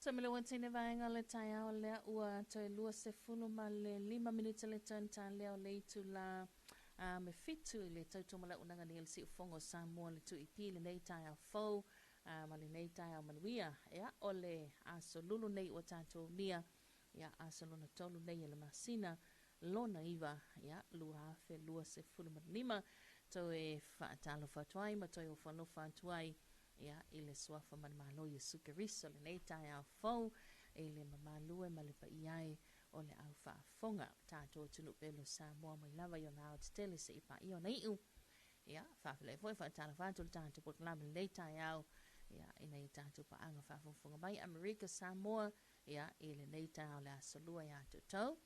Tamalua vaega o le taeao lea ua toe 25 minute le toe talea o le itula a me 7 i le tautumalaunaga nei o le siufogo o Samoa le 2EP lenei taeao fou ma lenei taeao manuia. Ia, o le aso lulu nei ua tatou nia, ia, aso lona tolu nei o le masina lona iva, ia, 2025. Toe faatalofa atu ai ma toe ofo atu ai, ia, i le suafa manumalo Iesu Keriso lenei taeao fou i le mamalu e ma le paia ai o le au faafofoga tatou atunuu pele o Samoa mai lava i ona aotetele seia paia ona iu. Ia, faafeiloai foi, faatalofa atu le tatou polokalame lenei taeao, ia, ina ia tatou paaga faafogafoga mai Amerika Samoa, ia, i lenei taeao le aso lua ia te outou.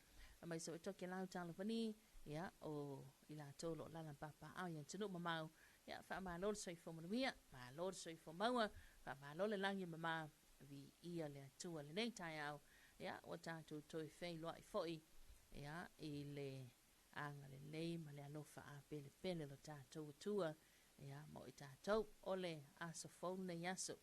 Aemaise foi Tokelau Talofani, ia, o i latou o lo o lala papaaao i atunuu mamao. Ia, faamalo le soifua manuia, malo le soifua maua, faamalo le lagi e mama, viia le Atua lenei taeao. Ia, ua tatou toe feiloai foi, ia, i le agalelei ma le alofa apelepele o lo tatou Atua, ia, mo i tatou. O le aso fou lenei aso,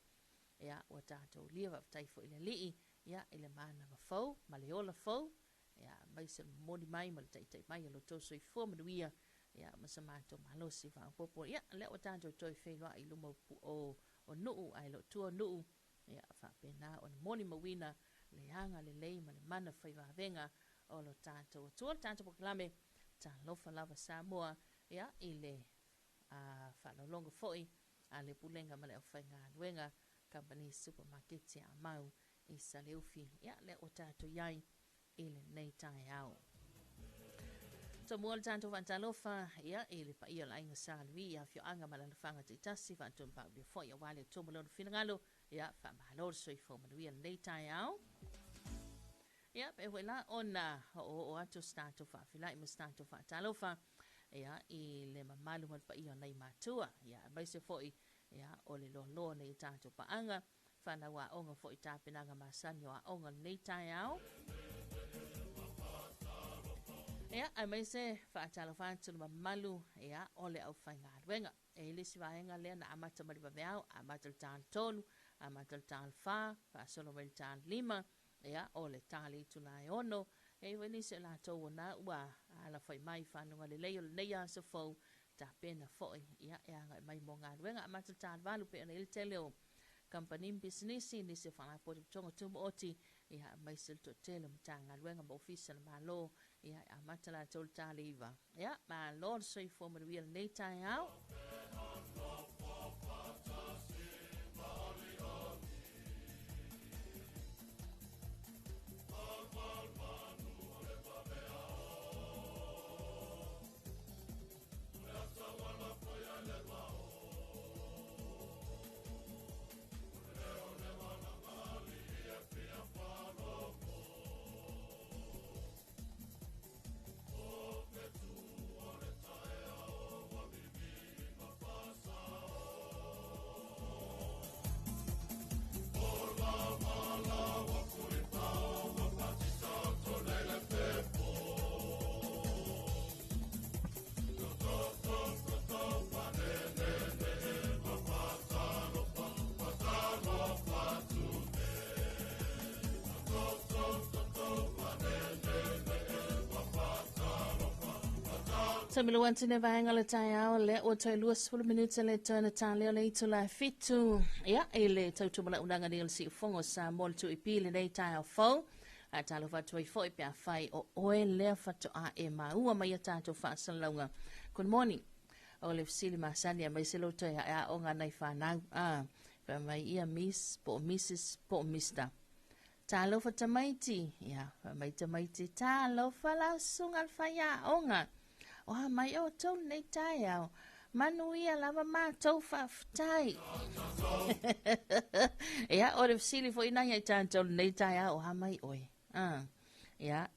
ia, ua tatou lia faafetai foi i le Alii, ia, i le manava fou ma le ola fou, ia, aemaise le momoli mai ma le taitai mai o lo outou soifua manuia, ia, ma sa matou malosi faaopoopo. Ia, lea ua tatou toe feiloai i luma o nuu ae le o tua o nuu, ia, faapena ona molimauina le agalelei ma le mana faivavega o lo tatou Atua. Le tatou polokalame Talofa Lava Samoa, ia, i le faalogologo foi a le Pulega ma le Aufaigaluega Kamupani Supamaketi a Mau i Saleufi. Ia, lea ua tatou i ai i lenei taeao. Tomua le tatou faatalofa, ia, i le paia o le aiga Sa Lui i afioaga ma alaalafaga taitasi, faatonu foi aua le Atua ma lona finagalo. Ia, faamalo le soifua manuia lenei taeao. Ia, pe foi la ona o'oo'o atu se tatou faafeiloai ma se tatou faatalofa, ia, i le mamalu ma le paia o nai matua, ia, aemaise foi, ia, o le loaloa o nei tatou paaga fanau aoga foi tapenaga masani o aoga lenei taeao. Ia, aemaise faatalofa atu le mamalu, ia, o le aufaigaluega. E i le isi vaega lea na amata mai le vaveao, amata le 3:00, amata le 3:15, faasolo mai le 4:30, ia, o le ta le itula e 6. E i ai foi nisi o latou o na ua alafai mai i fanuga lelei o lenei aso fou, tapena foi, ia, e agai mai mo galuega. Amata le 7:30 pei ona i ai le tele o kamupani ma pisinisi, nisi o faalapotopotoga tumaoti, ia, aemaise le toatele o Matagaluega ma Ofisa o le Malo, ia, e amata latou le 9:00. Ia, malo le soifua manuia lenei taeao. Tamalua atu le vaega o le taeao lea ua toe 20 minute le toe na talea o le itula e 7, ia, i le tautumalaunaga nei o le siufogo o Samoa le 2EP lenei taeao fou. A talofa atu ai foi pe afai o oe lea faatoa e maua mai a tatou faasalalauga. Good morning. O le fesili masani aemaise lou toe aoaoga nai fanau. Fai mai ia Miss po o Mrs po o Mr. Talofa tamaiti. Ia, fai mai tamaiti, talofa lau susuga le faiaoga. O a mai outou lenei taeao? Manuia lava matou, faafetai. Ia, o le fesili foi na ia i tatou lenei taeao, o a mai oe? Ia,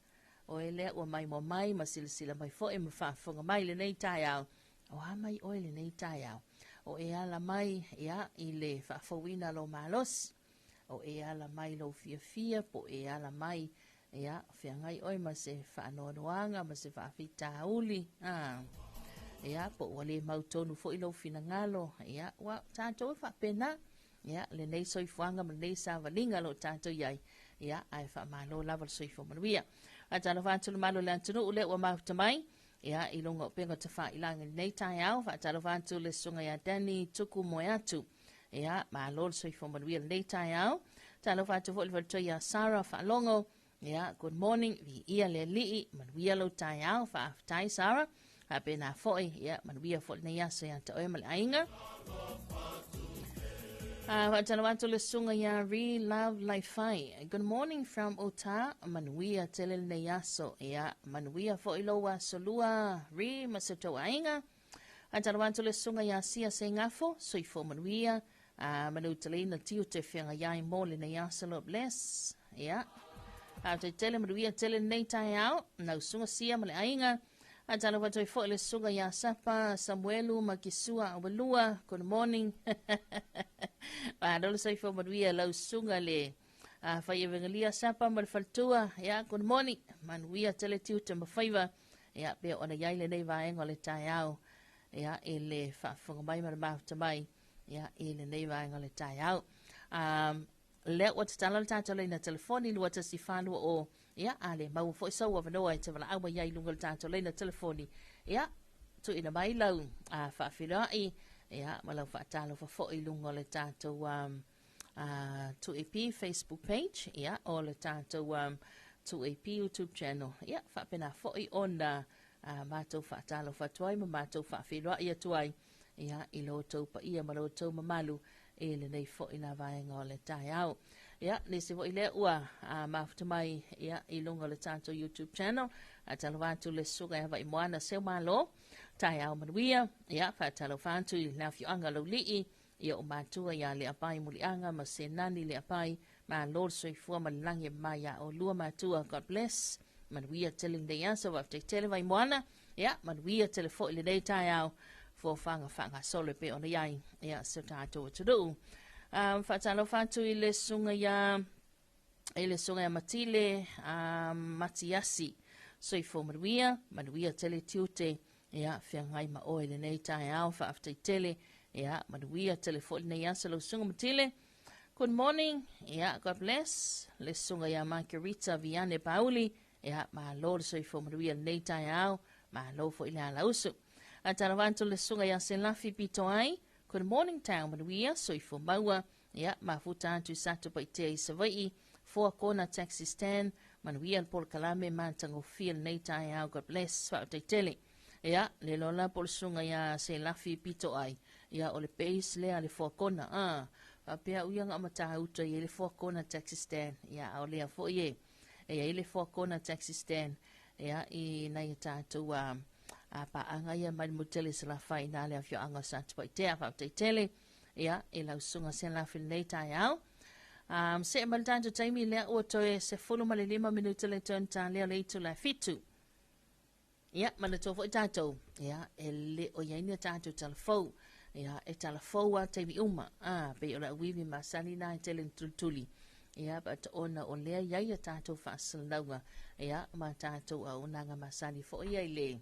oe lea ua maimoa mai ma silasila mai foi ma faafofoga mai lenei taeao. O a mai oe lenei taeao? O e ala mai, ia, i le faafouina lou malosi. O e ala mai lou fiafia po o e ala mai, ia, feagai oe ma se faanoanoaga ma se faafitauli. Ia, po ua le mautonu foi lou finagalo. Ia, ua tatou e faapena. Ia, lenei soifuaga ma lenei savaliga o lo o tatou i ai, ia, ae faamalo lava le soifua manuia. Faatalofa atu le malu o le atunuu lea ua mafuta mai, ia, i luga o upega tafailagi i lenei taeao. Faatalofa atu le susuga ia Danny Tuku Moeatu. Ia, malo le soifua manuia i lenei taeao. Talofa atu foi le faletua ia Sarah Faalogo. Ia, good morning, viia le Alii, manuia lou taeao, faafetai Sarah. Faapena foi, ia, manuia foi lenei aso ia te oe ma le aiga. Faatalofa atu le susuga ia Re Love Laifai. Good morning from Utah. Manuia tele lenei aso. Ia, manuia foi lou aso lua, Re, ma se tou aiga. Faatalofa atu le susuga ia Sia Seigafo, soifua manuia, manuteleina tiute feagai ai mo lenei aso. Lord bless. Ia. Faafetai tele, manuia tele lenei taeao, lau susuga Sia ma le aiga. Faatalofa atu ai foi le susuga ia Sapa Samuelu Makisua Awalua. Good morning. Malo le soifua manuia lau susuga le fai evangelia Sapa ma le faletua. Ia, good morning. Manuia tele tiute ma faiva. Ia, pei ona i ai lenei vaega o le taeao. Ia, i le faafofoga mai ma le mafuta mai. Ia, i lenei vaega o le taeao. Lea ua tatala le tatou laina telefoni 2140. Ia, a le maua foi sou avanoa e te valaau mai ai i luga o le tatou laina telefoni, ia, tuuina mai lau faafeiloai, ia, ma lau faatalofa foi i luga o le tatou 2AP Facebook page, ia, o le tatou 2AP YouTube channel. Ia, faapena foi ona matou faatalofa atu ai ma matou faafeiloai atu ai, ia, i lo outou paia ma lo outou mamalu i lenei foi la vaega o le taeao. Ia, nisi foi lea ua mafuta mai, ia, i luga o le tatou YouTube channel. Faatalofa atu le susuga ia Vaimoana Seumalo, taeao manuia. Ia, faatalofa atu i le afioaga Laulii, ia o matua ia Leapai Muliaga ma Senani Leapai, malo le soifua ma le lagi e mama ia oulua matua. God bless. Manuia tele lenei aso, faafetai tele Vaimoana. Ia, manuia tele foi lenei taeao, foafaga faagasolo e pei ona i ai, ia, si o tatou atunuu. Faatalofa atu i le susuga ia i le susuga ia Matile Matiasi. Soifua manuia, manuia tele tiute, ia, feagai ma oe lenei taeao, faafetai tele, ia, manuia tele foi lenei aso lau susuga Matile. Good morning, ia, God bless, le susuga ia Margarita Viane Pauli, ia, malo le soifua manuia lenei taeao, malo foi le alausu. Faatalofa atu le susuga ia Selafi Pitoai, good morning taeao manuia, soifua maua, ia, mafuta atu i Satupaitea i Savaii, Four Corner Taxi Stand, manuia le polokalame matagofie lenei taeao, God bless, faafetai tele. Ia, le lola po o le susuga ia Selafi Pitoai, ia, o le base lea le Four Corner, faapea au ia na o Matauta i ai le Four Corner Taxi Stand, ia, a o lea foi e, e i ai le Four Corner Taxi Stand, ia, i nai a tatou a paaga ia mai le motu tele i Salafai i na le afioaga o Satupaitea. Faafetai tele, ia, i lau susuga Selafi lenei taeao. See mai le tatou taimi lea ua toe 15 minute le toe ona lea o le itula e 7. Ia, manatua foi tatou, ia, e le o i ai ni a tatou talafou. Ia, e talafou lava taimi uma. Pei o le auivi masani na e tele na tulituli. Ia, but ona o lea i ai a tatou faasalalauga, ia, ma tatou auaunaga masani foi ia i le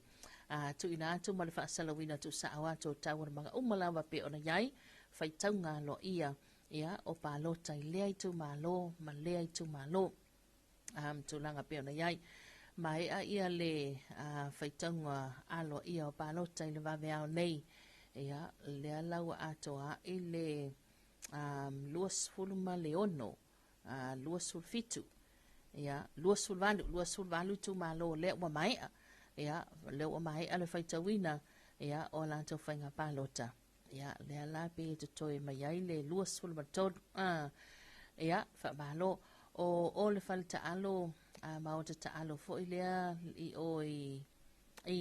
tuuina atu ma le faasalalauina tuusao atu o taualumaga uma lava pei ona i ai faitauga aloaia, ia, o palota i lea itumalo ma lea itumalo. Tulaga pei ona i ai. Maea ia le faitauga aloaia o palota i le vaveao nei, ia, lea la ua atoa ai le 26, 27, ia, 28, 28 itumalo lea ua maea, ia, lea ua maea le faitauina, ia, o latou faiga palota. Ia, lea la pei e totoe mai ai le 23. Ia, faamalo. O le fale taalo, maota taalo foi lea i o i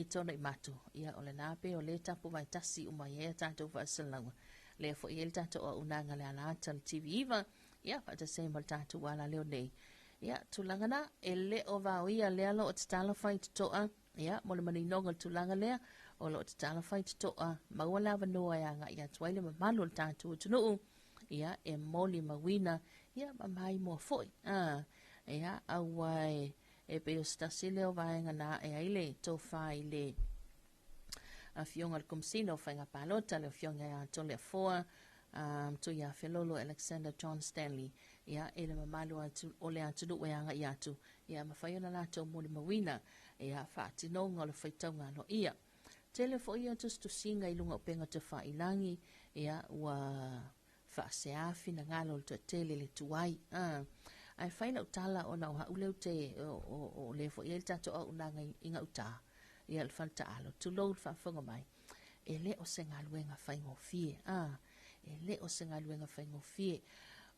Tuanaimato. Ia, o lena pei o lea tapu vaetasi uma i ai a tatou faasalalauga. Lea foi e i ai le tatou auaunaga le alaata le TV9, ia, faatasi ai ma le tatou alaleo nei. Ia, tulaga na, e le o vaoia lea lo o tatalo faitotoa. Ia, mo le maninoga o le tulaga lea, o lo o tatalo faitotoa, maua le avanoa e agai atu ai le mamalu o le tatou atunuu, ia, e molimauina, ia, ma maimoa foi. Ia, aua e pei o se tasi lea o vaega na ae ai le tofa i le afioga i le Komesina o Faiga Palota, le afioga ia Toleafoa Tuiafelolo Alexander John Stanley, ia, i le mamalu atu, o le atunuu e agai atu, ia mafai ona latou molimauina, ia, faatinoga o le faitauga aloaia. Tele foi ia tusitusiga i luga o upega tafailagi, ia, ua faasea finagalo o le toatele i le tuai. Ae fai lau tala ona o au lea ou te, o lea foi e i ai le tatou auaunaga i gauta, ia le fale taalo, tulou le faafofoga mai, e le o se galuega faigofie, e le o se galuega faigofie.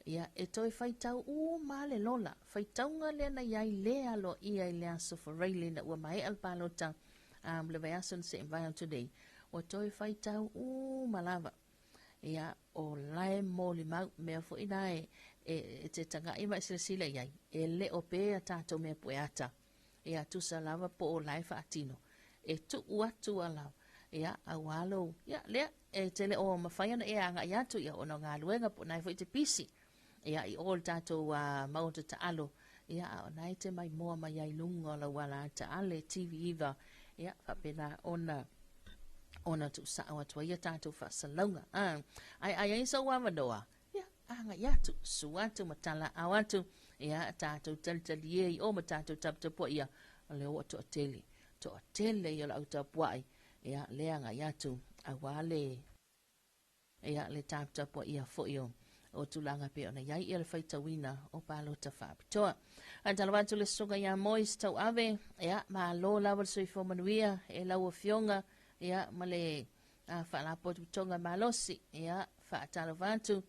Ia, e toe faitau uma lava le lola, faitauga lea na i ai le aloaia i le aso Faraile ina ua maea le palota, ma le vaiaso na se'i mavae atu nei, ua toe faitau uma lava. Ia, o la e molimau, mea foi na e, e, e te taga'i ma e silasila i ai, e le o pē a tatou mea pueata. Ia, tusa lava po o la e faatino. E tuu atu ala, ia, auā lou, ia, lea, e te le o mafai ona e agai atu, ia, ona o galuega po o na e foi e te pisi. Ia, i o i le tatou maota taalo, ia, a o na e te maimoa mai ai i luga o lau ala ata ale TV9, ia, faapena ona ona tuusao atu ai ia tatou faasalalauga. Ae a i ai sou avanoa, ia, agai atu, susu atu ma talaau atu, ia, tatou talitalie i o ma tatou taputapuaia, o lea ua toatele, toatele ia o le au tapuai, ia, lea agai atu, auā le Ia, le taputapuaia foi o o tulaga pei ona i ai ia le faitauina o palota faapitoa. Ae talofa atu le susuga ia Moise Tauave, ia, malo lava le soifua manuia e lau Afioga, ia, ma le Faalapotopotoga Malosi. Ia, faatalofa atu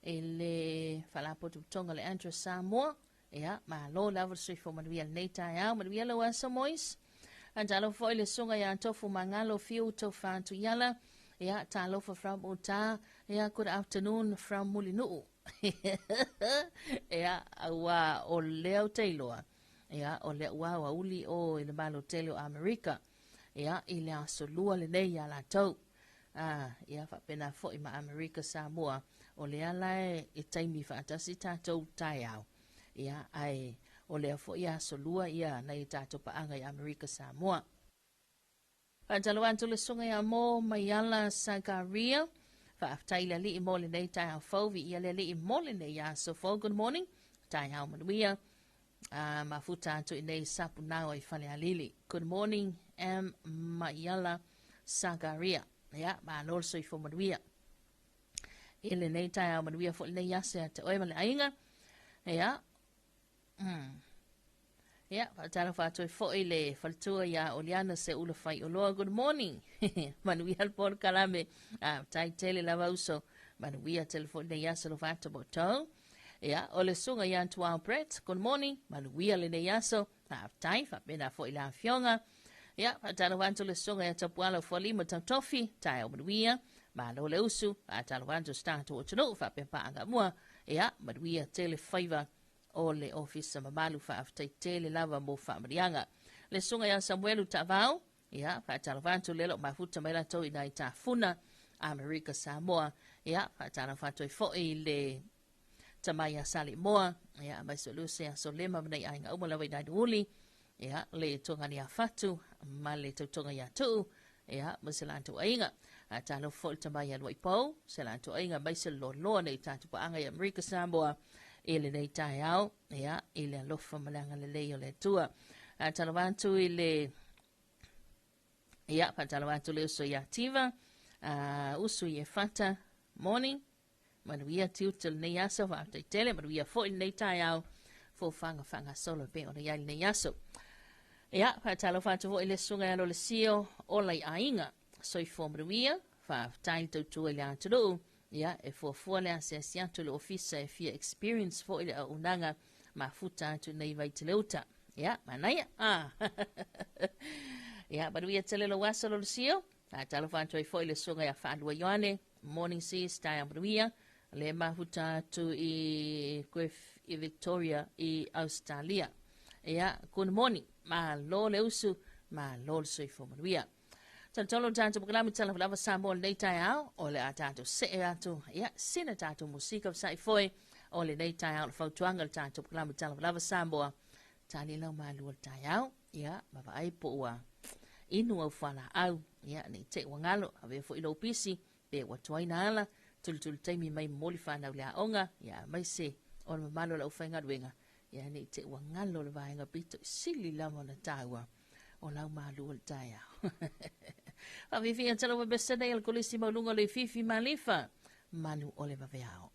i le Faalapotopotoga o le ADRA Samoa, Ia, malo lava le soifua manuia i lenei taeao. Manuia lou aso, Moise. Ae talofa foi le susuga ia Tofu Magalo Fiu Tofa Tuiala. Ia, talofa from Utah. Ia, good afternoon from Mulinuu. Ia, auā o lea ou te iloa. Ia, o lea ua aoauli o i le Malo tele o Amerika. Ia, i le aso lua lenei iā latou. Ia, faapena foi ma Amerika Samoa, o lea la e taimi faatasi tatou taeao, ia, ae o lea foi aso lua ia nai a tatou paaga i Amerika Samoa. Faatalofa atu le susuga ia Mo Maiala Sagaria. Faafetai i le Alii mo lenei taeao fou, viia le Alii mo lenei aso fou. Good morning, taeao manuia. Mafuta atu i nei Sapunaoa i Falealili. Good morning, M. Maiala Sagaria. Ia, malo le soifua manuia. I lenei taeao manuia foi lenei aso ia te oe ma le aiga. Ia, Ia, faatalofa atu ai foi le faletua ia Oliana Seula Faioloa. Good morning. Manuia le polokalame. Tai tele lava uso. Manuia tele foi lenei aso alofa atu mo outou. Ia, o le susuga ia Tuao Brett, good morning, manuia lenei aso, faafetai, faapena foi le afioga. Ia, faatalofa atu le susuga ia Tapuala Fualima Tautofi, taeao manuia, malo le usu, faatalofa atu si tatou atunuu, faapea paaga mua, ia, manuia tele faiva o le ofisa mamalu, faafetai tele lava mo faamanuiaga. Le susuga ia Samuelu Taavao, ia, faatalofa atu lea o lo o mafuta mai latou i nai tafuna Amerika Samoa. Ia, faatalofa atu ai foi i le tama ia Salimoa, ia, aemaise o Lucy ia Solema ma nai aiga uma lava i nai Nuuli, ia, le Togani ia Fatu ma le Tautoga ia Tuu, ia, ma se latou aiga. Faatalofa foi i le tama ia Luaipou, se latou aiga, aemaise le loaloa nei tatou paaga i Amerika Samoa i lenei taeao, ia, i le alofa ma le agalelei o le Atua. Faatalofa atu i le Ia, faatalofa atu le uso ia Tiva, usu i Efata, morning, manuia tiute o lenei aso, faafetai tele, manuia foi lenei taeao, fofaga faagasolo e pei ona i ai lenei aso. Ia, faatalofa atu foi i le susuga ia Lolesio, ola i aiga, soifua manuia, faafetai le tautua i le atunuu, ia, e fuafua le asiasi atu i le ofisa e fia experience foi le auaunaga mafuta atu nei Vaiteleuta. Ia, manaia. Ia, manuia tele lou aso Lolesio. Faatalofa atu ai foi le susuga ia Faalua Ioane, Morning Sis, taeao manuia. Le mafuta atu i i Victoria i Australia. Ia, good morning. Malo le usu, malo le soifua manuia. Tolotolo le tatou polokalame Tala Lava Samoa lenei taeao, o le a tatou see atu, ia, sina tatou musika fasa'i foe o lenei taeao le fautuaga le tatou polokalame Tala Lava Samoa. Tali lau malua le taeao, ia, ma vaai po ua inu au fualaau, ia, nei te i ua galo, avea foi lou pisi, pe ua tuai na ala, Tulutulu taimi mai momoli fanau i le aoga, ia aemaise o le mamalu o le aufaigaluega, ia ne i te i ua galo le vaega pito i sili lava ona taua o lau malu o le taeao. Faafiafia tala ua bese nei a le Kolisi Maualuga o Leififi Malifa, malu o le vaveao.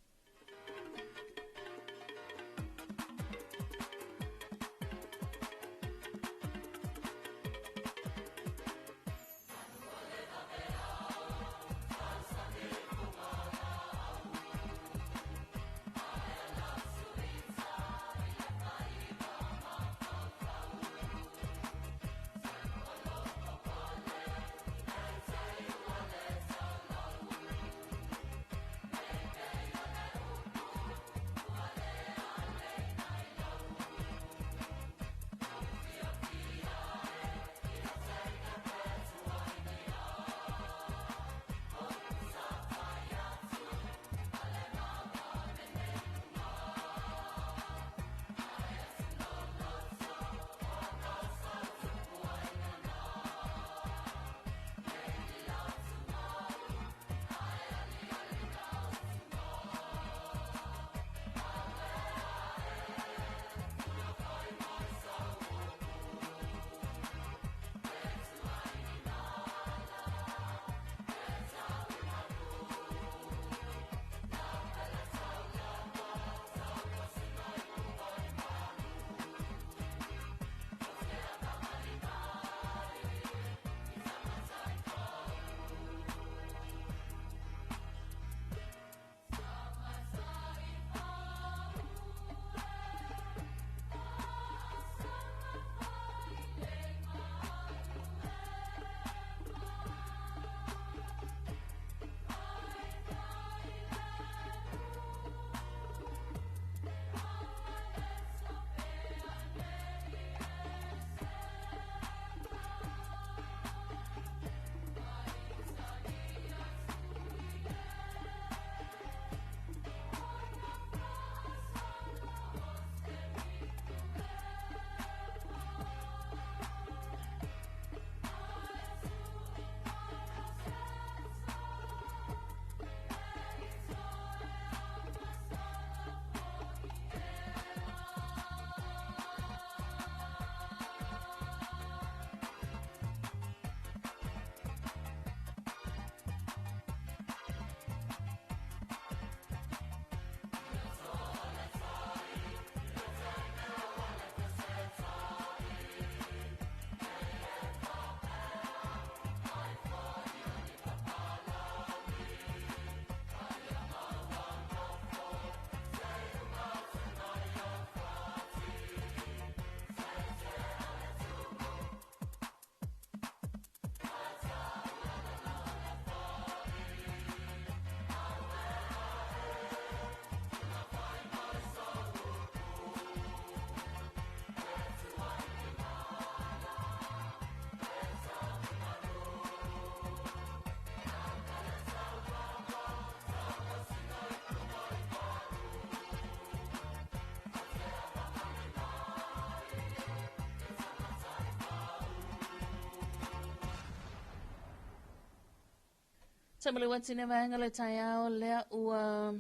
Sa ma le uati vaega le taeao lea ua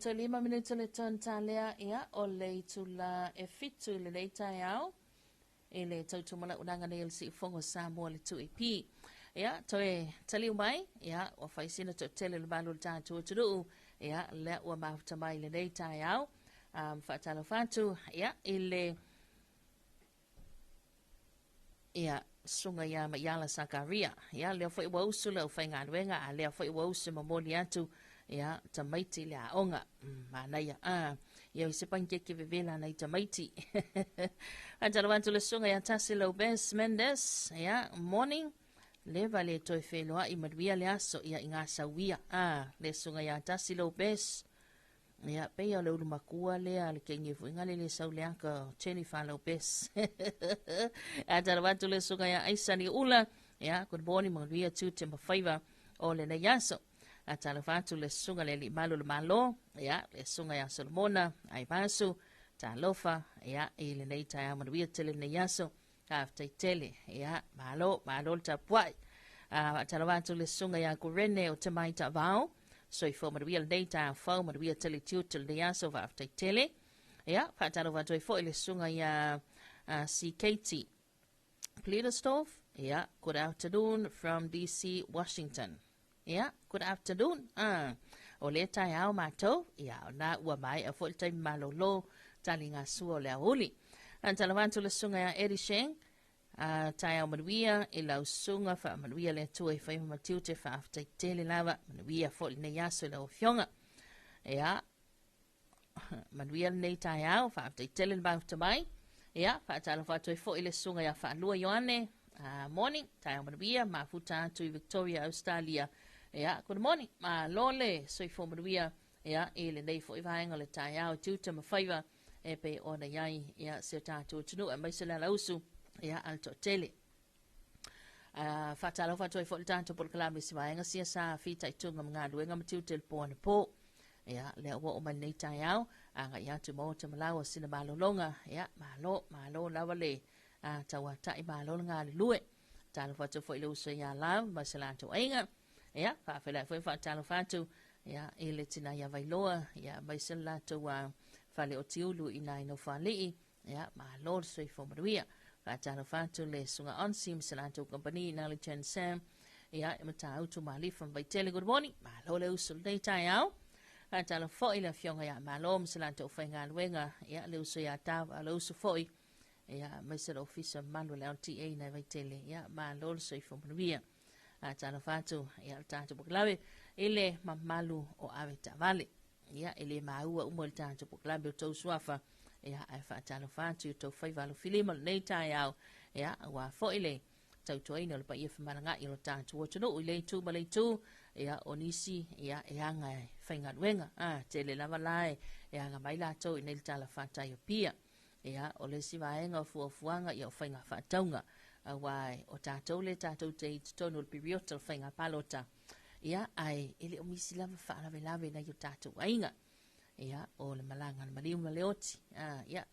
toe 5 minute le tone talea ia o le itula e 7 i lenei taeao i le tautumalaunaga nei o le Siufogo Samoa le 2AP. Ia, toe taliu mai, ia, ua faisina toatele le malu o le tatou atunuu, ia, lea ua mafuta mai i lenei taeao. Faatalofa atu, ia, i le ia, susuga ia Maiala Sakaria. Ia, lea foi ua usu le aufaigaluega, a lea foi ua usu momoli atu, ia, tamaiti le aoga. Manaia. Ia, i se panikeke vevela nai tamaiti. Faatalofa atu le susuga ia Tasi Lopez Mendes. Ia, morning. Leva le toe feloai manuia le aso ia i ngā sauia. Le susuga ia Tasi Lopez. Ia, peia o le ulu makua lea le kengi fuinga le le sau le aka Jennifer Lopez. Faatalofa atu le susuga ia Aisa Niula. Ia, good morning manuia tiute ma faiva o lenei aso. Faatalofa atu le susuga le alii malu o le Malo, ia, le susuga ia Solomona Aivasu, talofa, ia, i lenei taeao manuia tele lenei aso. Faafetai tele, ia, malo, malo le tapuai. Faatalofa atu le susuga ia Kurene o Te Mai Taavao, Soifua manuia lenei taeao fou, manuia tele tiute o lenei aso, faafetai tele. Ia, faatalofa atu ai foi i le susuga ia C. Katie Plittersdorf. Ia, good afternoon from DC, Washington. Ia, good afternoon. O lea taeao matou, ia, o na ua maea foi le taimi malolo, taligasua o le aoauli. Faatalofa atu le susuga ia Eddie Sheng, A taeao manuia i lau susuga, faamanuia le Atua i faiva ma tiute, faafetai tele lava, manuia foi lenei aso i lau afioga. Ia, manuia lenei taeao, faafetai tele le mafuta mai. Ia, faatalofa atu ai foi le susuga ia Faalua Ioane, morning, taeao manuia, mafuta atu i Victoria, Australia. Ia, good morning, malo le soifua manuia, ia, i lenei foi vaega o le taeao, tiute ma faiva, e pei ona i ai ia, si o tatou atunuu aemaise le alausu ia, a le toatele. Faatalofa atu ai foi le tatou polokalame i si vaega sia sa fitaituga ma galuega ma tiute le po anapo. Ia, lea ua oo mai lenei taeao, agai atu i maota ma laua sina malologa. Ia, malo, malo lava le tauatai, malo le galulue. Talofa atu foi i le uso ia Love ma se latou aiga. Ia, faafeiloai foi faatalofa atu ia, i le tina ia Vailoa, ia, aemaise le latou fale o Tiulu i nai Nofoalii, ia, malo le soifua manuia. Faatalofa atu le Susuga Onsi ma se latou kamupani i le Chen Sam, ia, e Matautu Malifa ma Vaitele, good morning, malo le uso lenei taeao. Faatalofa foi le afioga ia Malo ma se latou faigaluega, ia, le uso ia Tava, le uso foi, ia, aemaise le ofisa mamalu o le LTA i nai Vaitele, ia, malo le soifua manuia. Talofa atu ia le tatou polokalame i le mamalu o ave taavale. Ia, e le maua uma le tatou polokalame o tou suafa. Ia, ae faatalofa atu i tou faiva alofilima lenei taeao. Ia, aua foi le tautuaina o le paia femalaga'i o le tatou atunuu i le itu ma le itu. Ia, o nisi, ia, e aga e faigaluega. Tele lava la e aga mai latou i nei le talafatai o Apia. Ia, o le isi vaega o fuafuaga, ia o faiga faatauga, aua o tatou lea tatou te i totonu o le piriota o le faiga palota, ia, ae e le o misi lava faalavelave i nai o tatou aiga. Ia, o le malaga a le maliu ma le oti, ia,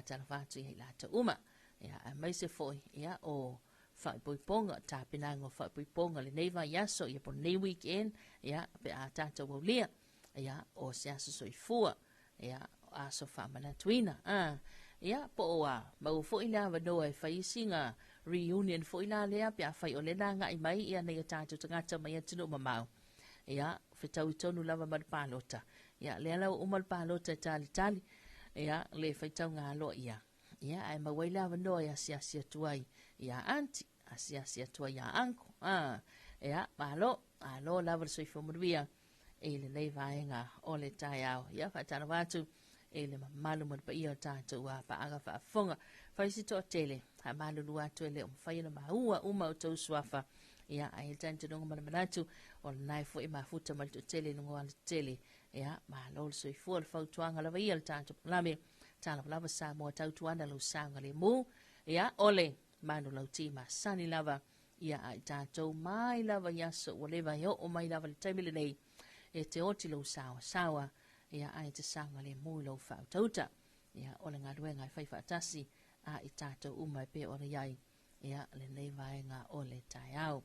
talofa atu ia i latou uma. Ia, aemaise foi, ia, o faaipoipoga, tapenaga o faaipoipoga lenei vaiaso, ia po o lenei weekend, ia, pe a tatou aulia, ia, o se aso soifua, ia, aso faamanatuina. Ia, po o a maua foi le avanoa e fai isiga reunion foi la lea pe afai o lea na agai mai ia nai o tatou tagata mai atunuu mamao. Ia, fetaui tonu lava ma le palota. Ia, lea la ua uma le palota e talitali. Ia, le faitauga aloa ia. Ia, ae maua ai le avanoa e asiasi atu ai ia aunty, asiasi atu ai ia uncle. Ia, malo, malo lava le soifua manuia i lenei vaega o le taeao. Ia, faatalofa atu i le mamalu ma le paia o tatou paaga faafofoga. Fai si toatele, faamalulu atu e le o mafai ona maua uma o outou suafa. Ia, ae i le talitonuga ma le manatu, o lena e foi mafuta ma le toatele i luga o alatetele. Ia, malo le soifua, le fautuaga lava ia le tatou polokalame. Talofa lava Samoa tautuana lou saogalemu. Ia, o le manulauti masani lava ia a i tatou mai lava i aso ua leva e oo mai lava le taimi lenei e te oti lou saoasaoa, ia ae te saogalemu i lou faautauta. Ia, o le galuega e fai faatasi a i tatou uma e pei ona i ai ia lenei vaega o le taeao.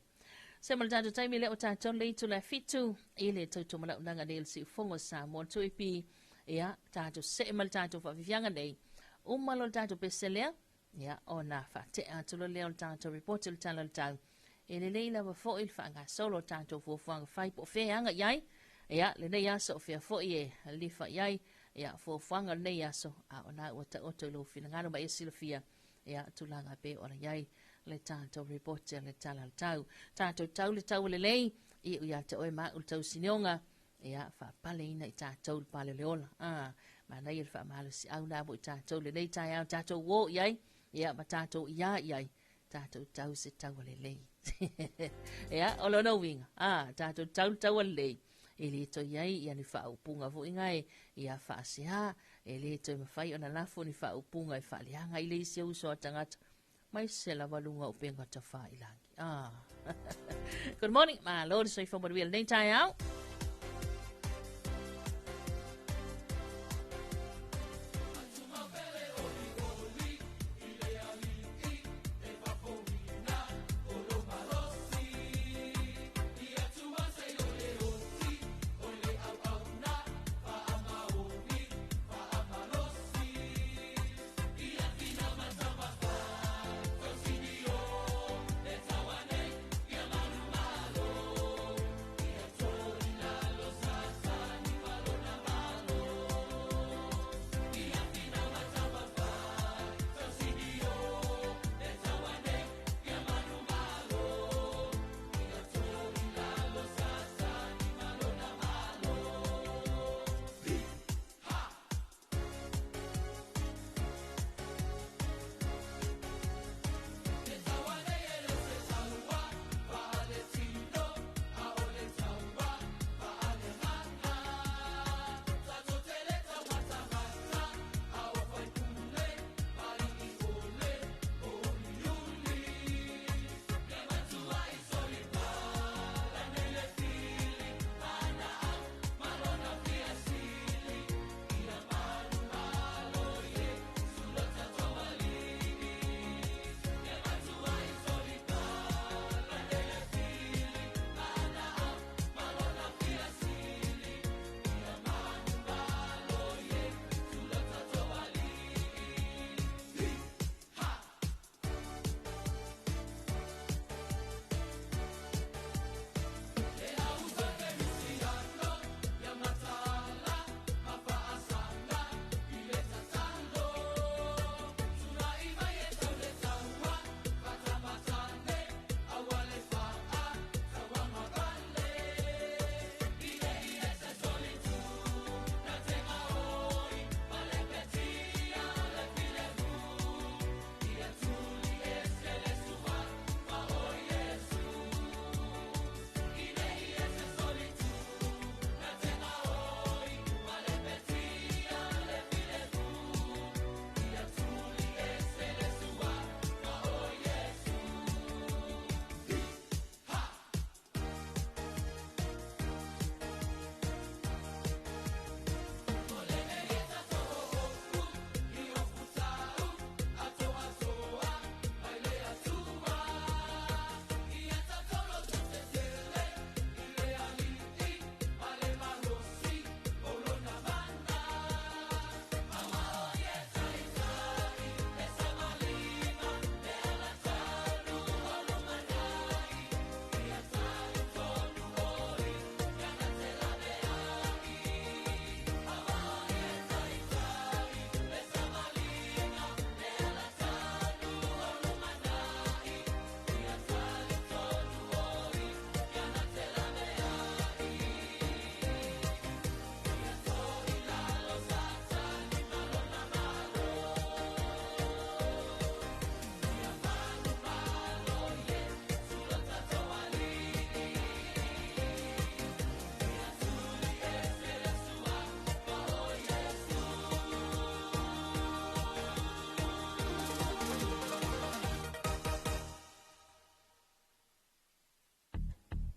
Se ma le tatou taimi lea o tatou le itu le 7 i le tautumalaunaga nei o le siufogo o Samoa 2EP. Ia, tatou see ma le tatou faafiafiaga nei. Uma lo le tatou pese lea, ia, ona faatea atu loa lea o le tatou report o le tala o le tau. E lelei lava foi le faagasolo o tatou fuafuaga fai po o fea e aga i ai. Ia, lenei aso o fea foi e lifa i ai. Ia, fuafuaga o lenei aso, a o na ua taoto i lou finagalo ma e silafia. Ia, tulaga pei ona i ai le tatou report o le tala o le tau. Tatou tau le tau lelei, iu ia te oe ma au le tausinioga, ia, faapaleina i tatou le pale o le ola. Manaia le faamalosiau la mo i tatou lenei taeao, tatou o i ai, ia, ma tatou ia i ai, tatou tau se taua lelei. Ia, o lona uiga, tatou tau le taua lelei, e le toe i ai ia ni faaupuga foi gae, ia faasea, e le toe mafai ona lafo ni faaupuga e faaleaga i le isi uso a tagata, mai se lava luga o upega tafailagi. Good morning, malo le soifua manuia lenei taeao.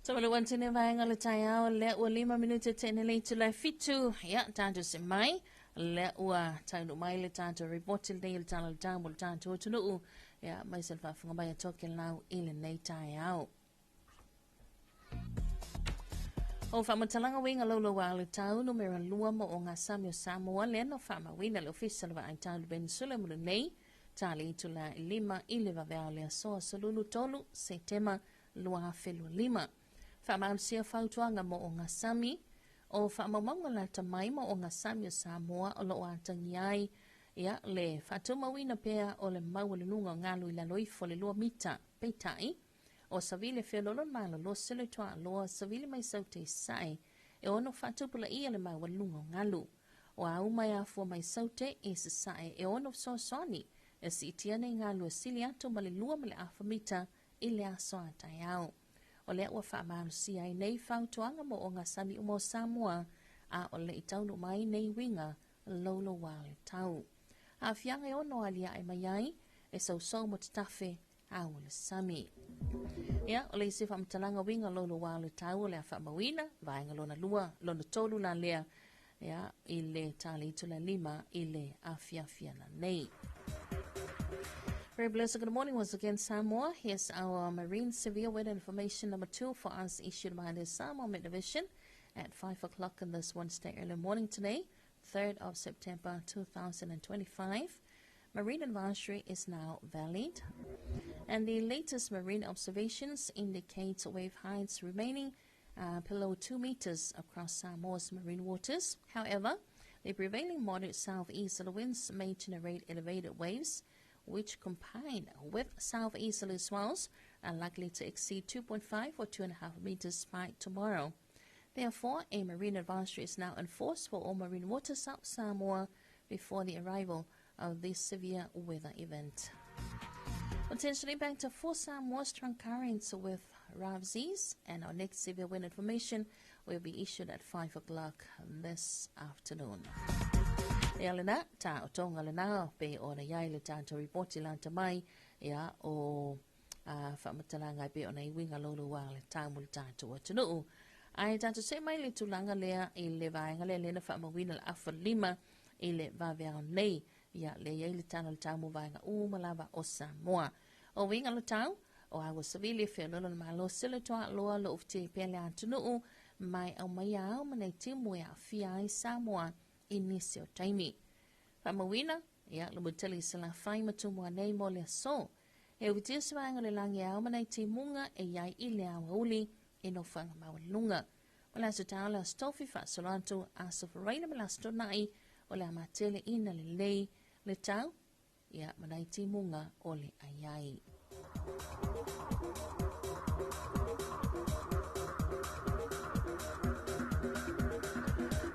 Tamaluu atu nei vaega o le taeao lea ua 5 minute tene le itula e 7 ia tatou se mai lea ua taunuu mai le tatou report lenei o le tala o le tau mo le tatou atunuu ia mai se le faafofoga mai a Tokelau i lenei taeao. O faamatalaga uiga louloua le tau numera 2 mo o ngā sami o Samoa lea na faamauina le Ofisa o le Vaai Tau le Peninsula mo lenei ta le itula e 5 i le vaveao le aso 13 Setema 2025. Faamalosia fautuaga mo o ngā sami o faamaumauga lata mai mo o ngā sami o Samoa o loo atagia ai ia le faatumauina pea o le maualuluga o galu i lalo ifo o le 2 mita. Peitai, O Savili e feoloolo le malolosi o le toaaloa Savili mai Saute i Sasae e ono faatupulaia le maualuluga o galu. O a uma e afua mai Saute i Sasae e ono fesoasoani e siitia nei galu e sili atu ma le 2.5 mita i le aso a taeao. O lea ua faamalosia ai nei fautuaga mo ogasami uma o Samoa a o le i taunuu mai nei uiga louloua le tau. Aafiaga e ono aliae mai ai e sousou ma tatafe au o le sami. Ia, o le isi faamatalaga uiga louloua le tau o le a faamauina, vaega lona lua, lona tolu la lea, ia, i le ta le itula 5 i le afiafi nei. Very blessed good morning once again, Samoa. Here's our marine severe weather information number 2 for us issued by the Samoa Met Division at 5 o'clock on this Wednesday early morning today, 3rd of September 2025. Marine advisory is now valid, and the latest marine observations indicate wave heights remaining below 2 meters across Samoa's marine waters. However, the prevailing moderate southeasterly winds may generate elevated waves, which combined with southeasterly swells are likely to exceed 2.5 or 2.5 meters by tomorrow. Therefore, a marine advisory is now enforced for all marine waters of Samoa before the arrival of this severe weather event. Potentially back to 4 Samoa strong currents with rough seas, and our next severe wind information will be issued at 5 o'clock this afternoon. Ia lena, ta o tonga lena, pe o na iai le tātou reporti lata mai, ia o a faamatalaga e pei ona iuiga louloua le tau mo le tatou atunuu. Ae tatou see mai le tulaga lea i le vaega lea lea na faamauina le afa 5 i le vaveao nei. Ia, lea i ai le tala o le tau mo vaega uma lava o Samoa. O uiga o le tau, o a ua savili e feoloolo le malosi o le toaaloa o loo futia pea le atunuu mai aumaia ao ma nei timu e aafia ai Samoa i nisi o taimi. Faamauina, ia, le mutele i Salafai ma Tumua nei mo le aso. E utia se vaega o le lagi e ao ma nei timuga e iai i le aoauli i nofoaga maualuluga. O le aso taeao le aso tofi faasolo atu aso faraila ma le aso toonai o le a matele ina lelei le tau ia ma nai timuga o le aiai.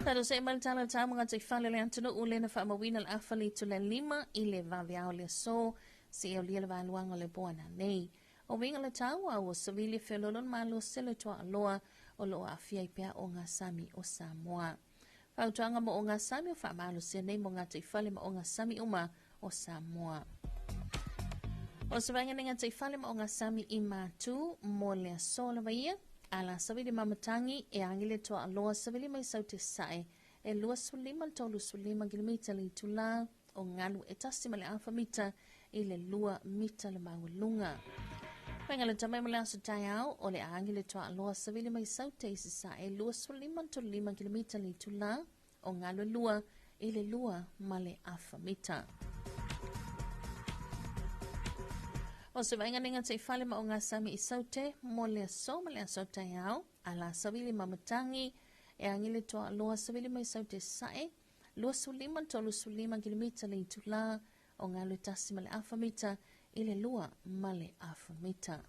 Tatou see mai le tala o le tau ma gataifale o le atunuu le na faamauina le afa le itula 5 i le vaveao le aso seia aulia le vaeluaga o le po ananei. O uiga o le tau a ua savili feoloolo le malosi o le toaaloa o loo aafia ai pea ogasami o Samoa. Fautuaga mo ogasami o faamalosia nei mo gataifale ma ogasami uma o Samoa. O se vaega nei gataifale ma ogasami i Matu mo le aso lava ia, a la savili mamatagi e agi le toaaloa savili mai saute sae e 25 le 35 kilomita le itula o galu e 1.5 mita i le 2 mita le maualuga. Vaega le tamai mo le aso taeao o le a agi le toaaloa savili mai saute i sasae 25 le 35 kilomita le itula o galu e 2 i le 2.5 mita. O se vaega nei gataifale ma ogasami i saute mo le aso ma le aso taeao a la savili mamatagi e agi le toaaloa savili mai saute sae 25 le 35 kilomita le itula o galu e 1.5 mita i le 2.5 mita.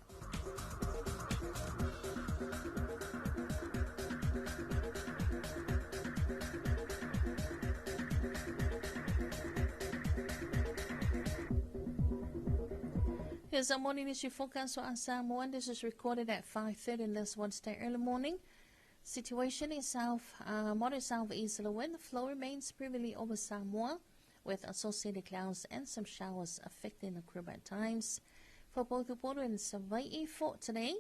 Here's our morning issue forecast for Samoa. This is recorded at 5:30 on this Wednesday early morning. Situation in south, moderate southeasterly wind flow remains previously over Samoa, with associated clouds and some showers affecting the Caribbean at times. For both Upolu and Savaii for today,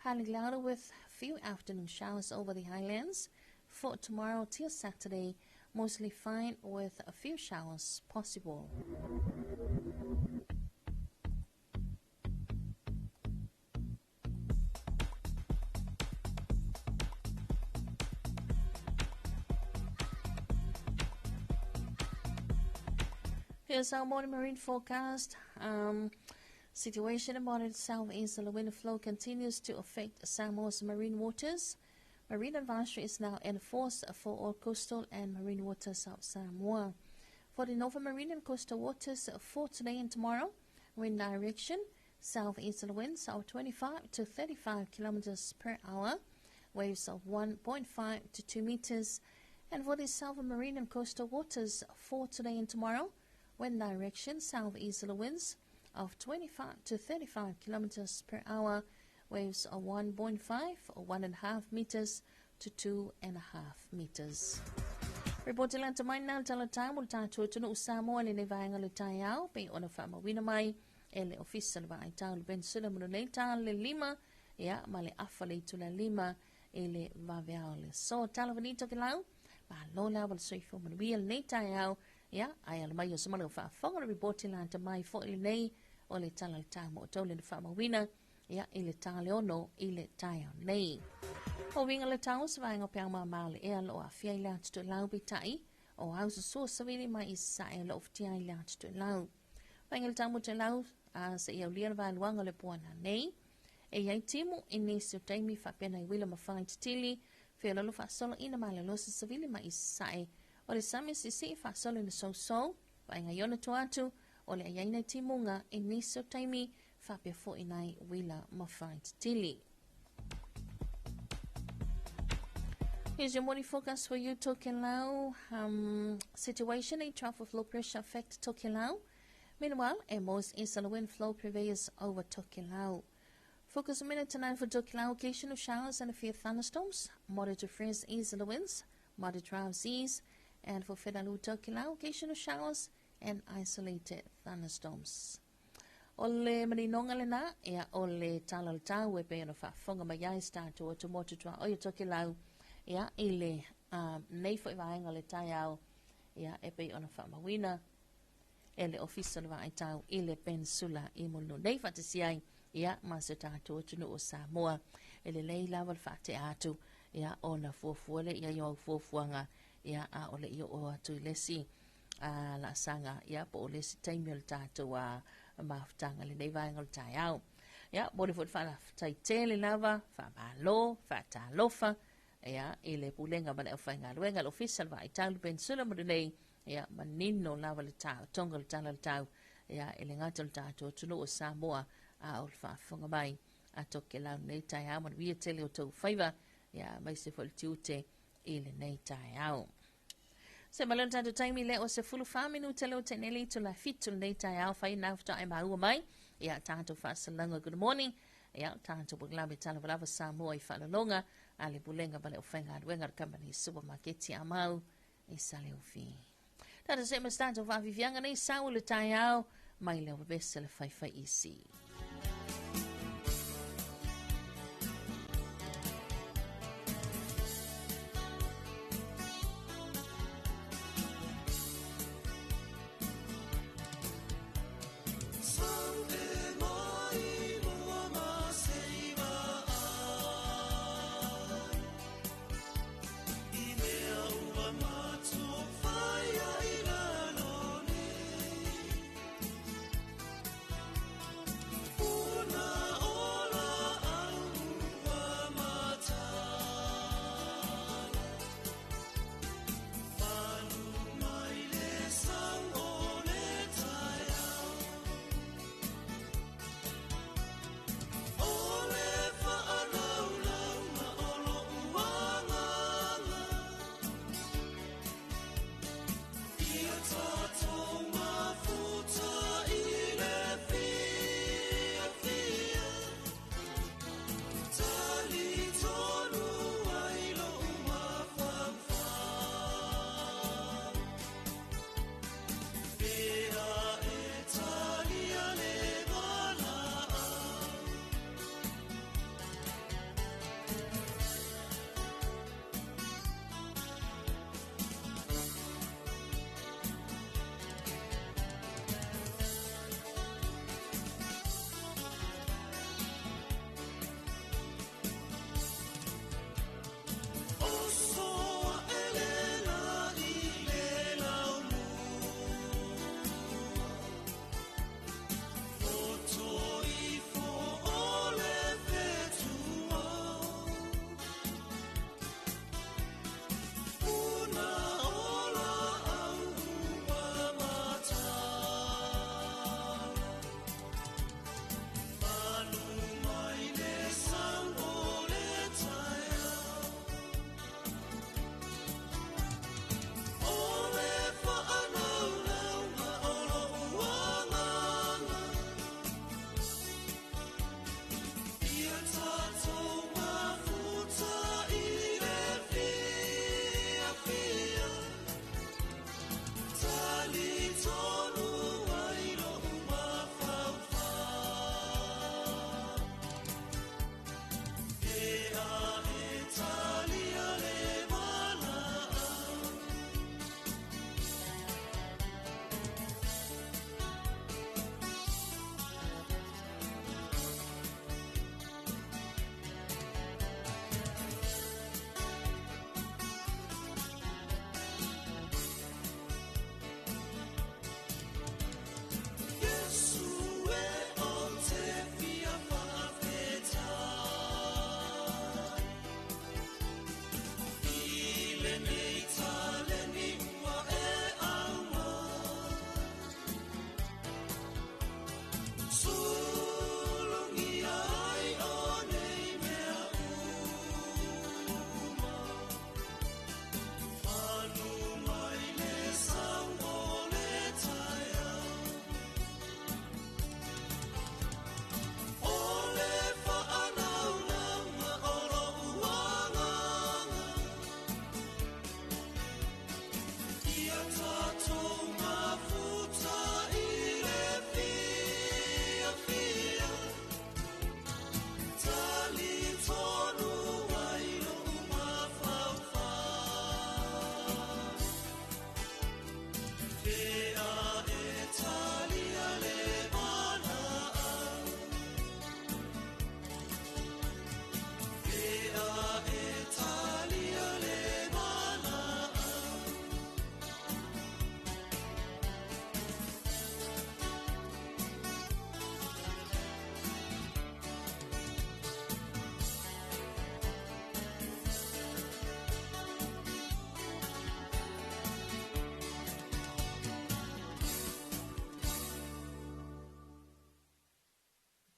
Highly cloudy with few afternoon showers over the highlands. For tomorrow till Saturday, mostly fine with a few showers possible. Here's our morning marine forecast. Situation in moderate southeasterly wind flow continues to affect Samoa's marine waters. Marine advisory is now in force for all coastal and marine waters of Samoa. For the northern marine and coastal waters for today and tomorrow, wind direction southeasterly winds of 25 to 35 kilometers per hour, waves of 1.5 to 2 meters. And for the southern marine and coastal waters for today and tomorrow, wind direction southeasterly winds of 25 to 35 kilometers per hour, waves of 1.5 or 1.5 meters to 2.5 meters. Report lata mai na tala tau mo tātou tunu o Samoa le le vaenga le taiao pe ona whaamawina mai e le ofisa le vaai tau le pensula mo nei tā le lima ia ma le afa le itula lima e le vaveao le so tala vanito ke lau ma lola wal soifo manuia le nei taiao ia ai ala mai o samala o whaafonga le report lata mai fo i le nei o le tala le tau mo tau le whaamawina ia i le tā le ono i le taiao nei. O winga le tau sa vaenga pea ma le ea lo a fia i le atu lau pitai o au sa savili mai i sa e lo ftia i le atu lau. Vaenga le tau mo te lau a sa ia ulia le valuanga le puana nei. E iai timu i nisi o taimi whapena i wila mawhai titili whia lolo whaasolo ina ma le losa savili mai i sa e. O le sami sisi whaasolo ina sousou vaenga iona tuatu o le aiaina timunga i nisi o taimi whapea fo inai wila mawhai titili. Here's your morning forecast for you, Tokelau. Situation, a trough of low pressure affect Tokelau. Meanwhile, a most easterly wind flow prevails over Tokelau. Focus a minute tonight for Tokelau, occasional showers and a few thunderstorms. Moderate to fresh easterly winds, moderate rough seas. And for Fedalu, Tokelau, occasional showers and isolated thunderstorms. O le maninonga le nā, ea o le tala le tau e pe ona whaafonga mai ai stato o te motu tua o i Tokelau. Ia i le nei fo i vaenga le taiao ia e pe ona whaamawina e le ofisa le vaai tau i le pensula i mulu nei whatasi ai ia ma se tātou tunu o Samoa e le lei lava le whaate atu ia ona fuafua le ia iau fuafuanga ia a o le ia o atu i lesi a la sanga ia po o lesi taimi o le tātou a mafutanga le nei vaenga le taiao ia mo le fo whala taitele lava whaamalo whaatalofa ia i le pulenga ma le awhainga luenga le ofisa le vaai tau le pensula mo nei ia manino lava le tau tonga le tala le tau ia e le ngata le tātou tunu o Samoa a o le whaafonga mai a toke lau nei tai au mana wia tele o tau whaiva ia mai se fo le tiute i le nei tai au. Se malona tātou taimi le o se fulu wha minuta le o teneli tu la fitu le nei tai au whai nā futa e maua mai ia tātou whaasalanga good morning ia tātou paglabe tala walava Samoa i whaalalonga a le pulenga ma le ofenga aluenga le company supermarketi a mau i Saleofi. Tata se mastato whaafifianga nei sau le taiao mai le wabese le whaiwhai isi.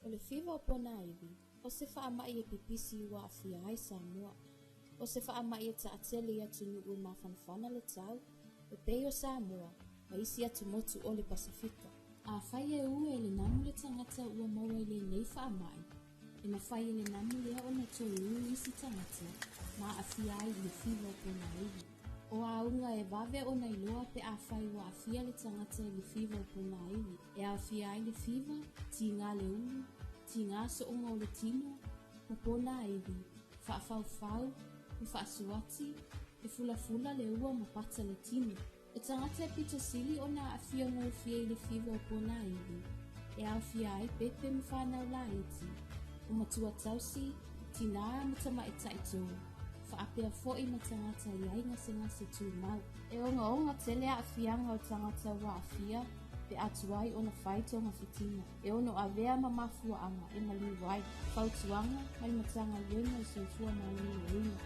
O le fiva o ponaivi, o se faama'i e pipisi ua aafia ai Samoa. O se faama'i e ta'atele i atunu'u e mafanafana le tau, e pei o Samoa, ma isi atumotu o le Pasifika. Afai e ue e le namu le tagata ua maua i lenei faama'i, e mafai e le namu lea ona toe ū isi tagata ma aafia ai i le fiva o ponaivi. O auga e vave ona iloa pe afai ua aafia le tagata i le fiva o ponaivi, e aofia ai le fiva, tigā le ulu, tigā so'oga o le tino, ma ponaivi, fa'afaufau, ma fa'asuati, e fulafula le ua ma pata le tino. O tagata e pito sili ona aafia gofie i le fiva o ponaivi, e aofia ai pepe ma fanau laiti, o matua tausi, tinā ma tamaita'i tou, fa'apea fo'i ma tagata i ai gasegase tumau. E ogaoga tele a'afiaga o tagata ua aafia pe atuai ona fai togafitiga e ono avea ma mafua'aga e maliu ai. Fautuaga mai le Matagaluega o le Soifua Maloloina.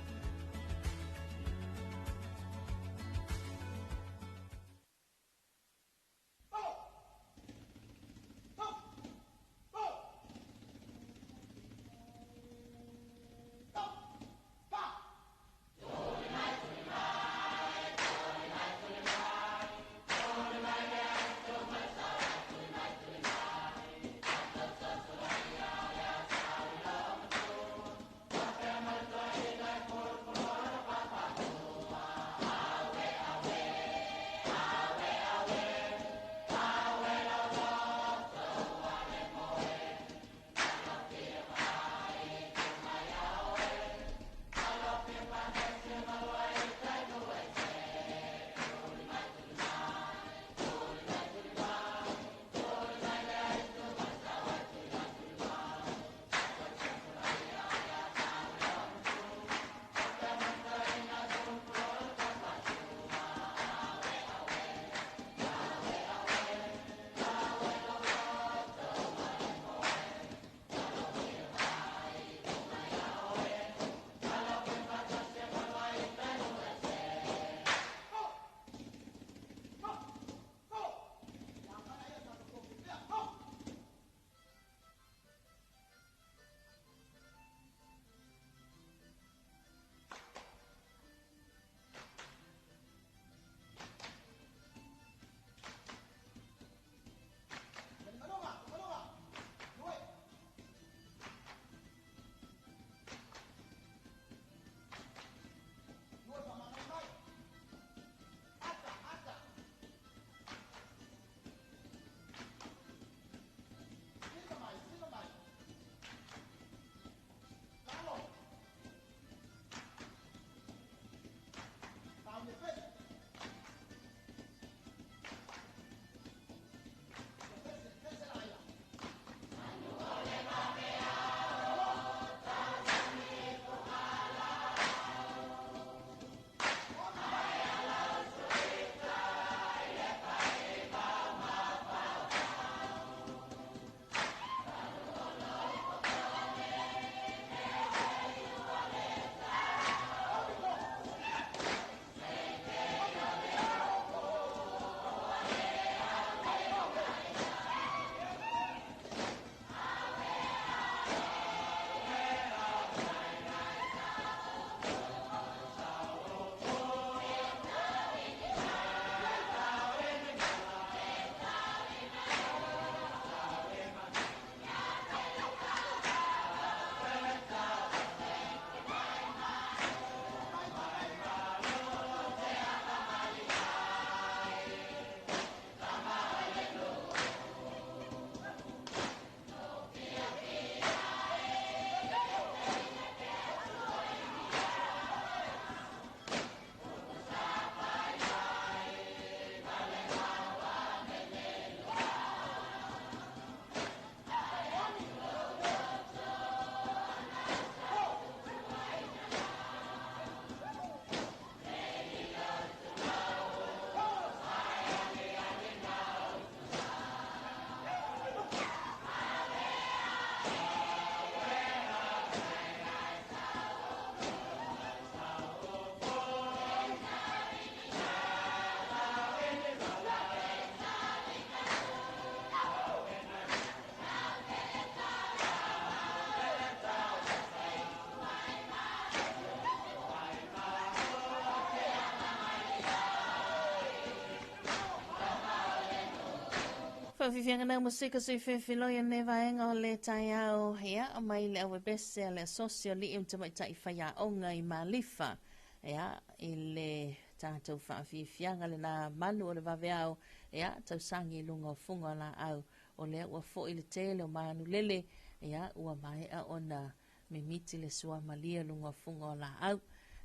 Faafiafiaga nau musika sui filofiloi o lenei vaega o le taeao, ia, mai le auebese a le Asosi o Alii ma Tamaitai Faiaoga i Malifa, ia, i le tatou faafiafiaga lena manu o le vaveao, ia, tausagi i luga o fuga o laau, o lea ua foi le tele o manulele, ia, ua maea ona mimiti le suamalie i luga o fuga o laau.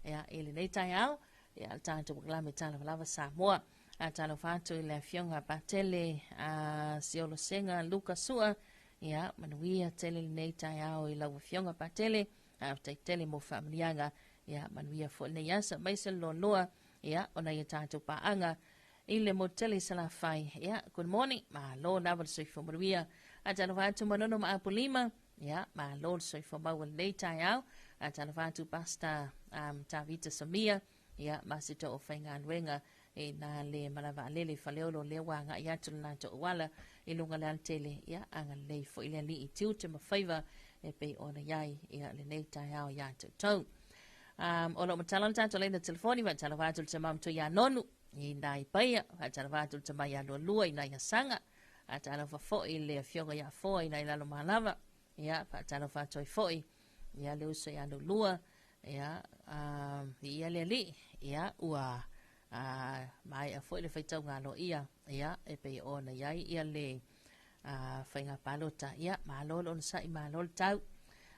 Ia, i lenei taeao, ia, le tatou polokalame Talavalava Samoa. A talofa atu i le Afioga Patele a Siolosega Luka Sua, ia, manuia tele lenei taeao i lau Afioga Patele, faafetai tele mo faamanuiaga, ia, manuia foi lenei aso, aemaise le loaloa, ia, o nai a tatou paaga i le motu tele i Salafai. Ia, good morning, malo lava le soifua manuia. A talofa atu Manono ma Apolima, ia, malo le soifua maua lenei taeao. A talofa atu Pastor Tavita Samia, ia, ma se too faigaluega i nā le malavaalele i Faleolo lea ua agai atu le latou auala i luga le alatele, ia, agalelei foi le Alii i tiute ma faiva e pei ona i ai, ia, lenei taeao iā te outou. O lo o matala le tatou laina telefoni, faatalofa atu le tama matua ia Nonu i nā i Paia, faatalofa atu le tama ia Lualua i nā i Asaga, faatalofa foi le afioga ia Foa i nā i Lalomalava, ia, faatalofa atu ai foi ia le uso ia Lulua, ia, viia le Alii, ia, ua maea foi le faitauga aloaia, ia, e pei ona i ai ia le faiga palota, ia, malo le onosai, malo le tau.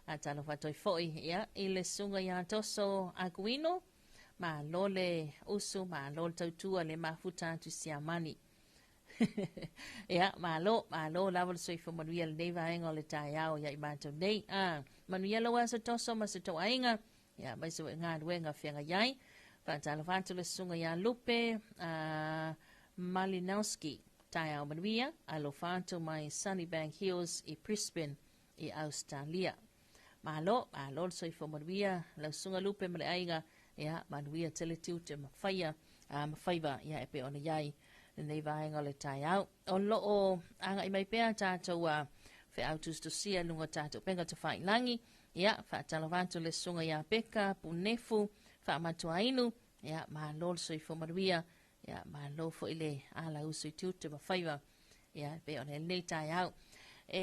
Faatalofa atu ai foi, ia, i le susuga ia Toso Akuino, malo le usu, malo le tautua le mafuta atu i Siamani. Ia, malo, malo lava le soifua manuia i lenei vaega o le taeao ia i matou nei. A, manuia lou aso toso ma se tou aiga, ia, aemaise foi galuega feagai ai. Faatalofa atu le susuga ia Lupe Malinowski, taeao manuia, alofa atu mai Sunnybank Hills i Brisbane i Ausetalia. Malo, malo le soifua manuia, lau susuga Lupe ma le aiga, ia, manuia tele tiute ma faia, ma faiva, ia, e pei ona i ai lenei vaega o le taeao. O lo o agai mai pea tatou feau tusitusia i luga o tatou upega tafailagi, ia, faatalofa atu le susuga ia Peka Punefu Faamatuainu, ia, malo le soifua manuia, ia, malo foi le alausu i tiute ma faiva, ia, e pei ona i ai lenei taeao. E,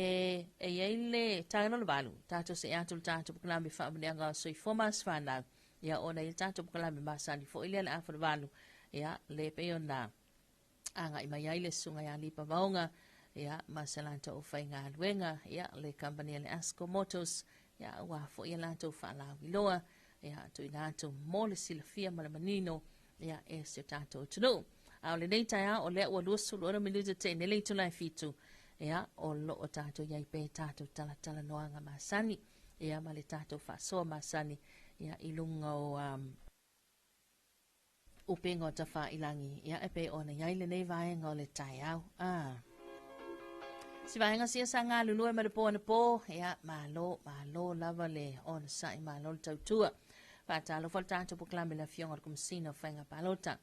e i ai le taeao lona valu, tatou see atu i le tatou polokalame faamanuiaga o soifua ma aso fanau, ia, ona e i ai le tatou polokalame masani foi lea le afa le valu, ia, le pei ona agai mai ai le susuga ia Lipa Vaoga, ia, ma se latou aufaigaluega, ia, le kamupani a le Asco Motors, ia, aua foi a latou faalauiloa, ia, tuuina atu mo le silafia ma le manino, ia, e si o tatou atunuu. A o lenei taeao, o lea ua 26 minute te nei le itula e fitu, ia, o lo o tatou i ai pea i tatou talatalanoaga masani, ia, ma le tatou faasoa masani, ia, i luga o upega o tafailagi, ia, e pei ona i ai lenei vaega o le taeao. A. Si vaega sia sa galulue ma le po anapo, ia, malo, malo lava le onosai, malo le tautua. Faatalofa le tatou polokalame i le Afioga i le Komesina o Faiga Palota,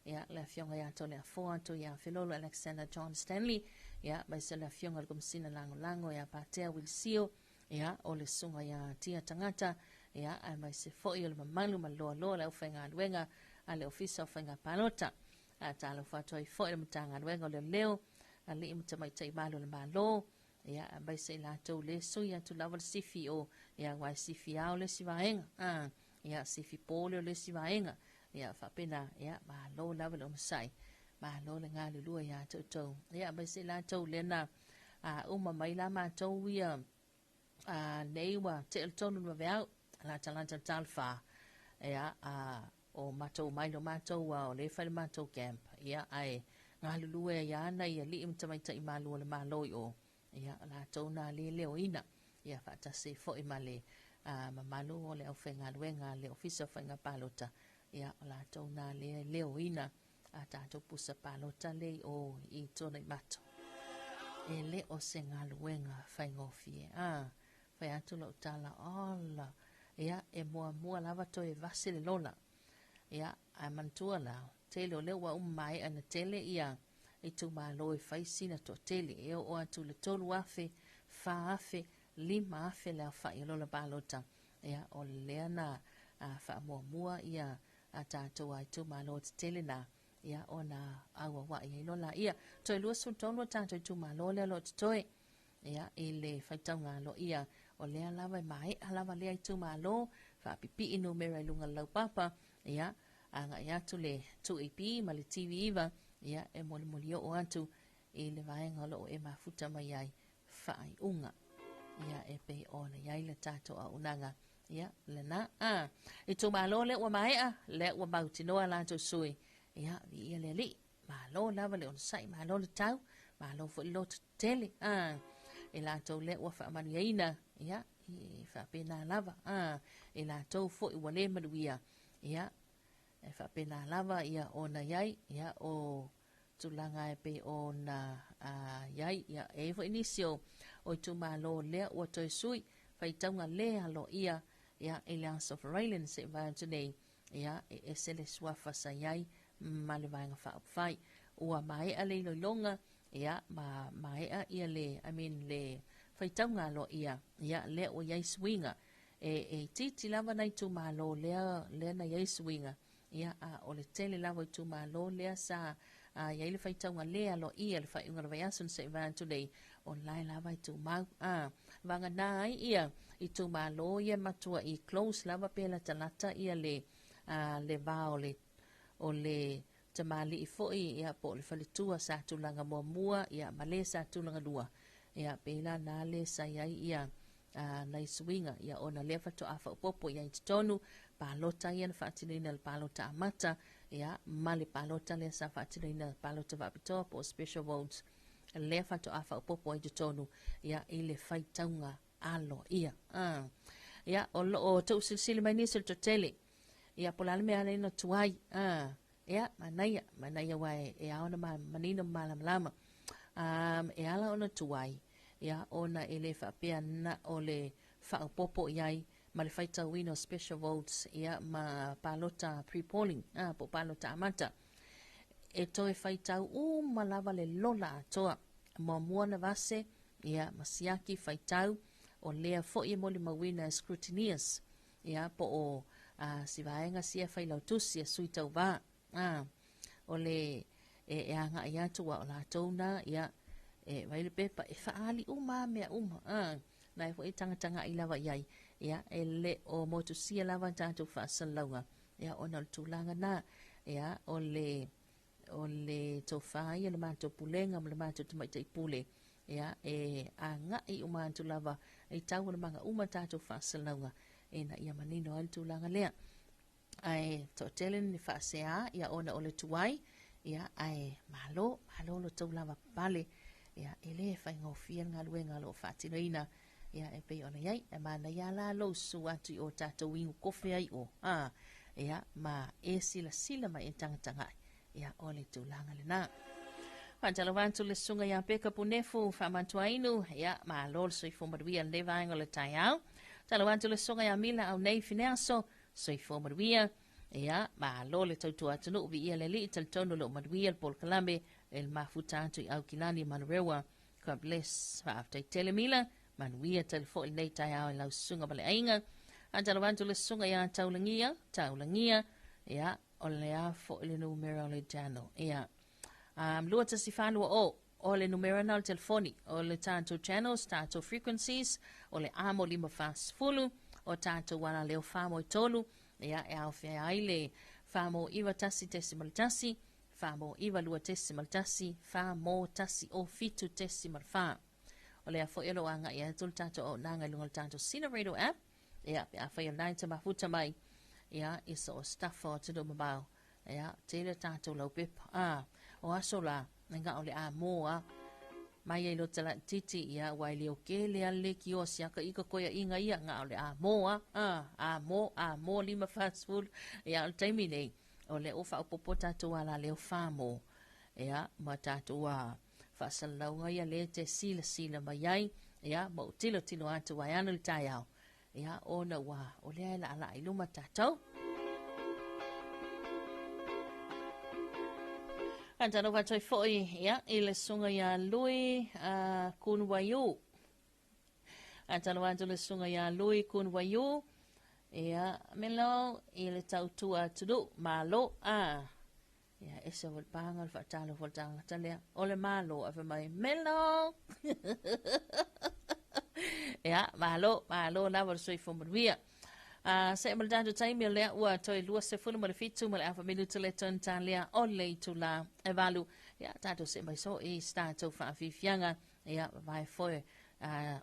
ia, le Afioga ia Toleafoa Tuiafelolo Alexander John Stanley, ia, aemaise le Afioga i le Komesina Lagolago ia Patea Wilisio, ia, o le Susuga ia Tia Tagata, ia, aemaise foi o le mamalu ma le loaloa o le aufaigaluega a le Ofisa o Faiga Palota. Faatalofa atu ai foi le Matagaluega o Leoleo, Alii ma Tamaitai Malu o le Malo, ia, aemaise i latou le sui atu lava le sifi o, ia, aua e sifi ao le isi vaega, a, ia, sifi po lea o le isi vaega, ia, faapena, ia, malo lava le onosai, malo le galulue iā te outou, ia, aemaise i latou lea na a, uma mai la matou ia, a, nei ua tea le tonu le vaveao, latalata le talofa, ia, a, o matou mai lo matou a o lea e fai le matou camp, ia, ae galulue ai lava nai alii ma tamaitai malu o le Malo i o, ia, o latou na le leoina, ia, faatasi ai foi ma le mamalu o le aufaigaluega a le Ofisa o Faiga Palota, ia, o latou na le leoina a tatou pusa palota lea i o i Tuanaimato. E le o se galuega faigofie. A, fai atu lau tala, ola, ia, e muamua lava toe vase le lola. Ia, ae manatua la, tele o lea ua uma maea na tele ia itumalo e fai sina toatele. E oo atu i le 3,000, 4,000, 5,000 le aofai o lola palota. Ia, o lea na faamuamua ia a tatou itumalo tetele na. Ia, ona auaua'i ai loa laia. Toe 23 o tatou itumalo lea o lo o totoe, ia, i le faitauga aloaia. O lea lava e maea lava lea itumalo, faapipii numera i luga o le laupapa, ia, agai atu le 2AP ma le TV9, ia, e molimoli oo atu i le vaega o lo o e mafuta mai ai faaiuga. Ia, e pei ona i ai le tatou auaunaga. Ia, lena. A, itumalo lea ua maea, lea ua mautinoa latou sui. Ia, viia le Alii. Malo lava le onosai, malo le tau, malo foi le loto tele. A, i latou lea ua faamanuiaina, ia, e faapena lava. A, i latou foi ua le manuia, ia, e faapena lava ia ona i ai, ia, o tulaga e pei ona i ai. Ia, e i ai foi nisi o itumalo lea ua toe sui, faitauga le aloaia, ia, i le Aso Faraile na se'i vae atu nei, ia, e ese le suafa sa i ai ma le Vaega Faaupufai. Ua maea le iloiloga, ia, ma maea ia le, I mean, le faitauga aloaia, ia, lea ua i ai suiga. E itiiti lava nai itumalo lea, lea na i ai suiga, Ia, a o le tele lava o itumalo lea sa i ai le faitauga le aloaia i le faaiuga o le vaiaso na se i vae atu nei, o la e lava e tumau. A, vagana ai ia itumalo ia e matuai close lava pe latalata ia le, a, le va o le, o le tamalii foi ia po o le faletua sa tulaga muamua ia ma le sa tulaga lua. Ia, pei la na le sa i ai ia a, nai suiga, ia ona lea faatoa faaopoopo i ai i totonu palota ia na faatinoina i le palota amata, ia, ma le palota lea sa faatinoina i le palota faapitoa po o special votes, lea faatoa faaopoopo ai i totonu, ia, i le faitauga aloaia. A. Ia, o lo o tuusilisili mai nisi o le toatele, ia, po o le a le mea e ala ai ona tuai. A. Ia, manaia, manaia aua e ao ona manino ma malamalama. Um, e ala ona tuai, ia, ona e le faapea na o le faaopoopo i ai ma le faitauina o special votes, ia, ma palota pre-polling, ah, po o palota amata. E toe faitau uma lava le lola atoa. Muamua na vase, ia, ma siaki faitau, o lea foi e molimauina e scrutineers, ia, po o a, si vaega sia failautusi a sui tauva, a, o le e, e agai atu aua o latou na, ia, e vai le pepa, e faaali uma a mea uma, a, na e foi e tagatagai lava i ai, ia, e le o motusia lava tatou faasalalauga, ia, ona o le tulaga na, ia, o le, o le tofa ia le matou pulega ma le matou tamaitai pule, ia, e agai uma atu lava i taualumaga uma tatou faasalalauga ina ia manino ai le tulaga lea. Ae toatele ni faasea, ia, ona o le tuai, ia, ae malo, malo lo tou lava papale, ia, e le faigofie le galuega o lo o faatinoina, ia, e pei ona i ai, e manaia la lou susu atu i o tatou inu kofe ai o, a, ia, ma e silasila ma e tagatagai, ia, o le tulaga lena. Faatalofa atu le susuga ia Peka Punefu, Faamatuainu, ia, malo le soifua manuia i lenei vaega o le taeao. Faatalofa atu le susuga ia Mila Aunei Fineaso, soifua manuia, ia, malo le tautua atunuu, viia le Alii, talitonu o lo o manuia le polokalame e le mafuta atu i Aukilani Manurewa. God bless. Faafetai tele Mila, manuia tele foi lenei taeao i lau susuga ma le aiga. Faatalofa atu le susuga ia Taulagia, Taulagia, ia, o le a foi le numera o le channel. Ia, um, 21420, o le numera na o le telefoni, o le tatou channels, tatou frequencies, o le amo 540, o tatou alaleo 43, ia, e aofia ai le 491.1, 492.1, 410.7.4. O lea foi o lo o agai atu le tatou auaunaga i luga o le tatou Sina Radio app, ia, pe afai o lena e te mafuta mai, ia, i so o se tafa o atunuu mamao, ia, tele tatou laupepa. A, o aso la, nga o le a mō a, mai ai lo tala titi, ia, ua e leo kele a le ki o siaka ika koia inga ia, nga o le a mō a, a, a mō, a mō lima whasful, ia, o le taimi nei, o le o whaopopo tatou ala leo whamō, ia, ma tatou a, faasalalauga ia lea e te silasila mai ai, ia, ma ou tilotilo atu ai ana le taeao, ia, ona ua, o lea e laalaa i luma tatou. Faatalofa atu ai foi, ia, i le susuga ia Lui uh, Kunwaiu. Faatalofa atu le susuga ia Lui Kunwaiu, ia, melo i le tautua atunuu, malo, a. Ia, ese o le pāga o le faatalofa o le tagata lea. O le Malo, ae fai mai, Melo! Ia, malo, malo lava le soifua manuia. Se ma le tatou taimi o lea ua toe 27 ma le afa minuta le tonu talea o le itula e 8. Ia, tatou see mai so i se tatou faafiafiaga. Ia, vavae foe.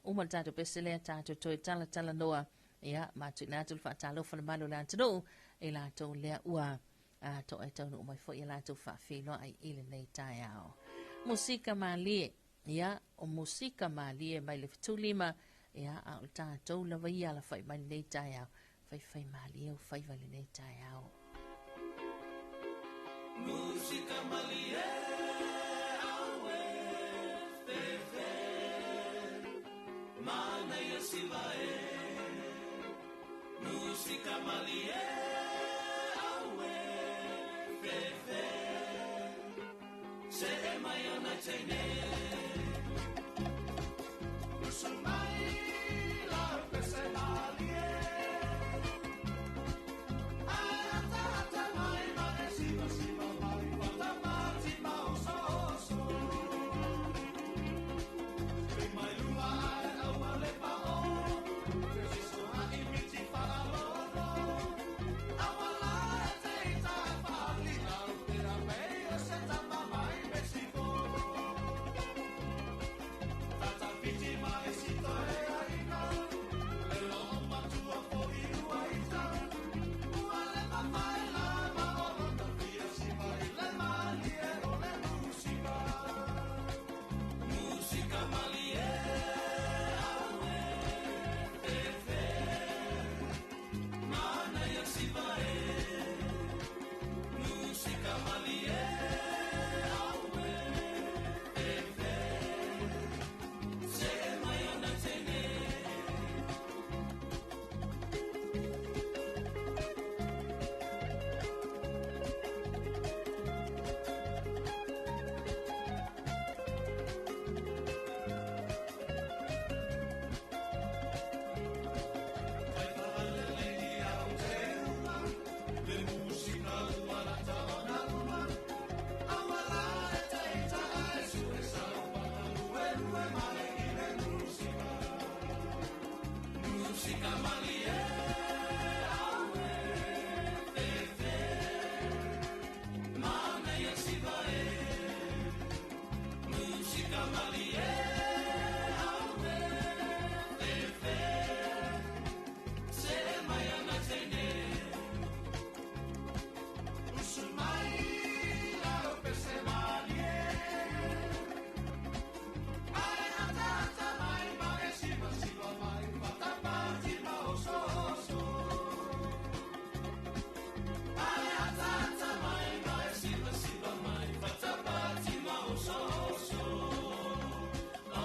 Uma le tatou pese lea, tatou toe talatalanoa. Ia, ma tuuina atu le faatalofa le malu o le atunuu i latou lea ua toa e taunuu mai foi ia latou faafeiloai i lenei taeao. Musika malie, ia, o musika malie mai le fetulima, ia, a o le tatou lava ia alafai mai lenei taeao, faifai malie o faiva i lenei taeao. Musika malie, aue, fefe, mana ia siva e. Musika malie, aue, fefe, se e mai ona teine. Usu mai la pese malie, ai ata ata mai ma e siva siva mai, fata mati ma oso oso. Pe mai lua ai aua le pa o, te siso a i miti whaalolo. Aua la e te ita whaali au, te a pei o se tama mai Mexico. Tata whiti mai sito e aina, e lo o matua po i ua ita. Ua le mawhai la ma o lona fia siva i le malie o le musika. Musika malie, aue, fefe, mana ia siva e. Musika malie, aue, fefe, se e mai ona teine. Mai whaalele i au te uma, le musika ua lata ona uma. Aua la e te ita ai sue sau whakalue lue mai i le musika. Musika malie, aue, fefe, mana ia siva e. Musika malie, aue, fefe, se e mai ana teine. Usu mai la pese malie, ai ata ata mai ma e siva siva mai, fata mati ma oso oso. Ai ata ata mai ma e siva siva mai, fata mati ma oso oso. Oh,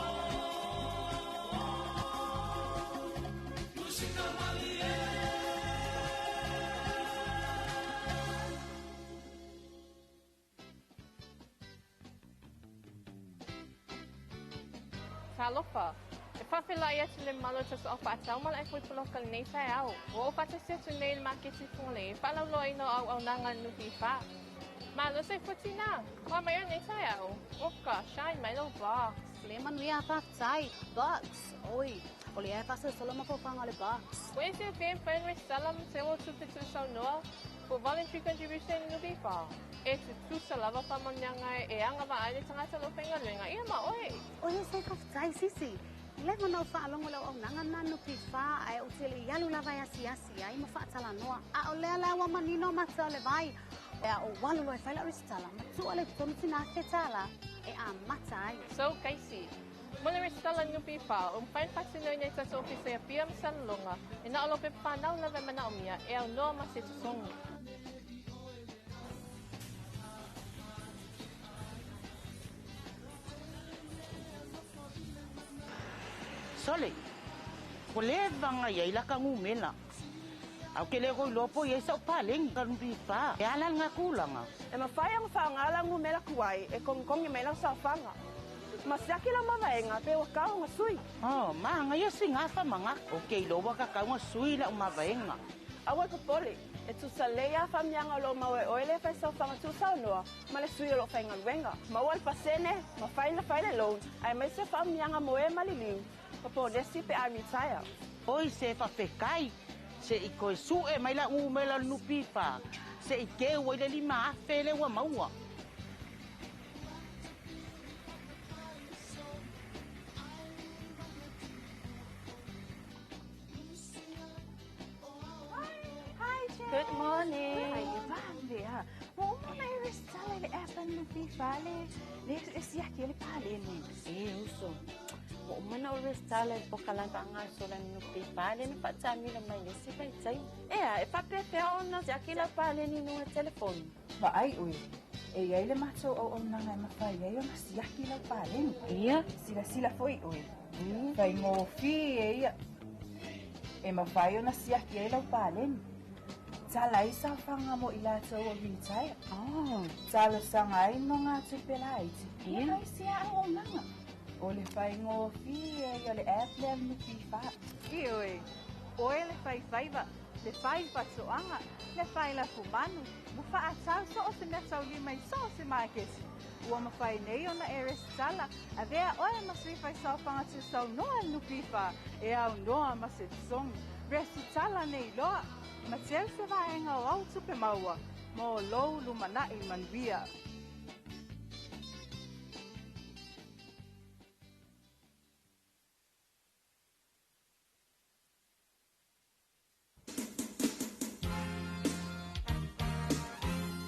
oh, musika malie. Talofa. E faafeiloai atu le mamalu o tatou faatau ma le ai poloka lenei taeao. Ua ou faatasi atu nei i le maketi Fugalei e faalauiloaina o auaunaga a le NPF. Malo soifua tina. Ua mai o lenei taeao. Oka, shine mai lou box. Le manuia faafetai, bucks. Oi, o lea e faasolosolo mafaufauga o le bucks. Ua e silafia e mafai ona resitala ma seua tupe tuusaunoa for voluntary contribution i le NPF. E tutusa lava faamanuiaga e agavaa ai le tagata o lo o faigaluega ia ma oe. Oi, se faafetai sisi. Leva ona ou faalogo i le auaunaga lena NPF ae ou te le i alu lava e asiasi ai ma faatalanoa. A o lea la ua manino mata o le vai. Ea ou alu loa e fai lau resitala ma tuu ale i totonu sina $1,000 e amata ai. So Casey, mo le resitala NPF, ua mafai ona faatinoina i tatou ofisa i Apia ma Salelologa, e na o lou pepa fanau lava e manaomia e aunoa ma se totogi. Sole, ua leva ona i ai laka numela. A ou te le o iloa po o i ai sau paleni ka NPF. E a la lena tulaga? E mafai ona faaaoga lau numera tuai e togitogi mai lau saofaga. Ma siaki lau mavaega pe ua tau ona sui. Oh, manaia sina faamanatu. Ou te iloa ua tatau ona sui lau mavaega. Aua e popole. E tusa lelei lava faamanuiaga o lo o maua e oe le faisaofaga tuusaunoa ma le sui o lo o faigaluega. Maua le pasene, mafai ona fai le loan, aemaise o faamanuiaga mo e maliliu ma ponesi pe a retire. Oi se faafetai, se i toe sue mai lau numera o le NPF se i teu ai le $5,000 lea ua maua. Hi Jen. Good morning. Ai, vave a. Ua uma ona e resitala i le app a le NPF le le siaki ai le paleni. E uso, ua uma ona ou resitala i le polokalame faagasolo a le NPF lea na faataamilo mai i le isi vaitaimi. Ea, e faapefea ona siaki lau paleni i luga o le telefoni? Vaai ʻoe, e i ai le matou auaunaga e mafai ai ona siaki lau paleni. Ia. Silasila foi ʻoe, faigofie ia. E mafai ona siaki ai lau paleni. Tala ai saofaga mo i latou ua retire. Oh. Talosaga ai nogatupe laiti. Ia. Ma isi lava auaunaga. O le faigofie ia o le app lea a le NPF. Ioe, ʻoe le faifaiva, le fai faatoaga, le fai lafumanu, ma faatau so o se meataulima i so o se maketi. Ua mafai nei ona e resitala, avea oe ma sui faisaofaga tuusaunoa a le NPF e aunoa ma se totogi. Resitala nei loa, ma teu se vaega o au tupe maua mo lou lumanai manuia.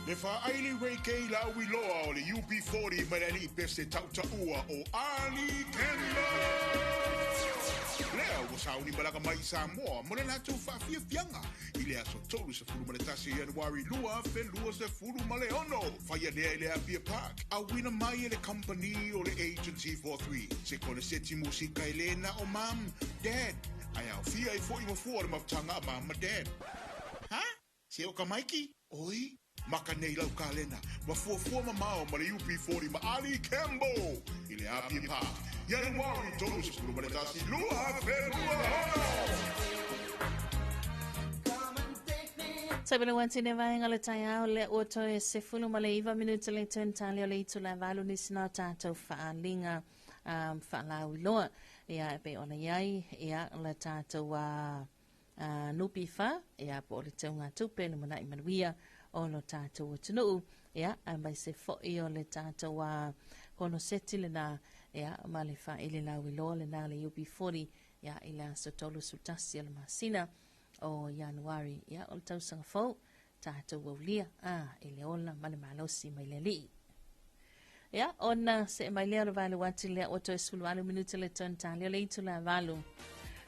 Le faaili Ray Kay lauiloa o le UB40 mai le alii pese tautaua o Ali Campbell. Lea ua sauni malaga mai i Samoa mo le latou faafiafiaga i le aso 31 Ianuari 2026. Faia lea i le Apia Park, auina mai e le kamupani o le Agency 43. Se koneseti musika e le na o Mum, Dad, ae aofia ai foi ma fua o le mafutaga a Mum ma Dad. Ha? Se o ka maiki? Oi? Maka nei lau kalena, ma fuafua mamao ma le UB40 ma Ali Campbell i le Apia Park, Ianuari 31, 2026. Sabela ua tine vaega le taeao lea ua toe 19 minute le turn tali o le itula e valu nisi na o tātou faaaliga faalauiloa. Ia, e pei ona i ai, ia, le tātou NPF, ia, po o le teugatupe lumanai manuia o lo tātou atunuu, ia, aemaise foi o le tātou konoseti lena, ia, ma le faaili lauiloa lena le UB40, ia, i le aso 31 o le masina o Ianuari, ia, o le tausaga fou, tatou aulia, i le ola ma le malosi mai le Alii. Ia, ona see mai lea o le valu atu lea ua toe 18 minute le tone tali o le itula valu.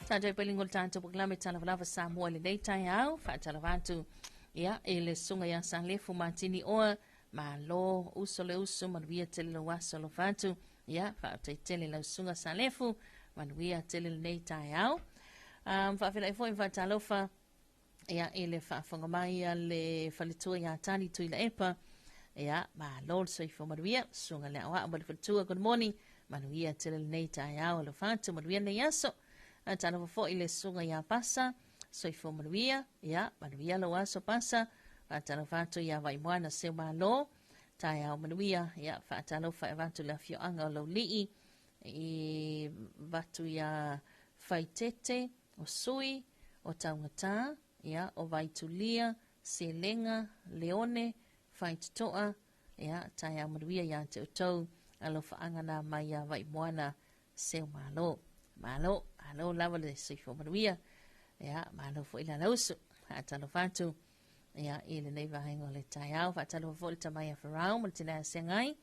Tātou pailingo le tātou polokalame Talavalava Samoa i lenei taeao, faatalofa atu ia, i le susuga ia Salefu Matini Oa, malo uso le uso, manuia tele lou aso alofa atu. Ia, faafetai tele lau susuga Salefu, manuia tele lenei taeao. Faafeiloai foi ma faatalofa ia, i le faafofoga mai a le faletua ia Tani Tuilaepa. Ia, malo le soifua manuia, susuga le aoao ma le faletua, good morning, manuia tele lenei taeao, alofa atu, manuia lenei aso. Talofa foi i le susuga ia Pasa, soifua manuia, ia, manuia lou aso Pasa. Faatalofa atu ia Vaimoana Seumalo, taeao manuia, ia, faatalofa e avatu le afioaga o Laulii, i vatu ia Faitete, o Sui, o Taugata, ia, o Vaitulia, Selega, Leone, Faitotoa, ia, taeao manuia ia te outou, alofaaga na mai ia Vaimoana Seumalo. Malo, malo lava le soifua manuia, ia, malo foi le alausu. Faatalofa atu, ia, i lenei vaega o le taeao. Faatalofa foi le tama ia Farao ma le tina ia Seagai,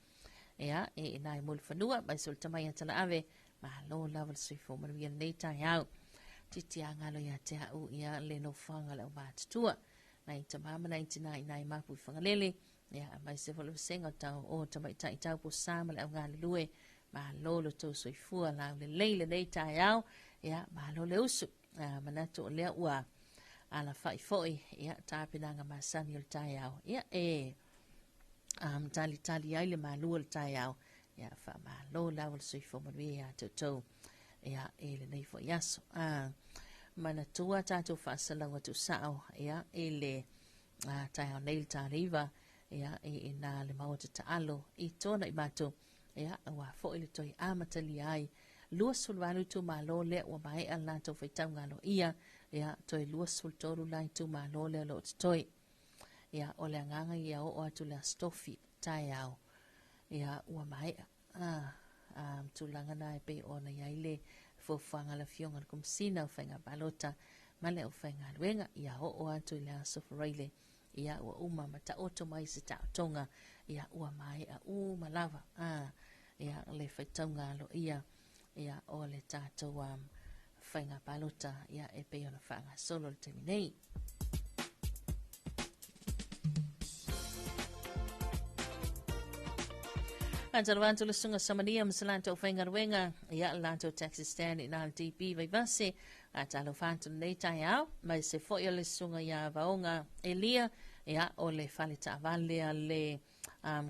ia, e ina i Mulifanua, mai so le tama ia Talaave, malo lava le soifua manuia lenei taeao. Titi a ngalo ia te au ia le nofoaga o le aumatutua. Nai tama ma nai tina i nai mapu i Fagalele, ia, aemaise foi le vasega o tau o tamaitai tau posa ma le augalulue. Malo lo tou soifua laulelei lenei taeao, ia, malo le usu. Manatu o lea ua alafai foi, ia, tapenaga masani o le taeao, ia, e talitali ai le malu o le taeao. Ia, faamalo lava le soifua manuia ia te outou, ia, i lenei foi aso. Manatua tatou faasalauga tuusao, ia, i le taeao nei le taleiva ia e i nā le maota taalo i tona i matou ia aua foi le toe amatalia ai 28 itumalo lea ua maea le latou faitauga aloaia ia toe 23 la itumalo lea o lo o totoe. Ia o le agaga ia oo atu le Aso Tofi taeao ia ua maea tulaga na e pei ona i ai le fuafuaga a le Afioga i le Komesina o Faiga Palota ma le aufaigaluega ia oo atu i le Aso Faraile ia ua uma ma taoto mai se taotoga ia ua maea uma lava ia le faitauga aloaia ia o le tatou faiga palota ia e pei ona faagasolo le taimi nei. Atalo atu le susuga Samania ma se latou faigaluega ia latou taxi stand i nā le DP Vaivase. Atalofa atu lenei taeao mai se foi o le susuga ia Vaoga Elia ia o le fale taavale a le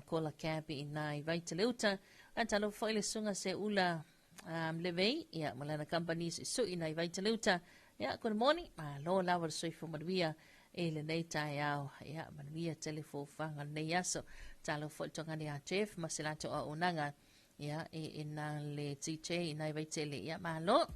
Kola Cab i nā i Vaiteleuta. Atalofa foi le susuga Seula Levei ia ma lana company suisui nai Vaiteleuta. Ia, good morning. Malo lava le soifua manuia i lenei taeao. Ia, manuia tele fuafuaga o lenei aso. Talofa foi le togane ia Jeff ma se latou auaunaga. Ia, i nā le TJ i nai Vaitele. Ia, malo.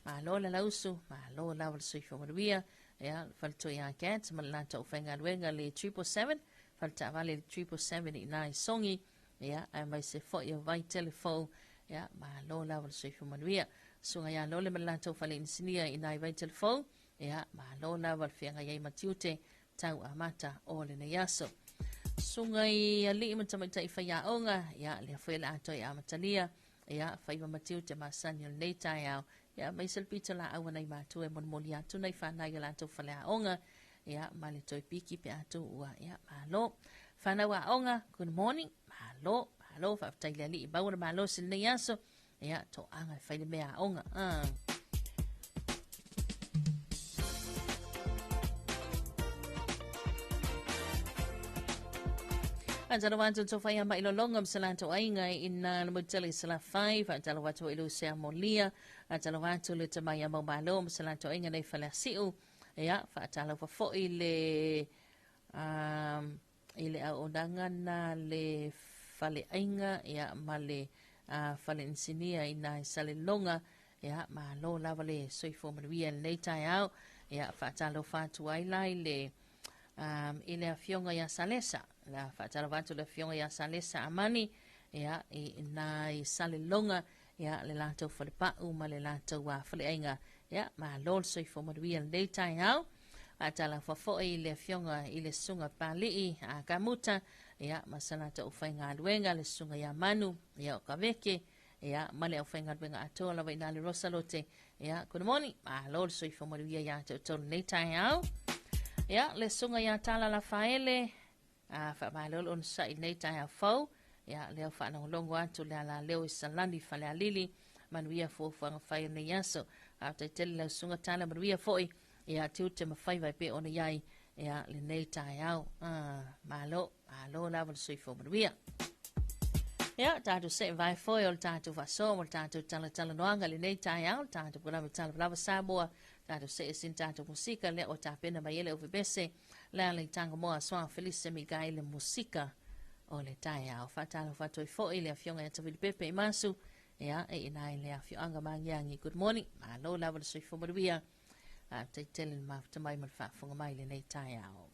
Malo le lausu. Malo lava le soifua manuia. Ia, le faletua ia Gat ma le latou faigaluega le 777. Fale taavale le 777 i nā i Songi. Ia, aemaise foi o Vaitele fou. Ia, malo lava le soifua manuia. Susuga ia Lole ma le latou fale inisinia i nai Vaitele fou. Ia, malo lava le feagai ai ma tiute tau amata o lenei aso. Susuga i alii ma tamaitai faiaoga, ia, lea foi o le a toe amatalia. Ia, faiva ma tiute masani o lenei taeao. Ia, aemaise le pitolaau a nai matua e molimoli atu nai fanau i a latou faleaoga. Ia, ma le toe piki pe a tuua. Ia, malo. Whanau aoga, good morning. Malo, malo, faafetai le Alii maua le malosi i lenei aso. Ia, toaga e fai le mea aoga. Faatalofa atu le tofa ia Mailolonga ma se latou aiga i nā le Mutele i Salafai. Faatalofa atu i Lusia Molia. Faatalofa atu le tama ia Maumalo ma se latou aiga nei Faleasiu. Ia, faatalofa foi le i le auaunaga na le faleaiga ia, ma le fale inisinia i nā i Salelologa. Ia, malo lava le soifua manuia i lenei taeao. Ia, faatalofa atu ai la i le i le afioga ia Salesa. La faatalofa atu le afioga ia Salesa Amani ia, i nā i Salelologa ia, le latou falepau ma le latou faleaiga. Ia, malo le soifua manuia i lenei taeao. Faatalofa foi i le afioga i le susuga Pali'i a Kamuta, ia, ma sa latou aufaigaluega, le susuga ia Manu, ia, o Kaveke, ia, ma le aufaigaluega atoa lava i nā le Rosalote. Ia, good morning, malo le soifua manuia ia te outou lenei taeao. Ia, le susuga ia Tala Lafaele, a faamalo le onosai i lenei taeao fou. Ia, lea ua faalogologo atu le alaleo i Salani Falealili, manuia fuafuaga fai o lenei aso. Faafetai tele lau susuga Tala, manuia foi ia tiute ma faiva e pei ona i ai ia lenei taeao. Malo, malo lava le soifua manuia. Ia, tatou see vae foi o le tatou faasoa ma le tatou talatalanoaga i lenei taeao, le tatou polokalame Talavalava Samoa, tatou see sina tatou musika lea ua tapena mai ai le Aufepese le ala i Tagamoa Soa Felise Mikaele Musika o le taeao. Faatalofa atu ai foi le afioga ia Tavili Pepe i Masu, ia, e ina i le afioaga Magiagi. Good morning, malo lava le soifua manuia. Faafetai tele le mafuta mai ma le faafofoga mai i lenei taeao.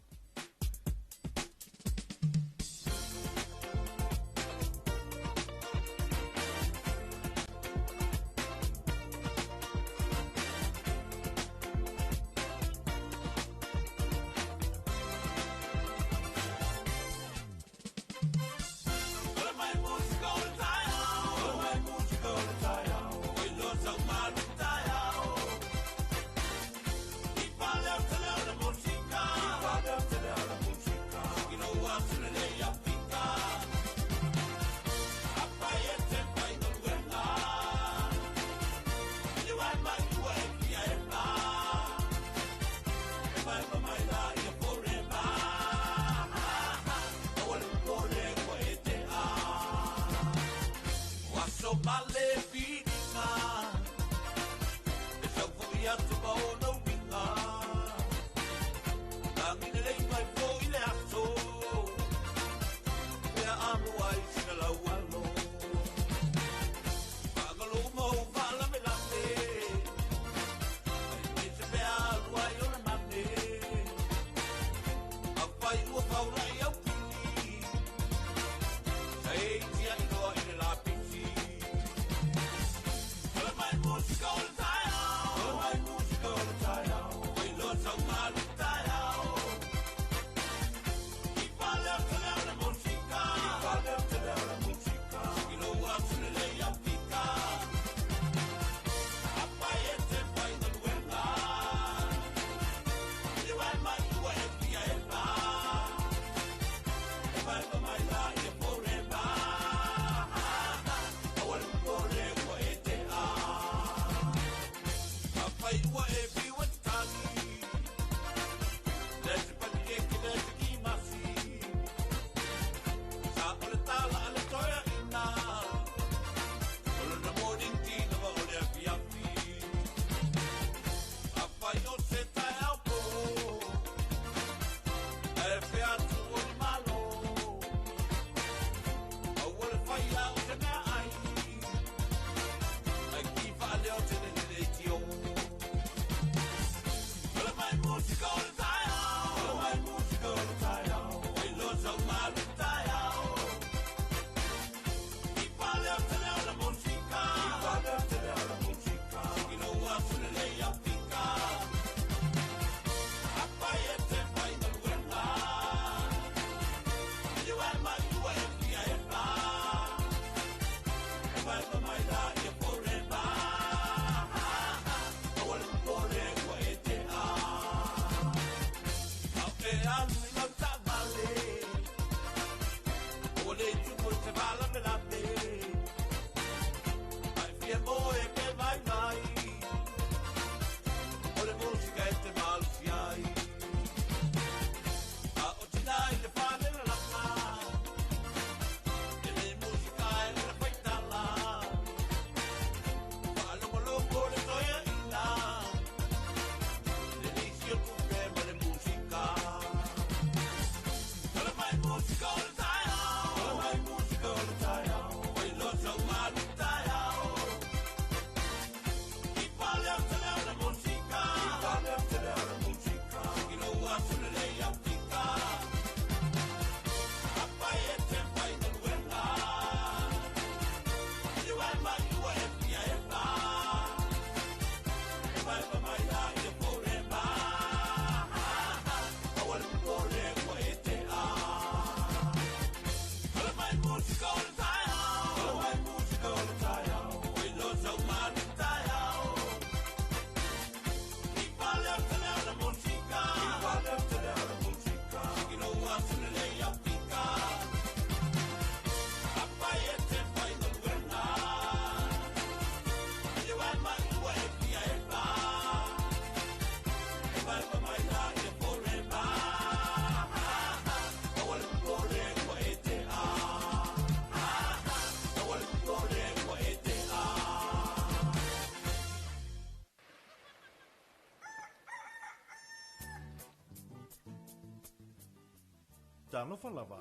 Talofa lava.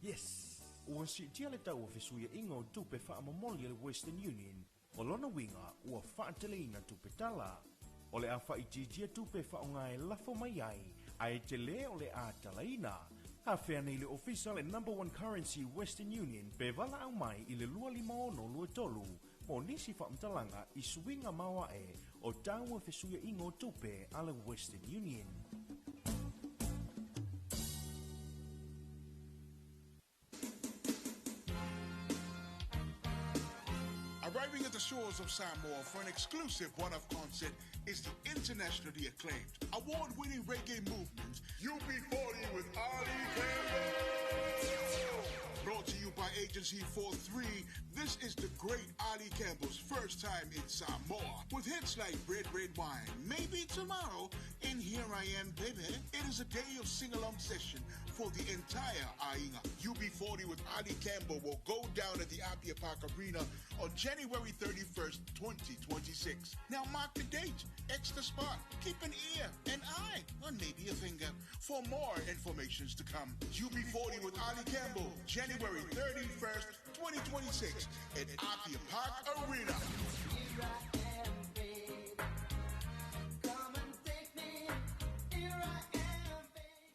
Yes. Ua sitia le tau o fesuia inga o tupe whaamomoli le Western Union. O lona winga ua whaateleina tupe tala. O le a whaititia tupe whaonga e lafo mai ai, a e te le o le a talaina. A whea nei le ofisa le number one currency Western Union pe wala au mai i le 2523 mo nisi whaamtalanga i suinga maua e o tau o fesuia inga o tupe a le Western Union. Arriving at the shores of Samoa for an exclusive one-off concert is the internationally acclaimed, award-winning reggae movement, UB40 with Ali Campbell. Brought to you by Agency 43, this is the great Ali Campbell's first time in Samoa. With hits like Red, Red Wine, Maybe Tomorrow, and Here I Am, Baby. It is a day of sing-along session for the entire Ainga. UB40 with Ali Campbell will go down at the Apia Park Arena on January 31st, 2026. Now mark the date, X the spot, keep an ear, an eye, or maybe a finger for more informations to come. UB40 with Ali Campbell, January 31st, 2026 at Apia Park Arena. Here I am, babe. Come and take me. Here I am, babe.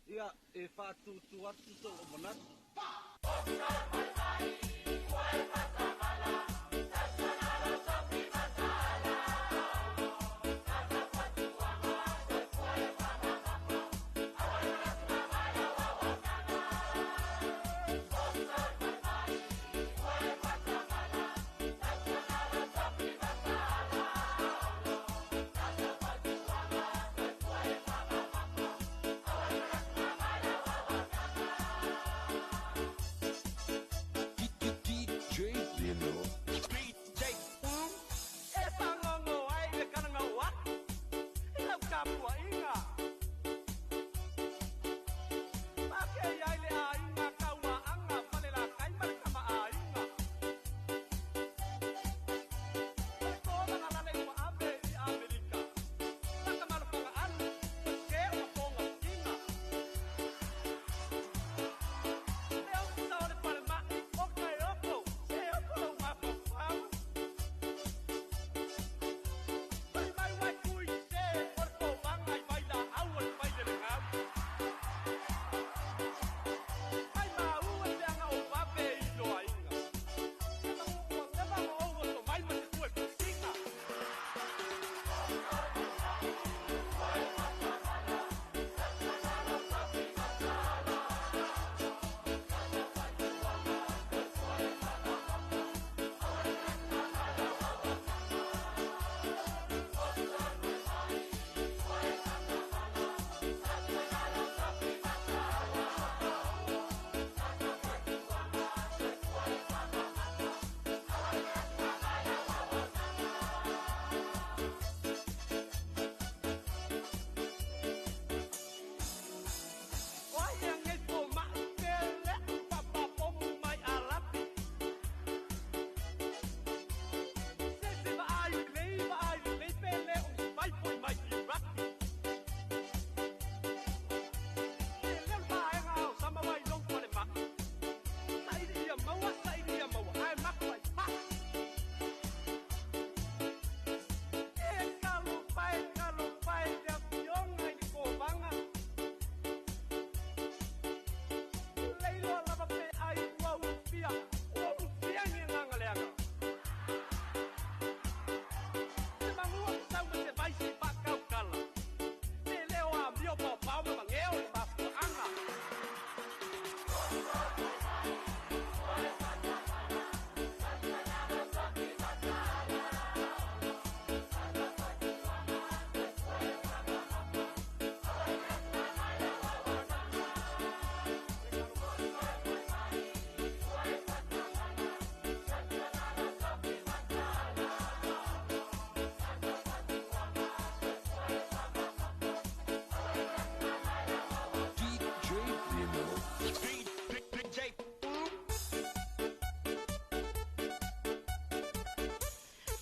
Ia, e whātūtū atu tō o manatu. DJ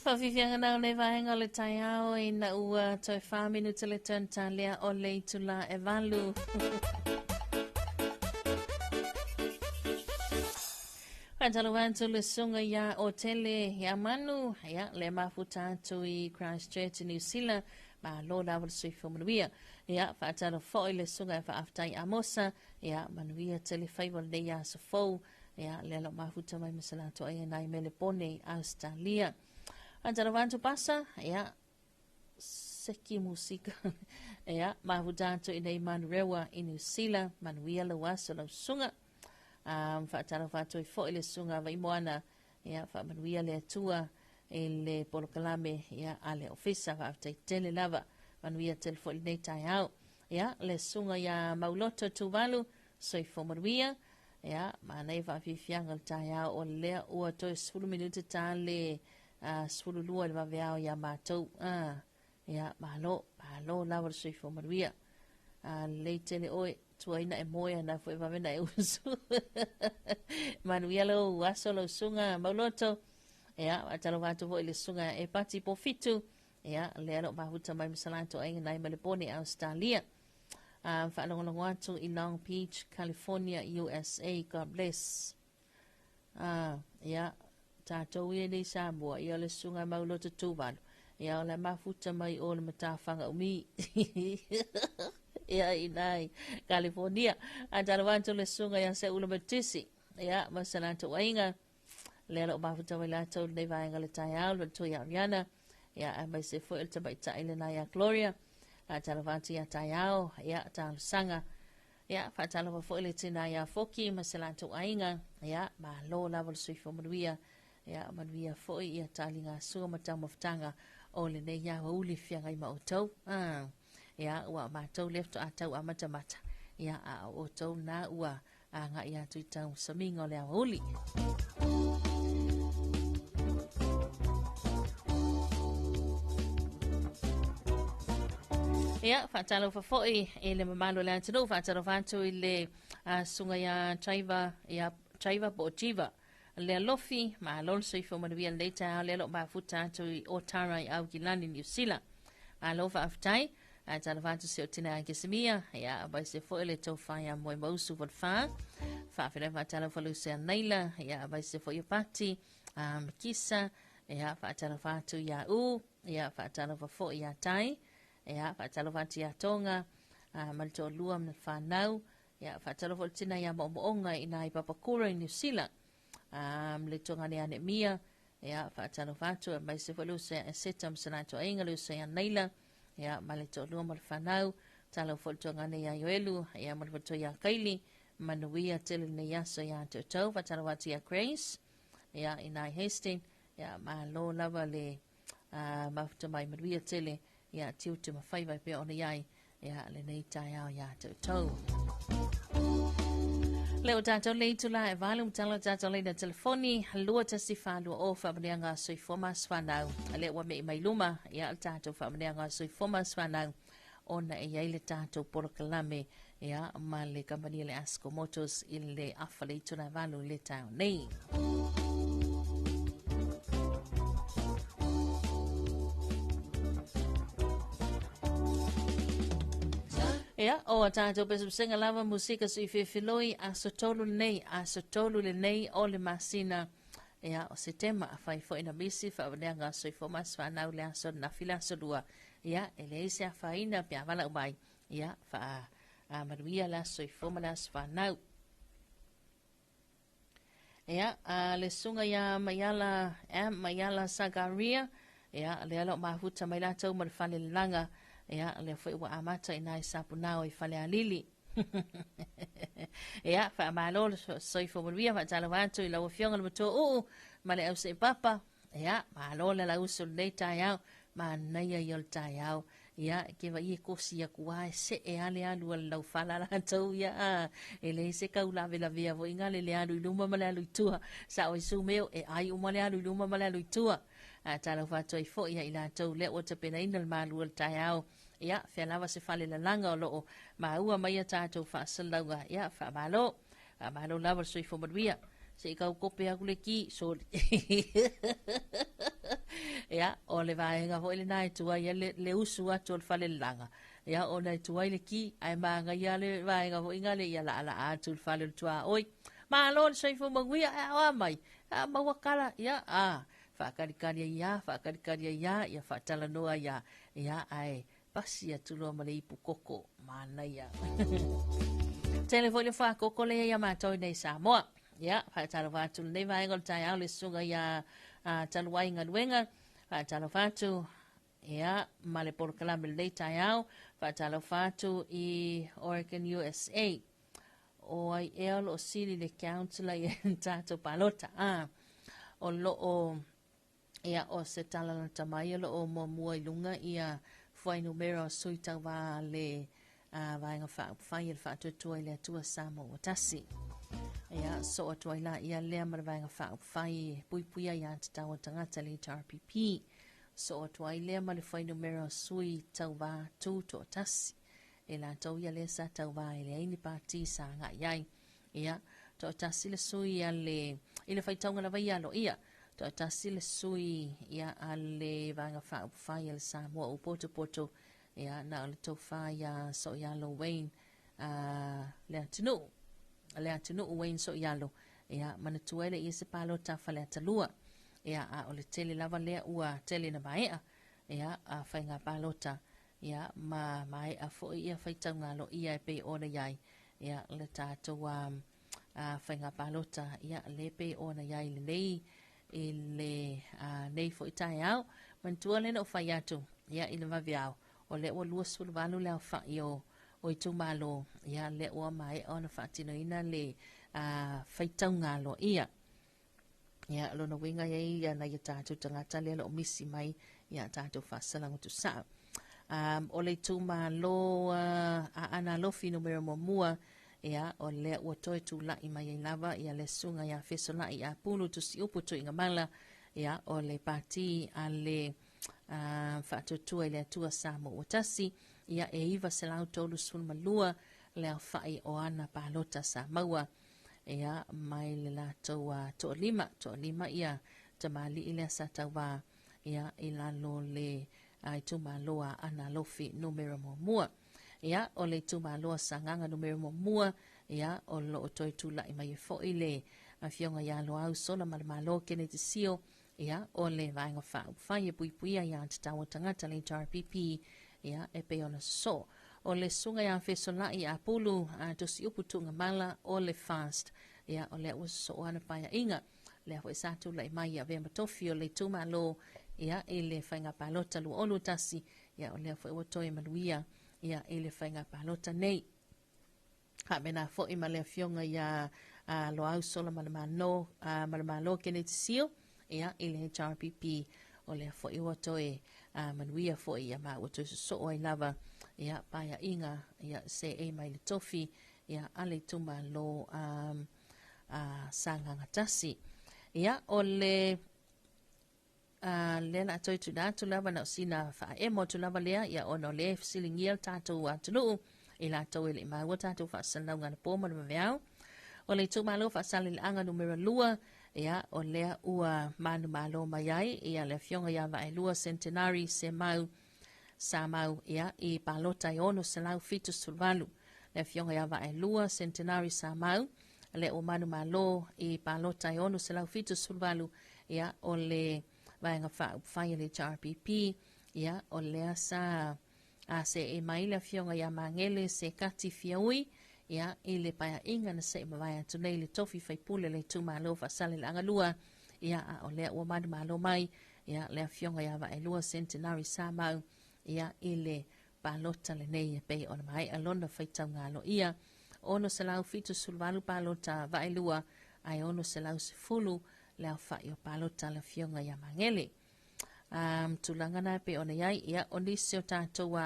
Faafiafiaga o le vaega o le taeao ina ua toe 4 minute le turn talea o le itula e valu. Faatalofa atu le susuga ia Otele ia Manu, ia le mafuta atu i Christchurch, New Zealand, malo lava le soifua manuia. Ia faatalofa foi le susuga e faafetai Amosa, ia manuia tele faiva o lenei aso fou. Ia lea lo mafuta mai ma se latou aiga nai Melepone i Australia. Faatalofa atu Pasa, ia seki musika. Ia mafuta atu i nei Manurewa i New Zealand, manuia lau aso lau susuga. Faatalofa atu ai foi le susuga Vaimoana, ia faamanuia le Atua i le polokalame ia a le ofisa, faafetai tele lava, manuia tele foi lenei taeao. Ia le susuga ia Mauloto Tuvalu, soifua manuia. Ia manaia faafiafiaga o le taeao o lea ua toe 10 minute ta le 12 i le vaveao ia matou. Ia malo, malo lava le soifua manuia. Lelei tele oe, tuaina e moe ana foi vave na e usu. Manuia lou aso lau susuga Mauloto. Ia, faatalofa atu foi i le susuga e Pati Pofitu. Ia, lea lo mafuta mai ma sa latou aiga nai Melepone, Australia. Faalogologo atu i Long Beach, California, USA. God bless. Ia, tatou ia nei Samoa, ia o le susuga Mauloto Tuvalu. Ia o le mafuta mai o le matafaga umi. Ia i nai California. Faatalofa atu le susuga ia Seula Matisi. Ia, ma sa latou aiga. Lea lo mafuta mai latou lenei vaega le taeao, le matua ia Ariana. Ia, aemaise foi o le tamaitai lena ia Gloria. Faatalofa atu ia taeao, ia, talosaga. Ia, faatalofa foi le tina ia Foki ma se latou aiga. Ia, malo lava le soifua manuia. Ia, manuia foi ia taligasua ma taumafataga o lenei aoauli feagai ma outou. Ia, ua matou lea faatoa tau amatamata. Ia, a o outou na ua agai atu i tausamiga o le aoauli. Ia, faatalofa foi i le mamalu o le atunuu, faatalofa atu i le susuga ia Traiva, ia Traiva po o Jiva. Le alofi, malo le soifua manuia lenei taeao lea o lo o mafuta atu i Otara i Aukilani, Niu Sila. Malo faafetai. Ae talofa atu si o tina Kesimia, ia, aemaise foi le tofa ia Moemausu Falefa. Faafetai faatalofa Lucia Naila, ia, aemaise foi o Pati, Kisa, ia, faatalofa atu ia U, ia, faatalofa foi ia Tai, ia, faatalofa atu ia Tonga, ma le toalua ma le whanau, ia, faatalofa le tina ia Mo'omo'oga i nai Papakura i Niu Sila, le toga le ane mia, ia, faatalofa atu, aemaise foi le uso ia Eseta ma se latou aiga, le uso ia Naila, ia, ma le toalua ma le fanau, talofa foi le toga nei ia Ioelu, ia, ma le faletua ia Kaili, manuia tele lenei aso ia te outou, faatalofa atu ia Grace, ia, i nai Hastings, ia, malo lava le mafuta mai manuia tele, ia, tiute ma faiva e pei ona i ai, ia, lenei taeao ia te outou. Le o tatou le itula e valu matala tatou leina telefoni 21420 faamanuiaga soifua ma aso fanau. Le ua mei mai luma ia le tatou faamanuiaga soifua ma aso fanau ona e iai le tatou polokalame ia ma le kamupani le Asco Motors i le afa le itula e valu i le taeao nei. Ia, o a tātou pesepesega lava musika sui fefiloi aso tolu lenei, aso tolu lenei o le masina ia, o Setema, a fai foi na misi faavaneaga soifua ma aso fanau le aso nafi le aso lua. Ia, e leai se afaina pe a valaau mai. Ia, faa manuia le aso soifua ma le aso fanau. Ia, a le susuga ia Maiala, Maiala Sagaria, ia, lea lo mafuta mai latou ma le fale lalaga, ia, lea foi ua amata i nai sapunao i Falealili. Ia, faamalo le soifua manuia, faatalofa atu i lau Afioga le Matua Uu ma le Auseepapa. Ia, malo le lauuso lenei taeao, manaia ia o le taeao. Ia, ke vai e kosi aku a e see a le alu a le laufala latou ia a e leai se kau lavelavea foi ngale le alu i luma ma le alu i tua. Sao i su meo e ai uma le alu i luma ma le alu i tua. A talofa atu ai foi ia i latou lea ua tapenaina le malu o le taeao. Ia, fea lava se fale lalaga o loo maua mai a tatou faasalalauga. Ia, faamalo. Faamalo lava le soifua manuia. Se i kau kope aku le ki, soli. Ia, o le vaega foi lena e tuai ai le, le usu atu o le fale lalaga. Ia, ona e tuai le ki, ae magaia le vaega foi ngale ia laalaa atu le fale o le tuaoi. Malo le soifua manuia, e aoa mai. A maua kala, ia, a, faakalikali ai ia, faakalikali ai ia, ia faatalanoa ia, ia, ae pasi atu loa ma le ipu koko, manaia. Tele foi le whakoko le ia mātou i nei Samoa. Ia, whaatalofa atu lenei vaega o le taeao le susuga ia Taluai Galuega. Whaatalofa atu ia, ma le polokalame lenei taeao. Whaatalofa atu i Oregon, USA. O ai ea o loo sili le councillor i tatou palota. Ah, o loo Ia, o se tala lata mai o lo o muamua i luga ia fuainumera o sui tauva a le a, Vaega Faaupufai e le Faatuatua i le Atua Samoa ua Tasi. Ia, soo atu ai la ia lea ma le Vaega Faaupufai e puipuia aiā tatau a tagata le HRPP. Soo atu ai lea ma le fuainumera o sui tauva tutoatasi. E latou ia lea sa tauva e leai ni pati sa agai ai. Ia, toatasi le sui a le, i le faitauga lava ia aloaia, toatasi le sui ia a le Vaega Faaupufai a le Samoa ua potopoto, ia, na o le tofa ia Soialo Wayne a le atunuu, le atunuu Wayne Soialo, ia, manatua e le ia se palota Faleata 2. Ia, a o le tele lava lea ua tele na maea, ia, a faiga palota, ia, ma maea foi ia faitauga aloaia e pei ona i ai, ia, le tatou a, a, faiga palota, ia, le pei ona i ai lenei, i le a, nei foi taeao. Manatua lea na ou fai atu, ia, i le vaveao, o lea ua 28 le aofai o, o itumalo, ia, lea ua maea ona faatinoina le a, faitauga aloaia. Ia, lona uiga e i ai ia nai o tatou tagata lea o lo o misi mai ia tatou faasalaga tuusaa. Um, o le itumalo uh, Aana Alofi numera muamua, ia, o lea ua toe tula'i mai ai lava ia le susuga ia Fesola'i Apulu Tusiupu Tuigamala, ia, o le pati a le uh, Faatuatua i le Atua Samoa ua Tasi, ia, e 932 le aofa'i o ana palota sa maua. Ia, mai le latou a toalima, toalima ia tamalii lea sa tauvā, ia, i lalo le a itumalo a Aana Alofi numera muamua. Ia, o le itumalo a Sagaga numera muamua, ia, o lo o toe tula'i mai ai foi le Afioga ia Loau Sola Malemalo Keneti Sio, Ia, o le Vaega Faaupufai e puipuia aiā tatau a tagata le HRPP, ia, e pei ona sosoo. O le Susuga ia Fesola'i Apulu a Tusiupu Tuugamala o le FAST, ia, o lea ua sosoo ana paeaiga. Lea foi sa tula'i mai e avea ma tofi o le itumalo, ia, i le faiga palota 2021, ia, o lea foi ua toe manuia, ia, i le faiga palota nei. Faapena foi ma le afioga ia Loau Sola Malemalo, Malemalo Kenneth Seal, ia, i le HRPP, o lea foi ua toe manuia foi ia ma ua toe sosoo ai lava ia paeaiga ia seei mai le tofi ia a le itumalo a Sagaga 1. Ia, o le A lea la toe tuuina atu lava na o sina faaemo atu lava lea, ia ona o lea e fesiligia le tatou atunuu i latou e le i maua tatou faasalalauga anapo ma le vaveao. O le itumalo Faasaleleaga numera 2, ia o lea ua manumalo mai ai ia le afioga ia Vaelua Centenary Semau Samau ia i palota e 678. Le afioga ia Vaelua Centenary Samau lea ua manumalo i palota e 678 ia o le Vaega Faaupufai a le HRPP, ia o lea sa a seei mai le afioga ia Magele Sekati Fiaui ia i le paeaiga na se'i mavae atu nei le tofi faipule le itumalo Faasaleleaga 2, ia a o lea ua manumalo mai ia le afioga ia Vaelua Centenary Samau ia i le palota lenei e pei ona maea lona faitauga aloaia, 678 palota vaelua ae 610 le aofai o palota a le Afioga ia Magele. Tulaga na e pei ona i ai, ia, o nisi o tatou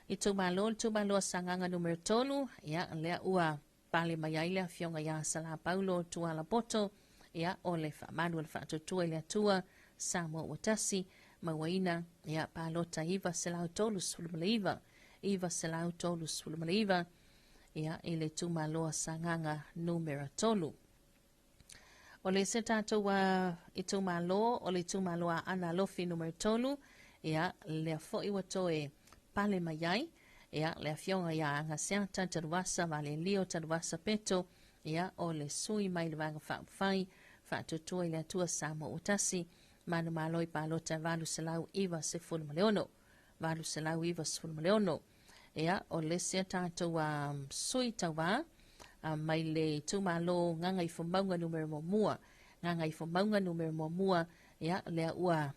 itumalo, le itumalo a Sagaga numera 3, ia, lea ua pale mai ai le Afioga ia Sala Paulo Tuala Poto, ia, o le faamalu o le faatuatua i le Atua, Samoa ua tasi, mauaina, ia, palota 939, 939, ia, i le itumalo a Sagaga numera 3. O le isi tatou itumalo, o le itumalo a Aana Alofi numera 3, ia, lea foi ua toe pale mai ai, ia, le afioga ia Agaseata Tanuvasa Valelio Tanuvasa Peto, ia, o le sui mai le Vaega Faaupufai, Faatuatua i le Atua Samoa ua tasi, manumalo i palota 896, 896. Ia, o le isi tatou sui tauva mai le itumalo Gagaifomauga numera 1, Gagaifomauga numera 1, ia, lea ua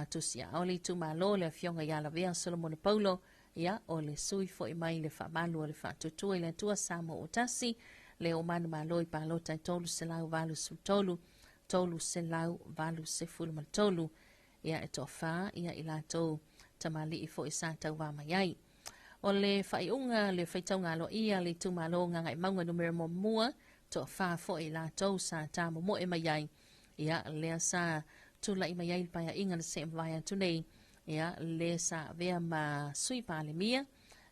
tusiaao le itumalo le afioga ia Lavea Solomona Paulo, ia, o le sui foi mai le faamalu o le faatuatua i le Atua Samoa ua tasi, le o manumalo i palota e 383, 383, ia, e toafa, ia, i latou tamalii foi sa tauva mai ai. O le faaiuga le faitauga aloaia le itumalo Gagaemauga numera 1, toafa foi i latou sa tamomoe mai ai, ia, lea sa tulai mai ai le paeaiga na seʻa mavae atu nei, ia, le sa avea ma Sui Palemia,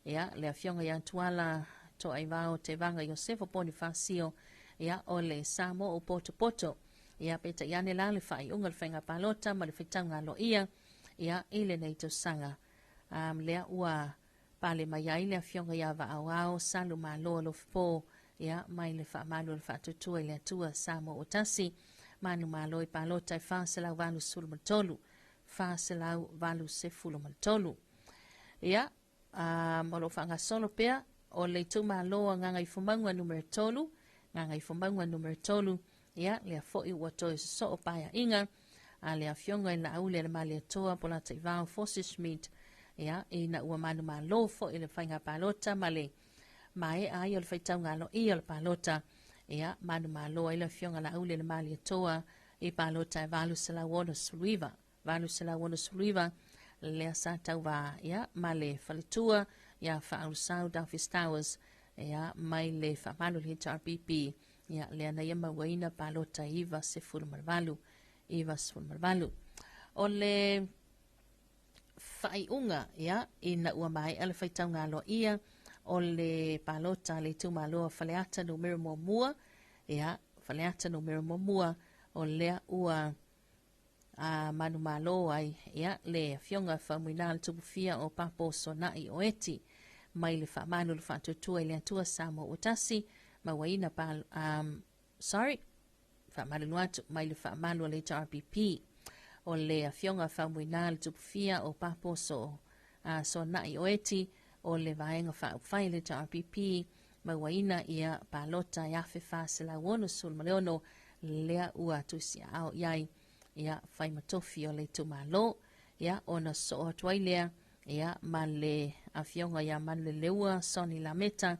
ia, le afioga ia Tuala Toaivao Tevaga Iosefo Ponifasio, ia, o le Samoa o Potopoto. Ia, peitai ane la le faaiuga o le faiga palota ma le faitauga aloaia, ia, i lenei tausaga. Lea ua pale mai ai le afioga ia Vaaoao Salu Malo Alofipo, ia, mai le faamalu o le faatuatua i le Atua Samoa ua tasi, manumalo i palota e 483, 483. Ia, o lo o faagasolo pea o le itumalo a Gagaifomauga numera 3, Gagaifomauga numera 3, ia, lea foi ua toe sosoo paeaiga a le afioga i Laauli a le Malietoa Polataivao Fosi Schmidt, ia, ina ua manumalo foi le faiga palota ma le maea ai o le faitauga aloaia o le palota, ia, manumalo ai le afioga Laauli a le Malietoa i palota e 869, 869, lea sa tauva, ia, ma le faletua ia Faaulusau Duffy Stowers, ia, mai le faamalu le HRPP, ia, lea na ia mauaina palota 98, 98. O le faaiuga, ia, ina ua maea le faitauga aloaia o le palota a le itumalo a Faleata numera 1, ia, Faleata numera 1, o lea ua manumalo ai, ia, le afioga Faumuina le Tupufia o Papo Sonai Oeti mai le faamalu le faatuatua i le Atua Samoa ua tasi, mauaina pa, sorry, faamalulu atu mai le faamalu a le HRPP. O le afioga Faumuina le Tupufia o Papo Sonai Oeti o le vaega faaupufai le HRPP, mauaina ia palota e 1466, lea ua tusiaao i ai, ia, fai ma tofi o le itumalo, ia, ona soo atu ai lea, ia, ma le afioga ia Manuleleua Sonny Lameta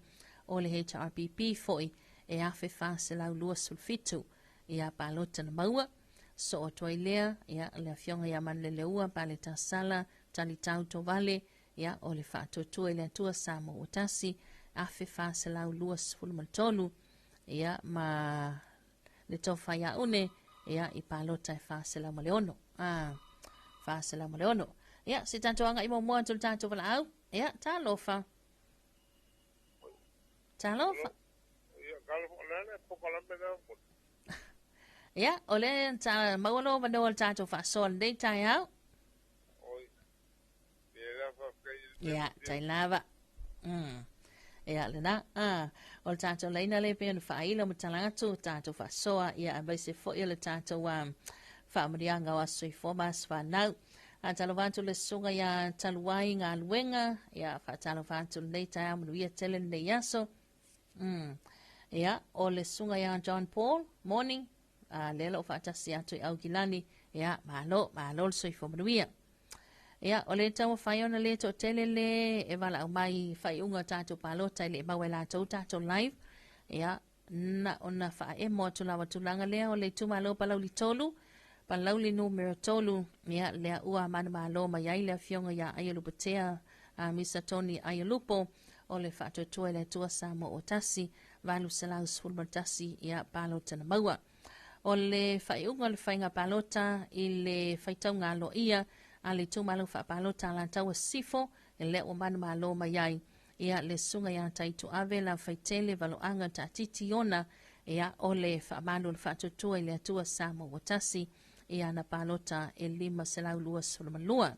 o le HRPP foi e 1427, ia, palota na maua. Soo atu ai lea, ia, le afioga ia Manuleleua Paletasala Talitau Tovale, ia, o le faatuatua i le Atua Samoa ua tasi, 1423, ia, ma le tofa ia une, ia, i palota e 406, 406. Ia, se tatou aga'i muamua atu le tatou valaau. Ia, talofa. Talofa. Ia, o le ta maua lo avanoa le tatou faasoa lenei taeao. Ia, tai lava. Ia, lena. O le tatou laina le pei ona faailo ma tala atu, tatou faasoa, ia, aemaise foi o le tatou faamanuiaga o aso soifua ma aso fanau. Faatalofa atu le susuga ia Taluai Galuega, ia, faatalofa atu lenei taeao, manuia tele lenei aso. Ia, o le susuga ia John Paul, morning, lea o lo o faatasi atu i Aukilani, ia, malo, malo le soifua manuia. Ia, o le taumafai ona le toatele le e valaau mai i faaiuga o tatou palota e le i maua e latou tatou live. Ia, na ona faaemo atu lava tulaga lea o le itumalo Palauli 3, Palauli numera 3, ia, lea ua manumalo mai ai le afioga ia Aiolupotea a Misa Tony Aiolupo, o le Faatuatua i le Atua Samoa ua tasi, 811, ia, palota na maua. O le faaiuga o le faiga palota i le faitauga aloaia a le itumalo faapalota Alataua Sisifo, lea ua manumalo mai ai ia le susuga ia Taituave Lafaitele Valoaga Taatiti Iona, ia o le faamalu o le Faatuatua i le Atua Samoa ua tasi i ana palota e 522.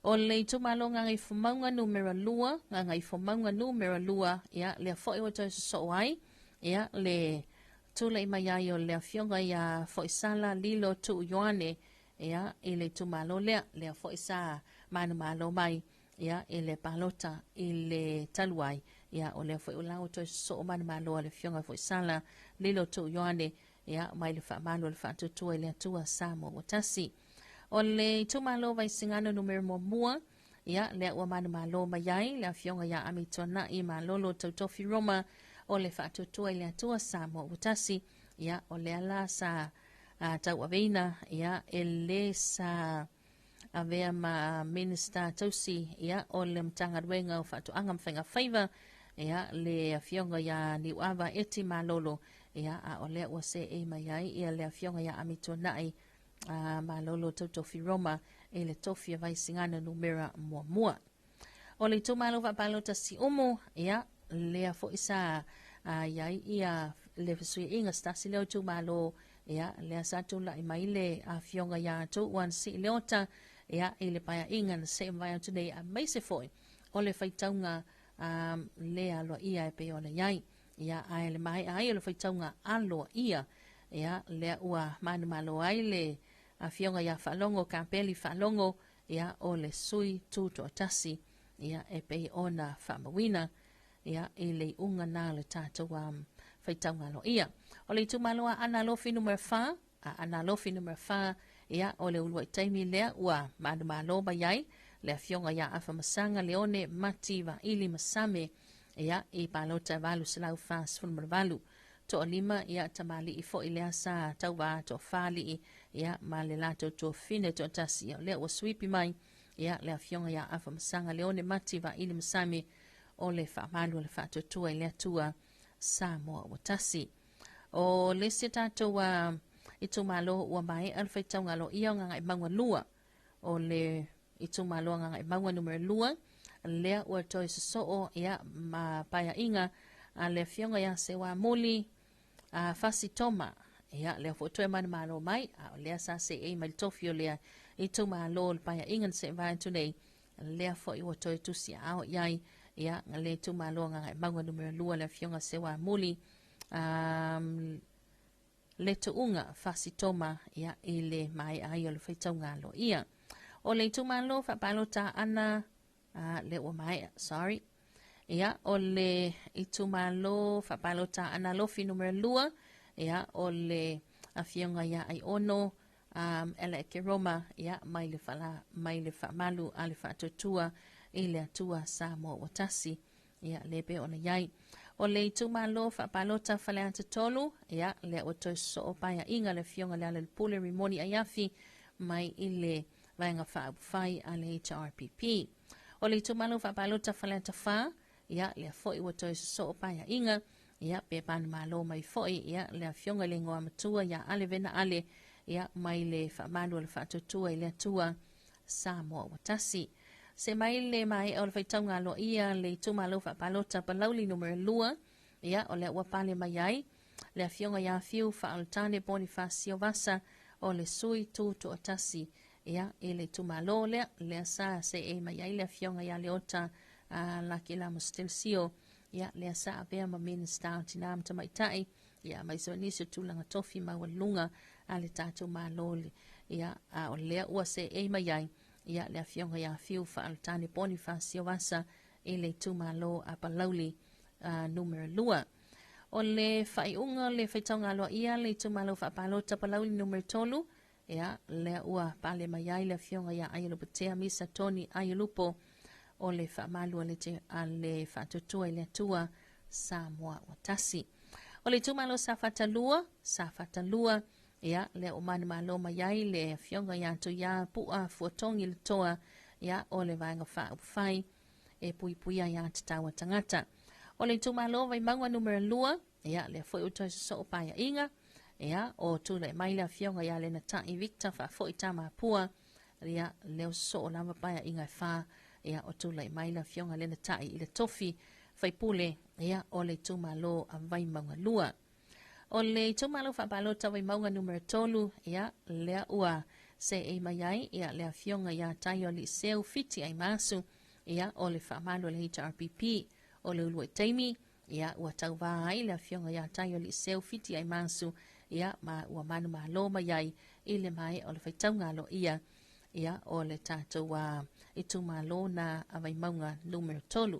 O le itumalo Gagaifomauga numera 2, Gagaifomauga numera 2, ia lea foi ua toe sosoo ai, ia le tulai mai ai o le afioga ia Foisala Lilo Tuu Ioane, ia i le itumalo lea, lea foi sa manumalo mai ia i le palota i le talu ai, ia o lea foi o la ua toe sosoo manumalo a le afioga Foisala Lilo Tuu Ioane, ia mai le faamalu o le Faatuatua i le Atua Samoa ua tasi. O le itumalo Vaisigano numera muamua, ia lea ua manumalo mai ai le afioga ia Amituanai Malolo Tautofi Roma o le Faatuatua i le Atua Samoa ua tasi, ia o lea la sa tauaveina ia e le sa avea ma Minista tausi ia o le Matagaluega o Faatoaga ma Faiga Faiva ia le afioga ia Niuava Eti Malolo ia a o lea ua seei mai ai ia le afioga ia Amituanai Malolo Tautofi Roma i le tofi a Vaisigano numera muamua. O le itumalo faapalota Siumu, ia, lea foi sa i ai ia le fesuiaiga se tasi lea o itumalo, ia, lea sa tulai mai le afioga ia Tuuan Siileota, ia, i le paeaiga na see mavae atu nei, aemaise foi o le faitauga le aloaia e pei ona i ai. Ia, ae le maea ai o le faitauga aloaia, ia, lea ua manumalo ai le afioga ia Faalogo Kapeli Faalogo, ia, o le sui tutoatasi, ia, e pei ona faamauina, ia, i le iuga na o le tatou faitauga aloaia. O le itumalo Aana Alofi numera 4, Aana Alofi numera 4, ia, o le uluai taimi lea ua manumalo mai ai le afioga ia Afamasaga Leone Mati Vaili Masame, ia, i palota e 848. Toalima, ia, tamalii foi lea sa tauva toafalii, ia, ma le latou tuafafine toatasi, ia, o lea ua suipi mai, ia, le afioga ia Afamasaga Leone Mati Vaili Masame o le faamalu o le Faatuatua i le Atua Samoa ua tasi. O le isi tatou itumalo ua maea le faitauga aloaia o Gagaemauga 2, o le itumalo Gagaemauga numera 2, lea ua toe sosoo ia ma paeaiga a le afioga ia Seuamuli Fasi Toma, ia lea foi toe manumalo mai, a o lea sa seei mai le tofi o lea itumalo o le paeaiga na see mavae atu nei, lea foi ua toe tusi aao i ai ia le itumalo Gagaemauga numera 2 le afioga Seuamuli le tuuga Fasitoma ia i le maea ai o le faitauga aloaia. O le itumalo faapalota Aana le ua maea, sorry. Ia, o le itumalo faapalota Aana Alofi numera 2, ia, o le afioga ia Aiono Ela Ekeroma, ia, mai le, fala, mai le faamalu a le Faatuatua i le Atua Samoa ua tasi. Ia, le pei ona i ai. O le itumalo faapalota Faleata 3, ia, lea ua toe sosoo paeaiga le afioga Lealailepule Rimoni Aiafi mai i le Vaega Faaupufai a le HRPP. O le itumalo faapalota Faleata 4, ia, lea foi ua toe sosoo paeaiga, ia, pe manumalo mai foi, ia, le afioga i le Igoamatua ia Ale Vena Ale, ia, mai le faamalu o le Faatuatua i le Atua Samoa ua tasi. Se mai le maea o le faitauga aloaia le itumalo faapalota Palauli numera 2, ia, o lea ua pale mai ai le afioga ia Fiu Faaolotane Bonifasio Vasa o le sui tutoatasi, ia, i le itumalo lea, lea sa seei mai ai le afioga ia Leota Laki Lamos Stelesio, ia, lea sa avea ma Minista o Tina ma Tamaitai, ia, mai se nisi o tulaga tofi maualuluga a le tatou Malo, ia, a o lea ua seei mai ai, ia, le afioga ia Fiu Faaolotane Bonifasio Vasa i le itumalo a Palauli numera 2. O le faaiuga o le faitauga aloaia le itumalo faapalota Palauli numera 3, Ia, lea ua pale mai ai le afioga ia Aiolupotea Misa Tony Aiolupo o le faamalu a le, a le Faatuatua i le Atua Samoa ua tasi. O le itumalo Safata 2, Safata 2, ia, lea ua manumalo mai ai le afioga ia Tuia Pu'a Fuatogi le Toa, ia, o le Vaega Faaupufai e Puipuia Aiā Tatau a Tagata. O le itumalo Vaimauga numera 2, ia, lea foi ua toe sosoo paeaiga, ia, o tulai mai le afioga ia Lenatai Victor Faafoi Tamapua, ia, lea ua sosoo lava paeaiga e 4, ia, o tulai mai le afioga Lenatai i le tofi faipule, ia, o le itumalo a Vaimauga 2. O le itumalo faapalota Vaimauga numera 3, ia, lea ua seei mai ai, ia, le afioga ia Taio Liseu Fiti Aimasu, ia, o le faamalu a le HRPP, o le uluai taimi, ia, ua tauvā ai le afioga ia Taio Liseu Fiti Aimasu, ia, ma ua manumalo mai ai i le maea o le faitauga aloaia, ia, o le tatou itumalo na a Vaimauga numera 3.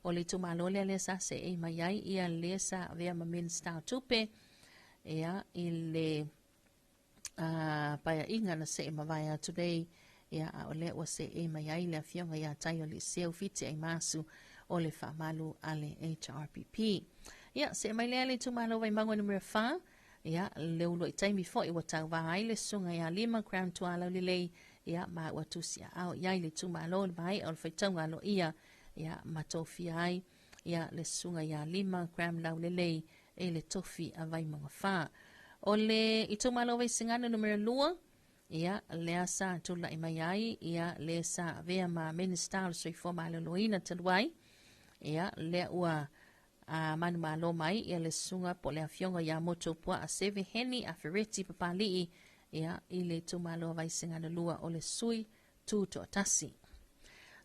O le itumalo lea lea sa seei mai ai ia le sa avea ma Minista o Tupe, ia, i le paeaiga na see mavae atu nei, ia, a o lea ua seei mai ai le afioga ia Taio Liseu Fiti Aimasu o le faamalu a le HRPP. Ia, see mai lea le itumalo Vaimauga numera 4, ia, le uluai taimi foi ua tauvā ai le susuga ia Lima Crown Tualaulelei, ia, ma ua tusiaao i ai le itumalo i le maea o le faitauga aloaia, ia, ma tofia ai, ia, le susuga ia Lima Graham Laulelei e le tofi a Vaimauga 4. O le itumalo Vaisigano numera 2, ia, lea sa tulai mai ai, ia, le sa avea ma Minista o le Soifua Maloloina talu ai, ia, lea ua manumalo mai, ia, le susuga po o le afioga ia Motuopuaa Seve Heni Afereti Papali'i, ia, i le itumalo Vaisigano 2 o le sui tutoatasi.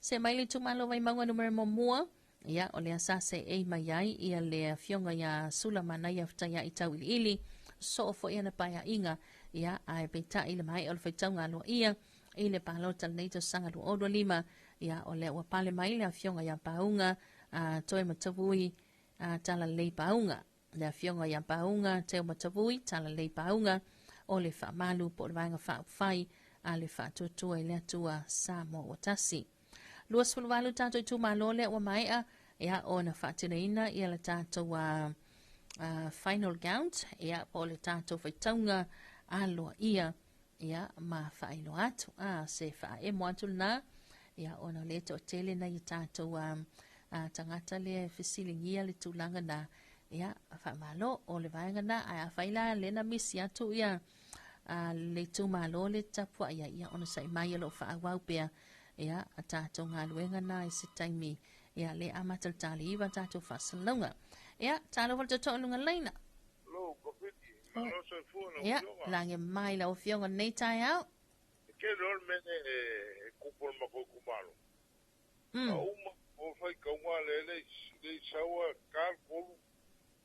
Se mai le itumalo Vaimauga numera 1, ia, o lea sa seei mai ai, ia, le afioga ia Sula Manaia Fetaiai Tauiliili, soo foi ana paeaiga, ia, ae peitai le maea o le faitauga aloaia i le palota lenei tausaga 2025, ia, o lea ua pale mai le afioga ia Pauga Toematavui Talalelei Pauga. Le afioga ia Pauga Teumatavui Talalelei Pauga o le faamalu po o le Vaega Faaupufai a le Faatuatua i le Atua Samoa ua tasi. 28 tatou itumalo lea ua maea, ia, ona faatinoina ia le tatou final count, ia, po o le tatou faitauga aloaia, ia, ma faailoa atu se faaemo atu lena, ia, ona o lea toatele nai o tatou tagata lea e fesiligia le tulaga na, ia, faamalo o le vaega na, ae afai la lea na misi atu ia le itumalo le tapuai ai, ia, ona sai mai o lo o faaauau pea, ia, a tatou galuega na i se taimi, ia, le amata le tali iva tatou faasalalauga. Ia, talofa le totoa luga laina. Lo, Kofiti, malo soifua lau Ia, afioga. lagi mai lau afioga lenei taeao. E tele o le mea nei e tupu i le matou itumalo. A uma o faitauga lea le i sau a ta le tolu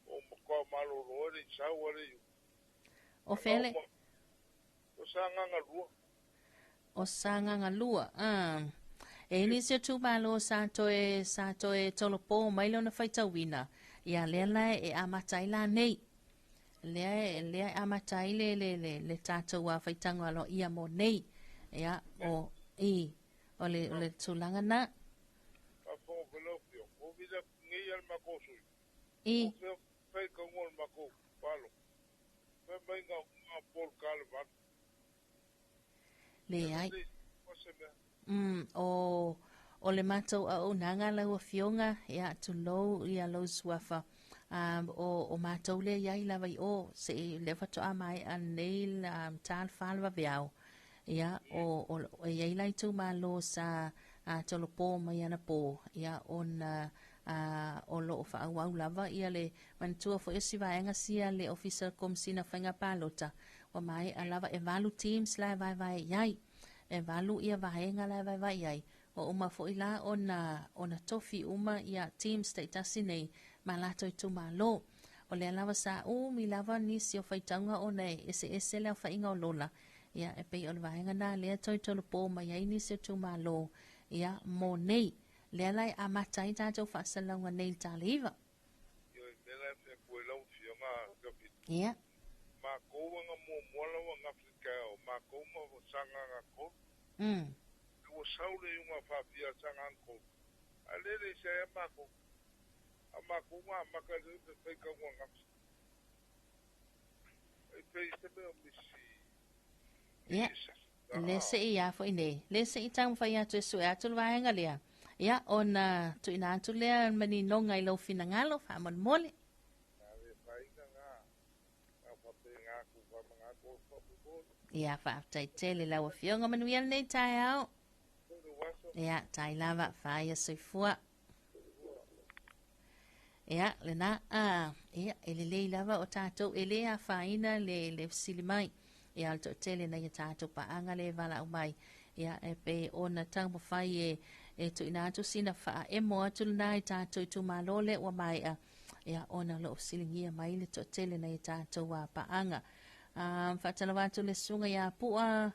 o matua malolo ai le i sau a le i O fea le? O Sagaga 2. O Sagaga 2. Ah. E nisi o itumalo sa toe, sa toe tolopo mai lona faitauina, ia lea la e amata ai la nei. Lea, lea e amata ai le, le, le, le tatou faitauga aloaia mo nei. Ia, o, i, o le, o le tulaga na. Faafofoga lau Afioga, ua vili atu nei a le matou sui. I. O fea faitauga o le matou palota. Fai mai na o Paul Kalevalo. Leai. O, o le matou auaunaga lau afioga, ia, tulou ia lou suafa, o, o matou lea i ai lava i o, se i lea faatoa maea nei ta le 4 le vaveao, ia, o, o, e i ai la itumalo sa tolopo mai anapo, ia, ona o lo o faaauau lava ia le manatua foi o si vaega sia le Ofisa Komesina Faiga Palota, ua maea lava e 8 teams la e vaevae i ai. E 8 ia vaega la e vaevae i ai. Ua uma foi la ona, ona tofi uma ia teams taitasi nei ma latou itumalo. O lea lava sa umi lava nisi o faitauga ona e eseese le aofaiga o lola. Ia, e pei o le vaega na lea toe tolopo mai ai nisi o itumalo, ia, mo nei. Lea la e amata ai tatou faasalalauga nei i le tala 9. Ioe, mea la e fai atu ai lau Afioga David. Ia. Makou anga muamua lava gafa i taeao, makou ma Sagaga 3. Ua sau le iuga faafia a Sagaga 3, ae lea e le i seaea makou. A o makou na amata i le faitauga gafa. E pei se mea o misi. Ia, le se i a foi nei, le se i taumafai atu e sue atu le vaega lea. Ia, ona tuuina atu lea maninoga i lou finagalo, faamolemole. Ia, faafetai tele lau Afioga, manuia lenei taeao. Ia, tai lava, faia soifua. Ia, lena, a, ia, e lelei lava o tatou, e le afaina le fesili mai. Ia, o le toatele nai a tatou paaga le valaau mai. Ia, e pei ona taumafai e tuuina atu sina faaemo atu lena i tatou itumalo lea ua maea. Ia, ona o lo o fesiligia mai le toatele nai a tatou paaga. Faatalofa atu le susuga ia Pua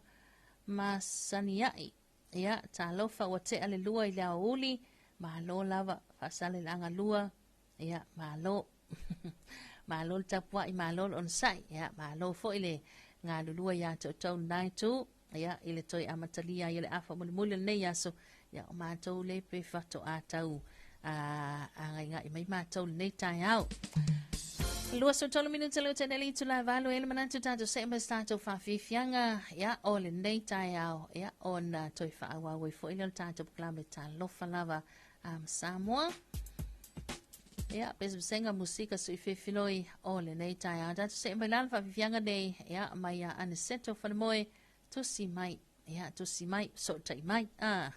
Masaniai. Ia, talofa ua tea le 2 i le aoauli. Malo lava, faasaleleaga 2. Ia, malo. Malo le tapuai, malo le onosai. Ia, malo foi le galulua ia te outou lena itu. Ia, i le toe amatalia ai o le afa mulimuli o lenei aso. Ia, o matou le pe faatoa tau agaigai mai matou lenei taeao. 23 minute le tene le itula 8 e le manatu tatou see ma se tatou faafiafiaga ia o lenei taeao ia ona toe faaauau ai foi lea o le tatou polokalame Talofa Lava Samoa. Ia, pesepesega musika sui fefiloi o lenei taeao. Tatou see mai la le faafiafiaga nei ia mai ia Aniceto Falemoe, tusi mai. Ia, tusi mai, sootai mai. Ah.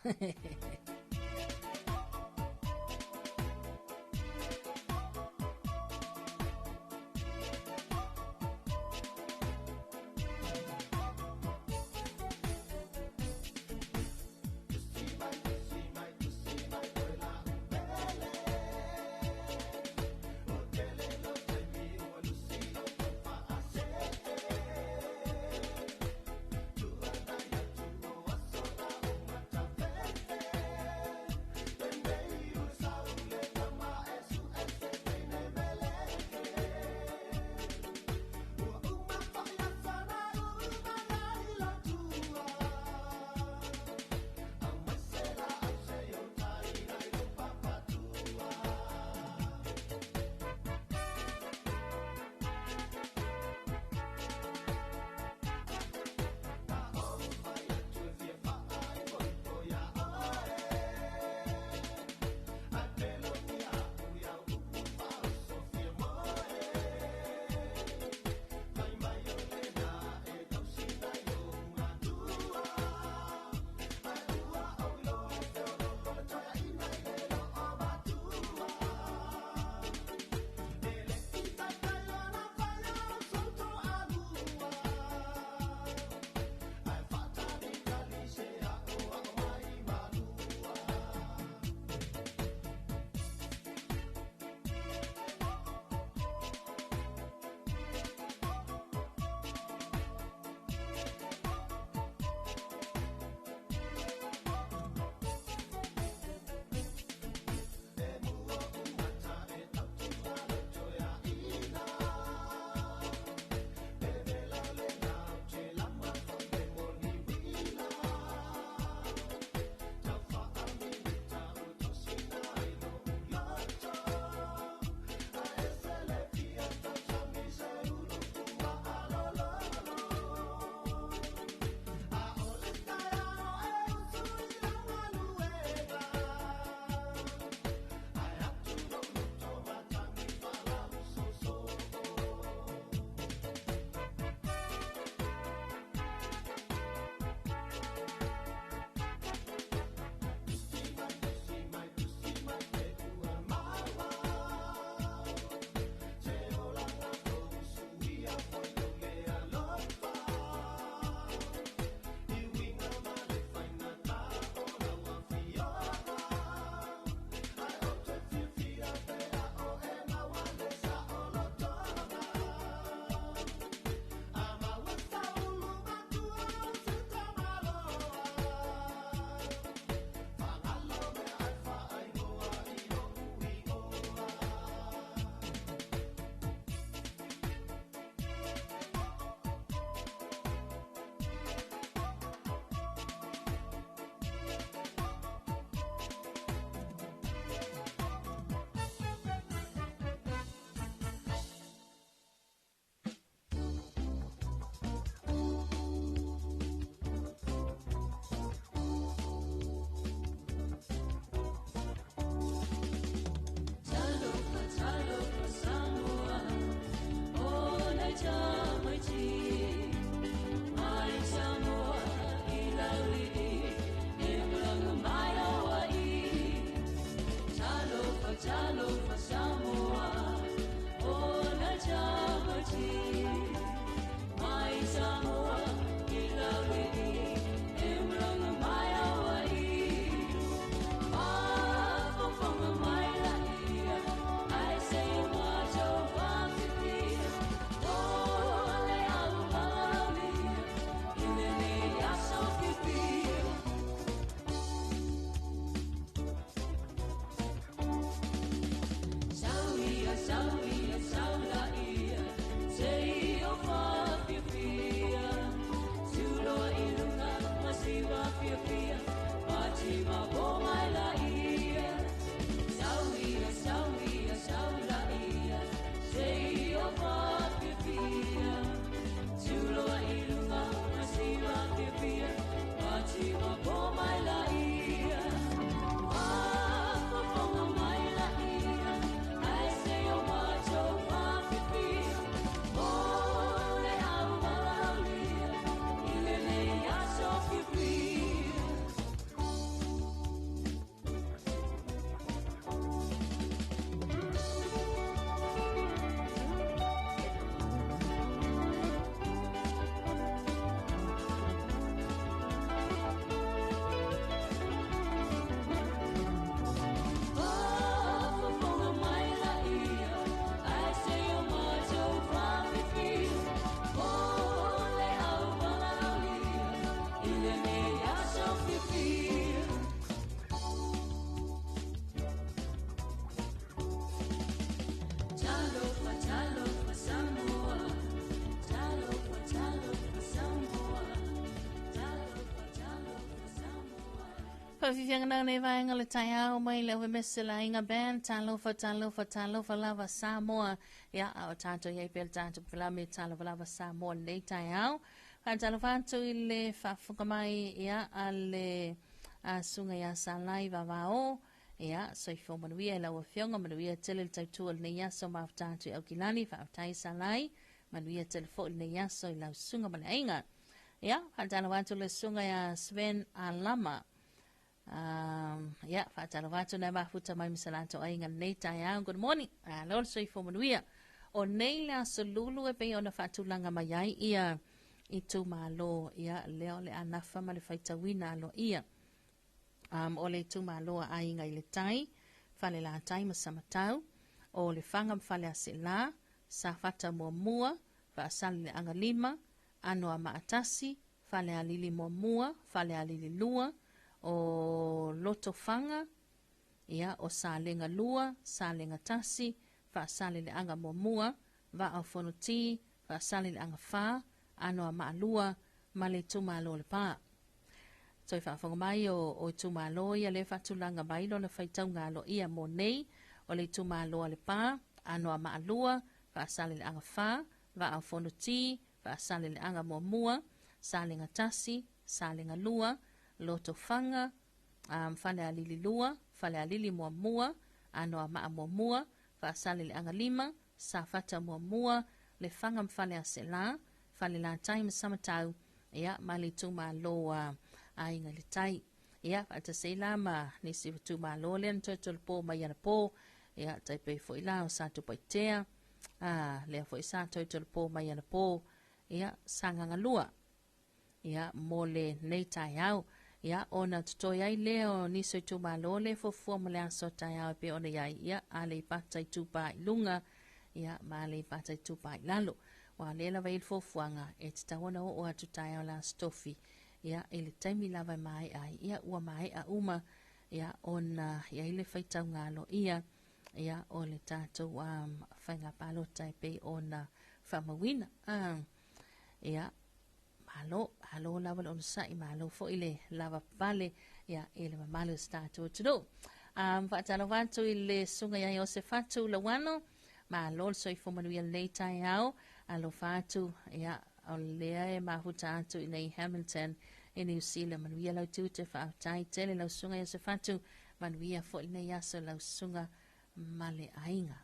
Faafiafiaga na lenei vaega o le taeao mai le Ovemese le Aiga Band, talofa, talofa, talofa lava Samoa. Ia, a o tatou i ai pea le tatou polokalame Talofa Lava Samoa lenei taeao. Faatalofa atu i le faafofoga mai ia a le a susuga ia Salai Vavao. Ia, soifua manuia i lau afioga, manuia tele le tautua i lenei aso, mafuta atu i Aukilani, faafetai Salai, manuia tele foi lenei aso i lau susuga ma le aiga. Ia, faatalofa atu le susuga ia Sven Alama. Ia, faatalofa atu na mafuta mai ma se latou aiga lenei taeao. Good morning. Alo le soifua manuia. O nei le aso lulu e pei ona faatulaga mai ai ia itumalo, ia lea o le anafa ma le faitauina aloaia. O le itumalo a Aiga i le Tai, Falelatai ma Samatau, o Lefaga ma Faleaseela, Safata muamua, Faasaleleaga 5, Anoamaa 1, Falealili muamua, Falealili 2, o Lotofaga, ia, o Salega 2, Salega 1, Faasaleleaga muamua, Vaa o Fonoti, Faasaleleaga 4, Anoamaa 2, ma le itumalo o Lepa. Toe faafofoga mai o itumalo ia lea faatulaga mai lona faitauga aloaia mo nei, o le itumalo a Lepa, Anoamaa 2, Faasaleleaga 4, Vaa o Fonoti, Faasaleleaga muamua, Salega 1, Salega 2, Lotofaga, Falealili 2, Falealili muamua, Anoamaa muamua, Faasaleleaga 5, Safata muamua, Lefaga ma Faleaseela, Falelatai ma Samatau, ia, ma le itumalo a Aiga i le Tai. Ia, faatasi la ma nisi o itumalo lea na toe tolopo mai anapo, ia, tai pei foi la o Satupaitea, lea foi sa toe tolopo mai anapo, ia, Sagaga 2, ia, mo lenei taeao. Ia, ona totoe ai lea o nisi o itumalo le fuafua mo le aso taeao e pei ona i ai, ia, Aleipata Itupa i luga, ia, ma Aleipata Itupa i lalo. Ua lea lava i le fuafuaga e tatau ona oo atu taeao le Aso Tofi, ia, i le taimi lava e maea ai, ia, ua maea uma, ia, ona i ai le faitauga aloaia, ia, o le tatou faiga palota e pei ona faamauina. Ia, malo, malo lava le onosai, malo foi le lava pale, ia, i le mamalu o se tatou atunuu. Faatalofa atu i le susuga ia Iosefatu Lauano, malo le soifua manuia lenei taeao, alofa atu, ia, o lea e mafuta atu i nei Hamilton i New Zealand, manuia lau tiute, faafetai tele lau susuga Iosefatu, manuia foi lenei aso lau susuga ma le aiga.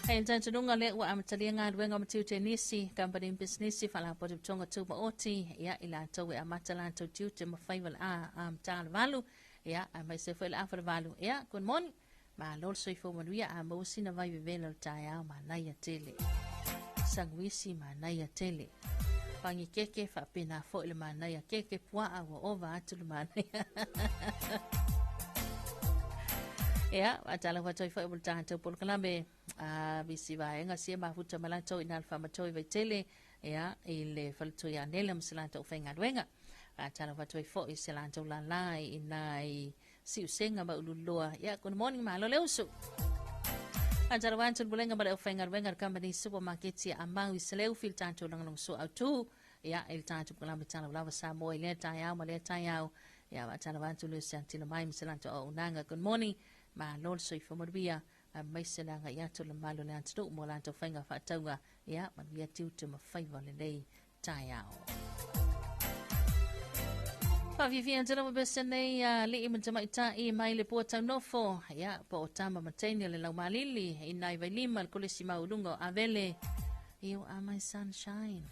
Hei talitonuga lea ua amatalia galuega ma tiute nisi kamupani pisinisi faalapotopotoga tumaoti, ia, i latou e amata latou tiute ma faiva le a matalevalu, ia, aemaise foi le afalevalu. Ia, good morning, malo le soifua manuia, a maua sina vai vevela o le taeao, manaia tele. Sanguisi manaia tele. Pagikeke faapena foi le manaia, keke puaa ua ova atu le manaia. Ia, faatalofa atu ai foi mo le tatou polokalame visi vaega sia mafuta ma latou i nā le whamatoi vaitele, ia, i le faletoi anela ma se latou faigaluega. Faatalofa atu ai foi se latou lala i nā i siusenga ma ululoa. Ia, good morning, malo le usu. Faatalofa atu le pulega ma le aufaigaluega le company supermarket a Mau i Seleufi le tatou lagolagosua autu, ia, i le tatou polokalame Talofa Lava Samoa i lea taeao ma lea taeao. Ia, faatalofa atu le siatila mai ma se latou auaunaga. Good morning, malo le soifua manuia, aemaise le agai atu le mamalu o le atunuu mo latou faiga faatauga, ia, manuia tiute ma faiva o lenei taeao. Faafiafia atu lava pese nei a alii ma tamaitai mai le pua taunofo, ia, po o tama ma teine o le laumalili i nai Vailima le kolisi maualuga o Avele. You are my sunshine.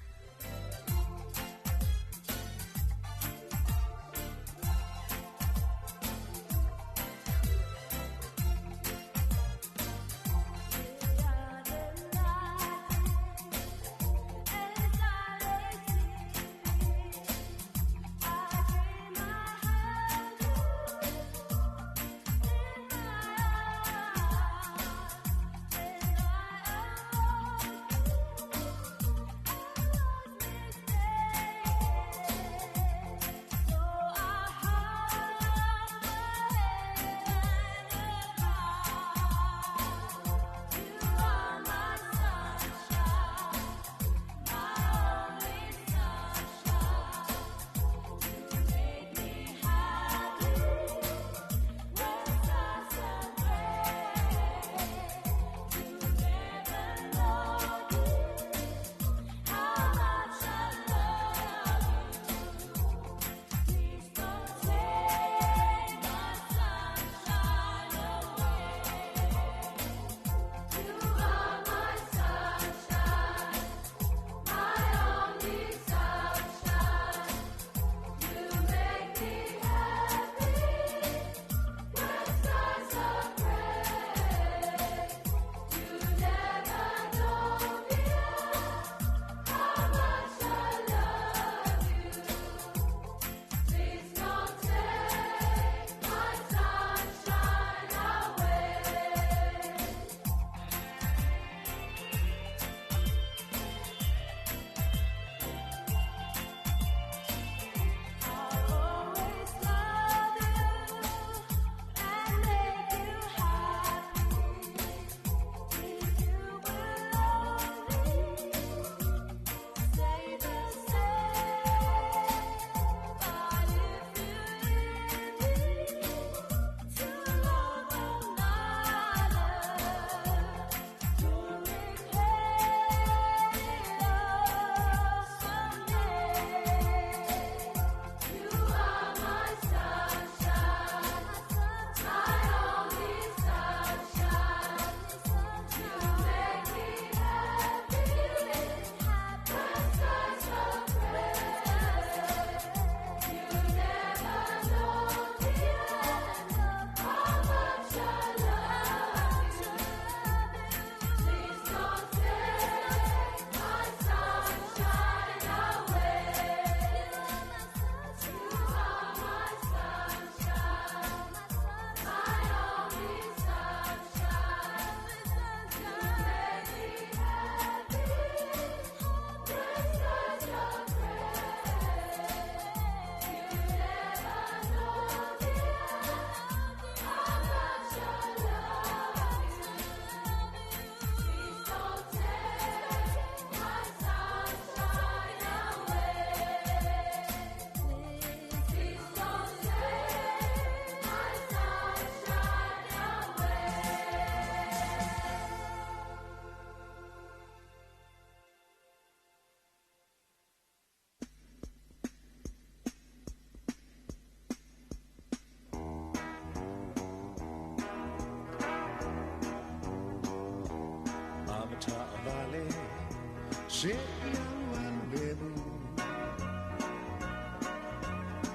Se i alu alu lemu.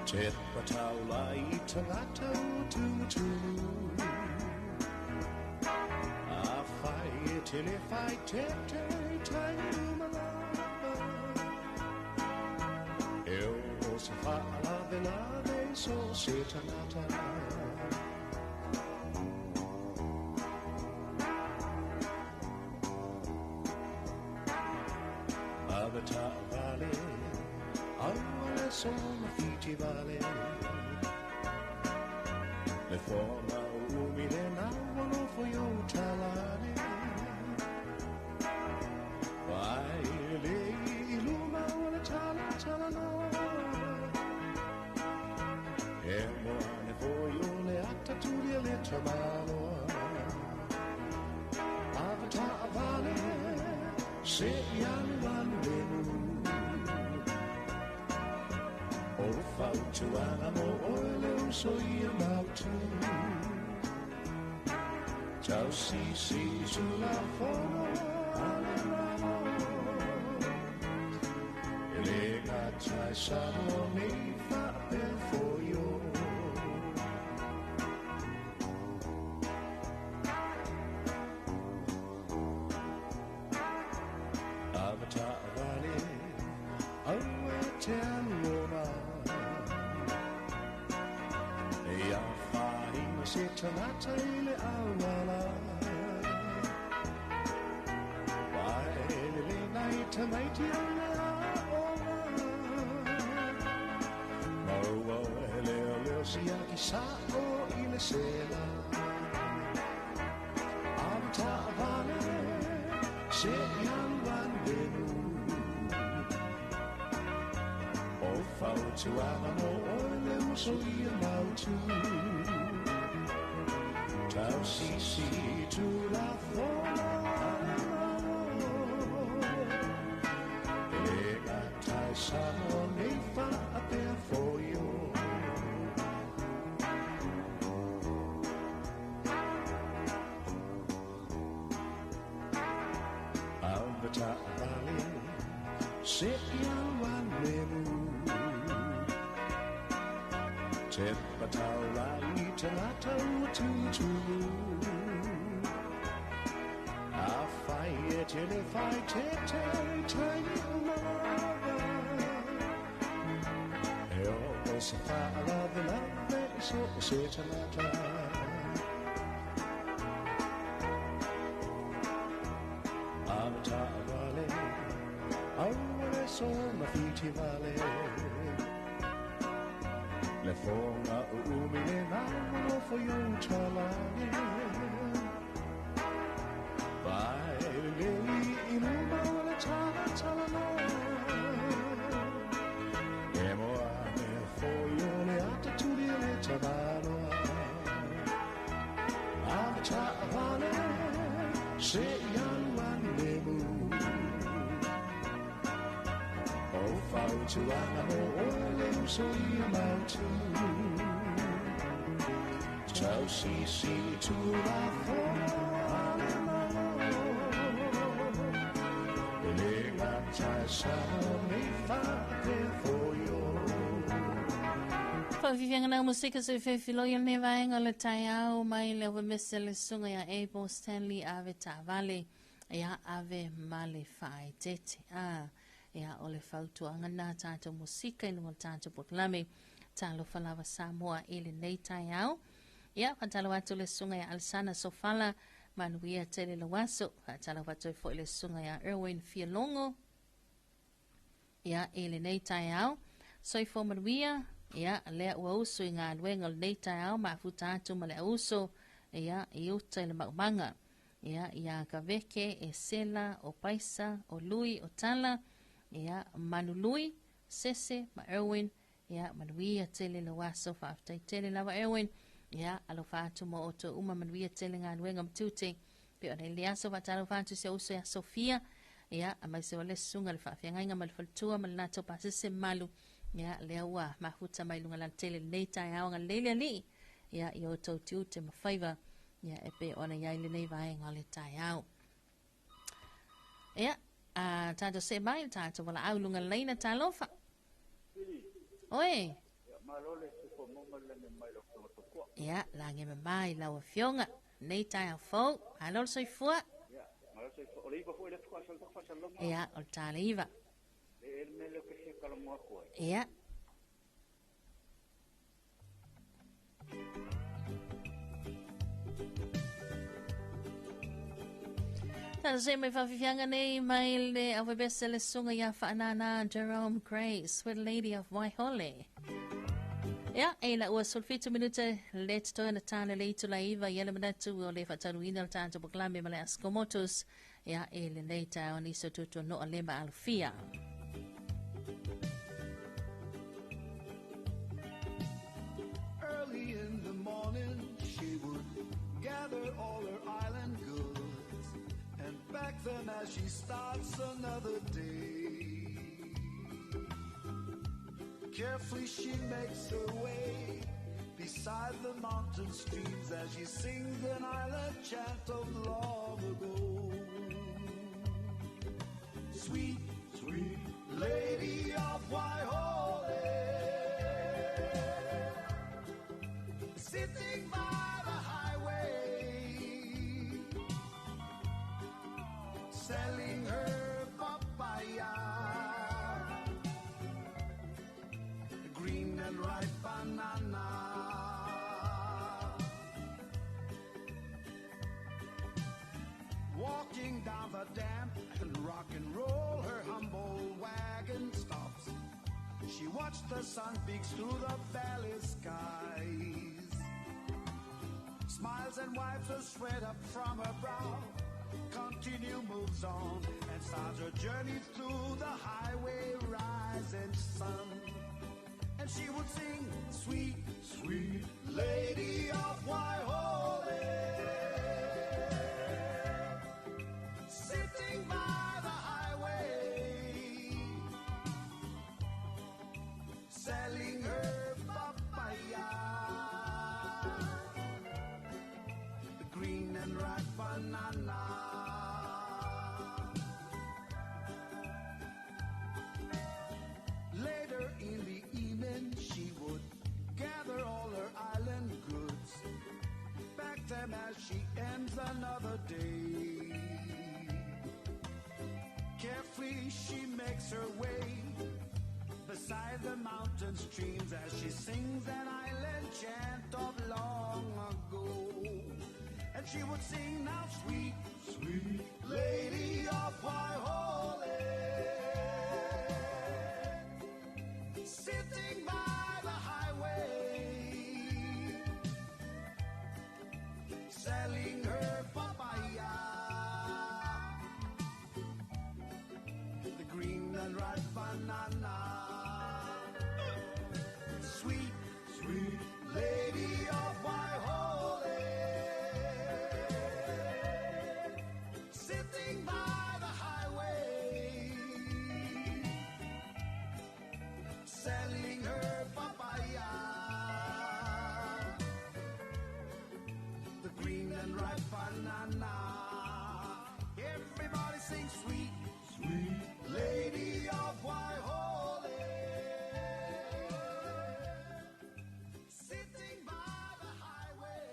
Te pataula i tangata o tumutumu. A whai e tele whai te te tai umalava. E o se whaalave lave so se tangata. Avata vale, auale sona fiti vale. Le forma umile na wano fo yo talane. Vai le iluma wala tala tala no. E moane fo yo le ata tulia le tamalo. Avata vale, se alu alu lemu. O fautuaga mo oe le uso ia mautu. Tau sisi tulafono a le Malo. E le gatai Samoa nei faapea foio. Avata vale, aua te alu ona. Ia whainga se tangata i le auala. Vai le le nei tamaiti o le aoga. Maua e leo leo siaki sa o i le sela. Avata vale, se i alu alu lemu. O fautuaga mo oe le uso ia mautu. Tau sisi tulafono a le Malo. E le gatai Samoa nei faapea foio. Avata vale, se i alu alu lemu. Te pataula i tangata ua tutumu. A whai e tele whai te te tai umalava. E o se whaalave lave i so o se tangata. Avata vale, auale so mawhiti vale. Le fonga o umi le mano fo yo talane. Vai le i luma o le tala tala no. E moa me fo yo le ata tuli le tamanoa. Avata vale, se i alu alu lemu. O fautuaga mo oe le uso ia mautu. Tau sisi tulafono a le Malo. E le gatai Samoa nei faapea foio. Whaafifianga na musika se whewhilo i le vaenga o le taeao mai le ovamese le sunga ia Abel Stanley ave taavale ia ave male whaetete. Ia o le fautuaga na tātou musika i lunga o le tātou polokalame. Talofa lava Samoa i lenei taeao. Ia, whātalo atu le sunga ia Alsana Sofala, manuia tele le waso. Whātalo atu e foi le sunga ia Erwin Fialongo. Ia, i lenei taeao. Soifua manuia, ia, lea ua uso i ngā luenga o lenei taeao, mafuta atu ma le auso, ia, i uta i le maumanga. Ia, ia Kaveke, e Sela, o Paisa, o Lui, o Tala, ia, Manului, Sese, ma Erwin, ia, manuia tele le waso, whaaftai tele lava Erwin, ia, alofa atu mo oto uma manuia tele ngā luenga mtute. Pe o nei le aso whaatalo whaatu se uso ia Sofia, ia, a mai se o le sunga le whaafiangainga ma le faltua ma le nato pasese malu, ia, lea ua mahuta mai lunga la tele nei taeao nga lele ali, ia, i o tau tiute ma whaiva, ia, e pe ona iai le nei vaenga o le taeao. Ia, tatou see mai le tatou valaau i luga laina talofa. Oe. Ia, lagi e mamā i lau afioga nei taeao fou. Malo le soifua. Ia, o le ta le 9. Ia. Talosia mai faafiafiaga nei mai le aufaipiasa le susuga ia Faanana Jerome Gray, Sweet Lady of Waihole. Ia, e la ua 17 minute le totoe ona ta le itula e 9 ia le manatu o le faataunuuina o le tatou polokalame ma le Asko Motors. Ia, e lenei taeao nisi o tuatuanoa le ma alofia. Early in the morning she would gather all her island goods and pack them as she starts another day. Carefully she makes her way beside the mountain streams as she sings an island chant of long ago. Sweet, sweet lady of Waihole, sitting by the highway, selling her papaya, green and ripe banana. Walking down the damp and rock and roll, her humble wagon stops. She watched the sun peeks through the valley skies. Smiles and wipes the sweat up from her brow. Continue moves on and starts her journey through the highway rising sun. And she would sing, sweet, sweet lady of Waihole, sitting by the highway, selling her papaya, the green and ripe banana. Later in the evening, she would gather all her island goods, pack them as she ends another day. Carefully she makes her way beside the mountain streams as she sings an island chant of long ago. And she would sing now, sweet, sweet lady of Waihole, sitting by the highway, selling her papaya, the green and ripe banana. Sweet, sweet lady of Waihole, sitting by the highway, selling her papaya, the green and ripe banana. Everybody sings, sweet, sweet lady of Waihole, sitting by the highway,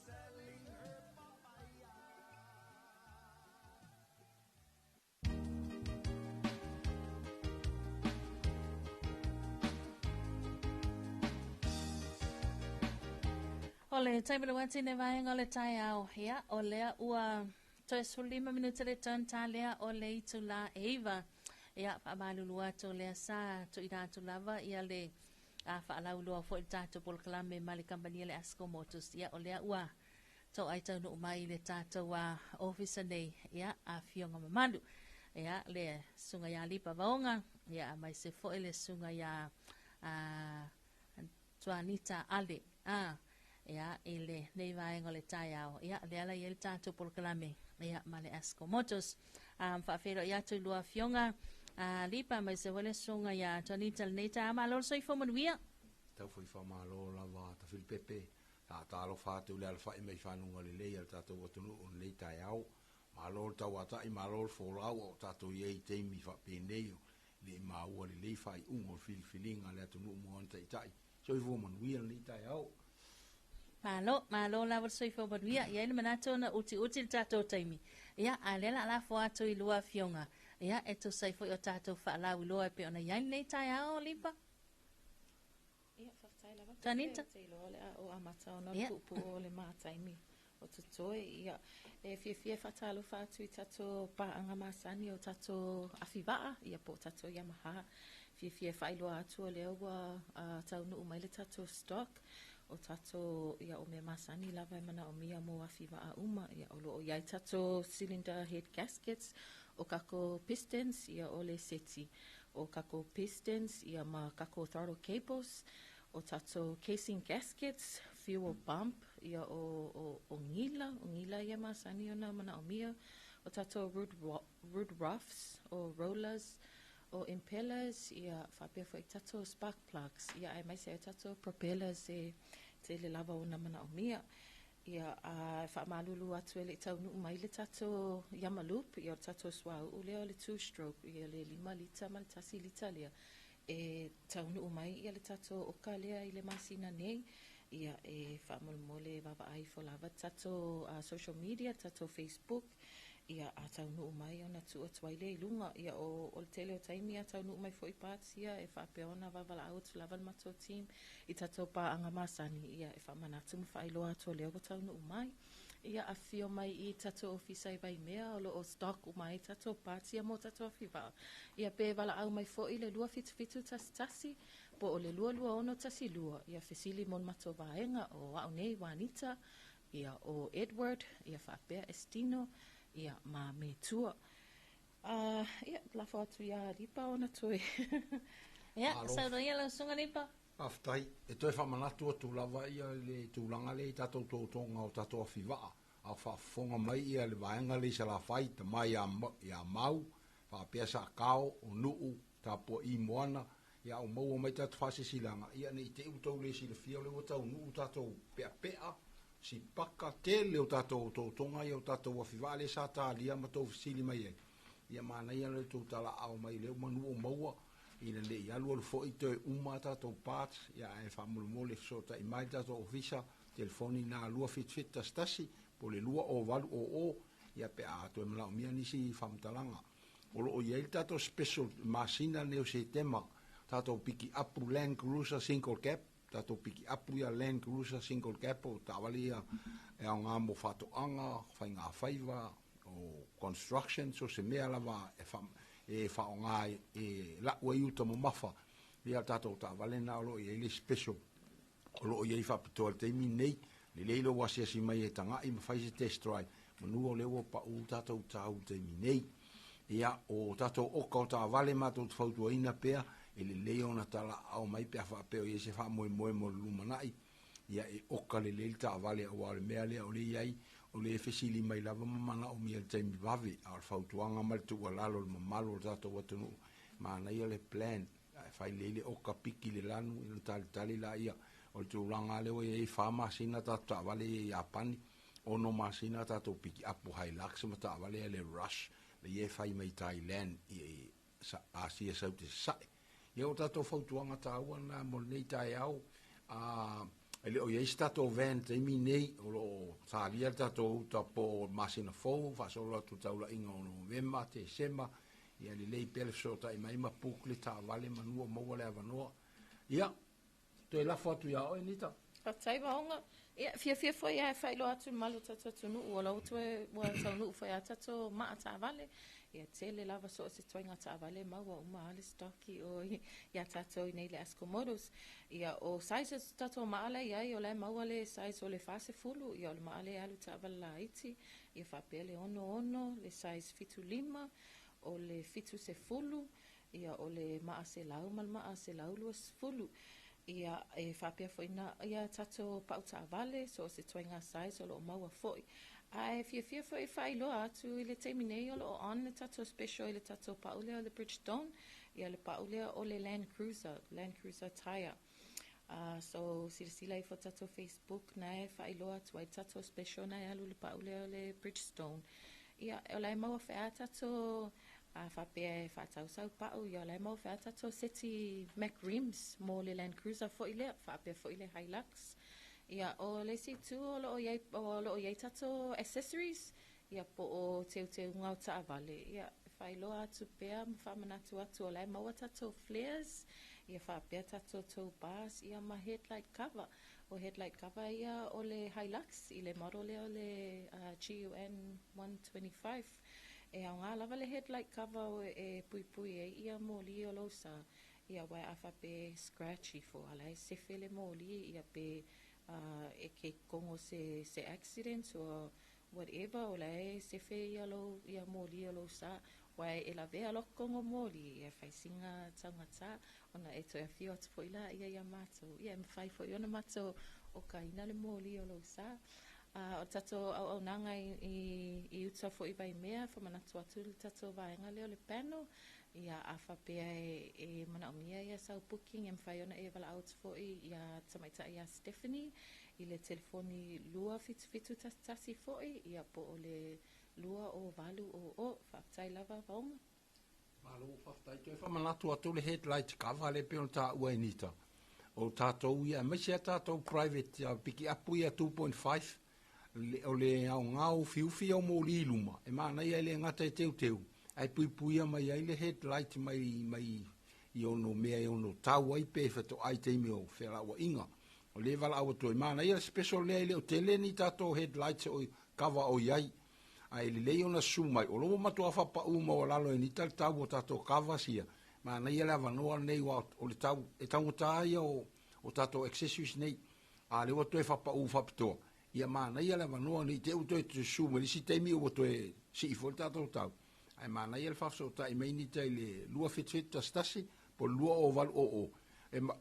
selling her papaya. O le taimi le wati ne vaenga o le taeao, ia, o lea ua toe 15 minute le tau ta lea o le itula e 9. Ia, faamalulu atu o lea sa tuuina atu lava ia le faalauiloa foi le tatou polokalame ma le kamupani le Asco Motors. Ia, o lea ua toai taunuu mai le tatou ofisa nei, ia, afioga mamalu. Ia, le susuga ia Lipa Vaoga, ia, mai se foi le susuga ia Tuanita Ale. Ia, i le nei vaega o le taeao. Ia, lea la i ai le tatou polokalame, ia, ma le Asco Motors. Faafeiloai atu i lua afioga, Lipa, mai se foi le susuga ia Tuanita lenei taeao. Malo le soifua manuia. Tau foi faamalo lava Tafilipepe. Faatalofa atu i le alafai mai fanuga lelei a le tatou atunuu i lenei taeao. Malo le tauatai, malo le folau a o tatou i ai i taimi faapenei o le i maua lelei faaiuga o le filifiliga a le atunuu mo ana taitai. Soifua manuia lenei taeao. Malo, malo lava le soifua manuia. E i ai le manatu ona utiuti le tatou taimi. Ia, a o lea o le a lafo atu i lua afioga, ia, e tusa ai foi o tatou faalauiloa e pei ona i ai lenei taeao, Lipa. Ia, faafetai lava. Tanita. Ou te iloa o le a ou amata ona o le puupuu o le ma taimi o totoe. Ia, e fiafia e faatalofa atu i tatou paaga masani o tatou afi vaa, ia po o tatou Yamaha. Fiafia e faailoa atu o lea ua taunuu mai le tatou stock o tatou, ia o mea masani lava e manaomia mo afi vaa uma. Ia, o lo o i ai tatou cylinder head gaskets, o kakou pistons, ia o le seti o kakou pistons, ia ma kakou throttle cables, o tatou casing gaskets, fuel pump, ia o, o, o gila, o gila ia masani ona manaomia, o tatou root, root roughs, o rollers, o impellers, ia faapea foi tatou spark plugs, ia aemaise ai tatou propellers e tele lava ona manaomia. Ia, a e faamalulu atu e le i taunuu mai le tatou Yamaloop, ia o le tatou suauu lea o le two stroke, ia le 5 lita ma le 1 lita lea, e taunuu mai ia le tatou oka lea i le masina nei. Ia, e faamolemole e vaavaai ifo lava le tatou social media, le tatou Facebook, ia, a taunuu mai ona tuu atu ai lea i luga. Ia, o, o le tele o taimi a taunuu mai foi parts ia, e faapea ona vavalaau atu lava le matou team i tatou paaga masani, ia, e faamanatu ma faailoa atu o lea ua taunuu mai. Ia, afifio mai i tatou ofisa i Vaimea, o lo o stock uma ai tatou parts ia mo tatou afivaa. Ia, pe valaau mai foi i le 27711 po o le 22612, ia fesili mo le matou vaega, o au nei, Juanita, ia o Edward, ia faapea Estino, ia ma Metua. Uh, ia, lafo atu iā Lipa ona toe. Ia, saunoa ia lau susuga Lipa. Faafetai. E toe faamanatu atu lava ia le tulaga lea i tatou totoga o tatou afivaa, a o faafofoga mai ia le vaega lea i Salafai, tama ia, ia Mau, faapea Sakao, o Nuu, Tapua'i Moana, ia o maua mai tatou faasilasilaga, ia ne i te i ua tou le silafia o lea ua taunuu tatou peapea, sipaka, tele o tatou otootoga ia o tatou afivaa lea sa talia ma tou fesili mai ai, ia manaia le tou talaaao mai lea manu o maua, ina ne i alualu foi toe uma a tatou parts, ia ae faamolemole fesootai mai le tatou ofisa, telefoni na 27711 po o le 20800, ia pe a toe manaomia nisi faamatalaga. O lo o i ai le tatou special masina lenei o Setema, tatou piki apu Land Cruiser single cab, tatou piki apu ia Land Cruiser single cab o taavale ia e aoga mo faatoaga, faigafaiva, o construction, so se mea lava e, fa, e faaaoga e lau ai uta mamafa. Ia tatou taavale na o lo o i ai le special o lo o i ai faapitoa i le taimi lenei. Lelei lou asiasi mai e taga'i ma fai se test drive, manu o lea ua pa'u tatou tau i le taimi nei. Ia, o tatou oka o taavale matou te fautuaina pea, e lelei ona tala'ao mai pe a faapea o i ai se faamoemoe mo le lumana'i, ia e oka lelei le taavale aua o le mea lea o lea e i ai, o lea e fesili mai lava ma manaomia i le taimi vave, a o le fautuaga ma le tuualalo i le mamalu o le tatou atunuu, manaia le plan. Ae fai lelei le oka piki le lanu ona talitali laia. O le tulaga lava lea ua i ai, e fa masina tatou taavale ia i Iapani, ono masina tatou piki apu Hilux ma taavale ia le Rush lea e fai mai Thailand i Asia Saute Sasae. Ia o tatou fautuaga taua na mo lenei taeao. A e le o i ai se tatou van taimi nei, o lo o talia le tatou uta po o masina fou, faasolo atu taulaiga o Novema, Tesema, Ia lelei pea le fesootai mai ma book le taavale manu o maua le avanoa. Ia, toe lafo atu iā oe, Nita. Faafetai Vaoga. Ia, fiafia foi lava e faailoa atu i le mamalu o tatou atunuu, o la ua toe ua taunuu foi lava tatou maa taavale. Ia, tele lava so o se ituaiga taavale e maua uma lava le stock i o iā tatou i nei i le Asco Motors. Ia, o sizes o tatou maa la e i ai, o la e maua le size o le 40, ia o le maa lea e alu i taavale laiti, ia faapea le 66, le size 75, o le 70, ia, o le maa 100 ma le maa 120. Ia, e faapea foi na, ia tatou pau taavale, so o se ituaiga size o lo o maua foi. Ae fiafia foi e faailoa atu i le taimi nei o lo o on le tatou special i le tatou pau lea o le Bridgestone, ia le pau lea o le Land Cruiser, Land Cruiser tyre. So silasila ifo tatou Facebook na e faailoa atu ai tatou special na e alu le pa'u lea o le Bridgestone. Ia o la e maua fe'a tatou a faapea e faatau sau pa'u, ia o la e maua fe'a tatou seti Mac Rims mo le Land Cruiser foi lea, faapea foi le Hilux. Ia o le isi itu o loo iai o loo iai tatou accessories, ia po o teuteuga o taavale, ia e faailoa atu pea ma faamanatu atu o la e maua tatou flares, ia faapea tatou tow bars, ia ma headlight cover. O headlight cover ia o le Hilux i le model lea o le GUN 125. E aoga lava le headlight cover e puipui ai ia moli o lou sa, ia aua a faapea e scratch ifo, a la e sefe le moli, ia pe e kekogo se accident or whatever, o la e sefe ia lou ia moli o lou sa, ua e lavea loa kogo moli, ia fai sina taugata, ona e toe afio atu foi la ia ia matou, ia e mafai foi ona matou okaina le moli o lou sa. O le tatou auaunaga i uta foi i Vaimea, faamanatu atu le tatou vaega lea o le panel, ia a faapea e manaomia ia sau booking, e mafai ona e valaau atu foi ia tamaitai ia Stephanie i le telefoni 27711 foi, ia po o le 20800. Faafetai lava Vaoga. Malo faafetai. Toe faamanatu atu le headlight cover le pei ona taua e Nita. O tatou ia, aemaise a tatou private pikiapu ia 2.5, o le aoga o ufiufi au moli i luma, e manaia e le gata e teuteu, ae puipuia mai ai le headlight mai mai i ono mea e ono tau ai pe fetoai taimi o felauaiga. O le valaau atu ai, manaia le special lea e le o tele ni tatou headlights o cover o iai. Ae lelei ona susu mai, o lo ua matua faapau maualalo e Nita le tau o tatou covers ia. Manaia le avanoa lenei ua o le tau, e taugata ia o tatou accessories nei. A lea ua toe faapau faapitoa, ia manaia le avanoa nei te ua toe susu mai le isi taimi ua toe sii foi le tatou tau. Ae manaia le faafesootai mai Nita i le 27711 po o le 20800.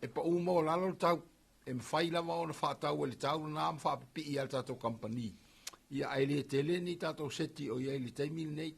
E pau maualalo le tau, e mafai lava ona faatau e le tau lena ma faapipii a le tatou company. Ia ae le tele ni tatou seti o iai i le taimi lenei.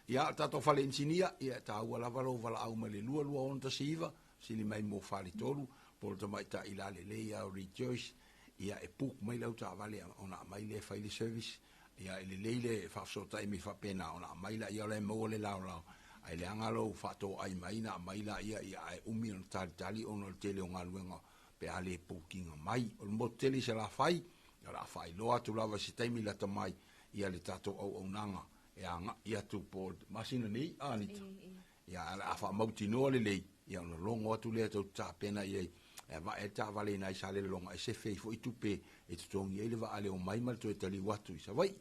Ia o tatou fale inisinia, ia e taua lava lou valaau mai le 22619, sili mai mo Faletolu, po o le tamaitai lalelei ia o Rejoice, ia e book mai lau taavale ona aumai lea e fai le service. Ia e lelei le faafesootai mai faapena ona aumai laia o la e maua le laolao, ae leaga lou faatoai mai na aumai laia, ia ae umi ona talitali ona o le tele o galuega pe a le bookinga mai. O le motu tele i Salafai, ia o le a faailoa atu lava i se taimi lata mai ia le tatou auaunaga e agai atu po o le masina nei, a Anita? Ia ae o le a faamautinoa lelei, ia ona logo atu lea tou te tapena i ai, e avae ai le taavale i nai Salelologa e sefe ai foi tupe e totogi ai le vaa le omai ma le toe taliu atu i Savaii.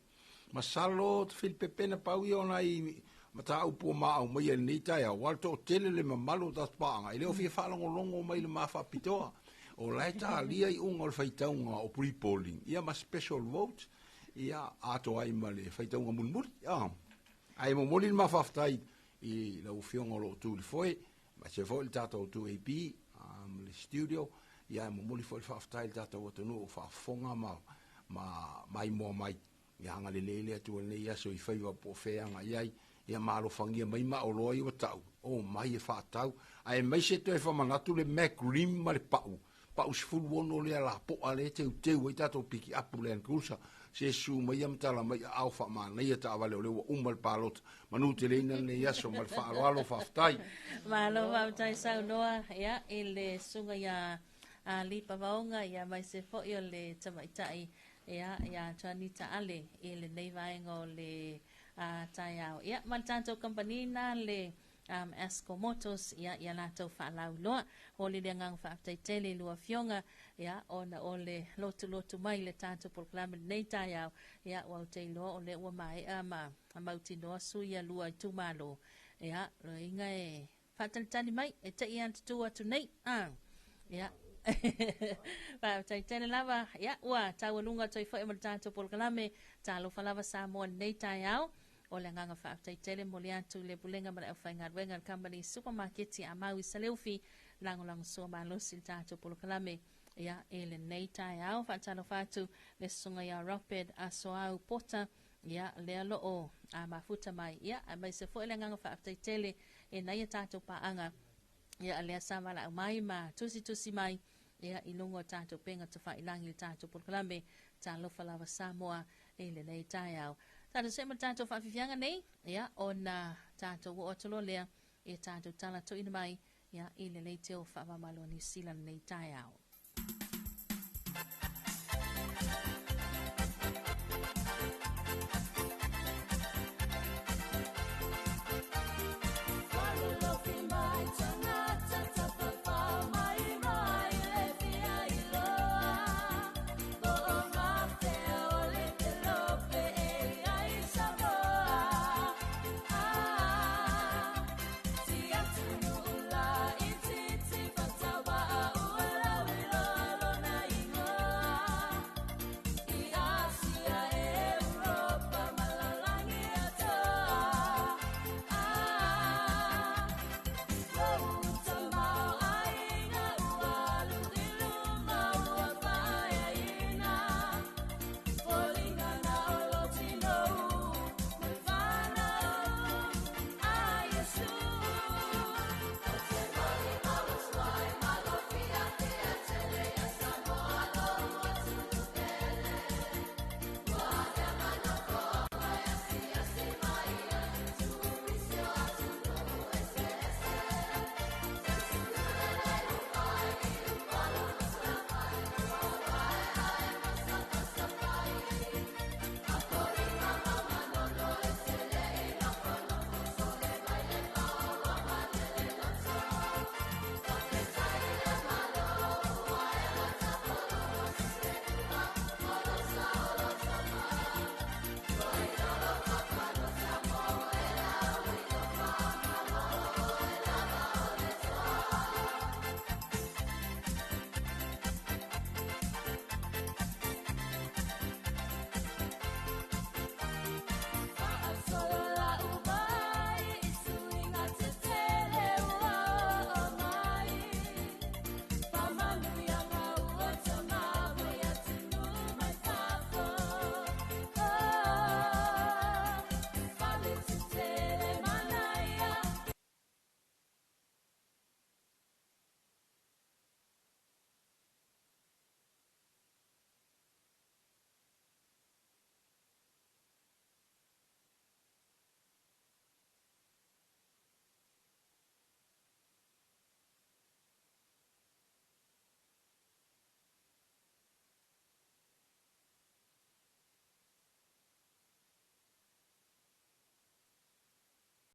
Masalo Filipepe na pau ia o nai mataupu ua maau maia i lenei taeao, aua o le toatele le mamalu o tatou paaga e le o fia faalogologo mai i le ma faapitoa. O la e talia iuga o le faitauga o pre-polling, ia ma special vote, ia atoa ai ma le faitauga mulimuli. Ae momoli le ma faafetai i lau afioga o lo o tu i le foe, aemaise foi le tatou 2AP le studio, ia e momoli foi le faafetai i le tatou atunuu o faafofoga ma maimoa mai. Ia agalelei le Atua i lenei aso i faiva po o fea e agai ai, ia ma alofagia mai ma oloa ia ua tau, omai e faatau, aemaise toe faamanatu le Mac Rim ma le pau, pau 16 lea lapoa lea e teuteu ai tatou pikiapu Land Cruiser, se susu mai ia ma tala mai aao faamanaia taavale o lea ua uma le palota. Manu teleina lenei aso ma le faaaloalo, faafetai. Malo faafetai saunoa ia i le susuga ia Lipa Vaoga ia aemaise foi o le tamaitai ia ia Juanita Ale i lenei vaega o le taeao. Ia ma le tatou kamupani na le Asco Motors ia ia latou faalauiloa. Momoli le agaga faafetai tele i lua afioga ia ona o le lotulotu mai i le tatou polokalame i lenei taeao. Ia ua ou te iloa o lea ua maea ma mautinoa sui ia lua itumalo. Ia loiga e faatalitali mai e te i atu atu nei. Ia faafetai tele lava. Ia ua taualuga atu ai foi ma le tatou polokalame Talofa Lava Samoa i lenei taeao. O le agaga faafetai tele momoli atu i le Pulega ma le aufaigaluega a le Kamupani Supamaketi a Mau i Saleufi, lagolagosua malosi i le tatou polokalame ia i lenei taeao. Faatalofa atu le susuga ia Robert Asoau Pota, ia lea loo mafuta mai, ia aemaise foi le agaga faafetai tele e nai a tatou paaga Ia lea sa valaau mai ma tusitusi mai ia i luga o tatou upega tafailagi i le tatou polokalame Talofa Lava Samoa i lenei taeao. Tatou see ma le tatou faafiafiaga nei, ia ona tatou oo atu loa lea i tatou tala tuuina mai ia i le leitio faava-o-Malo o Niu Sila lenei taeao.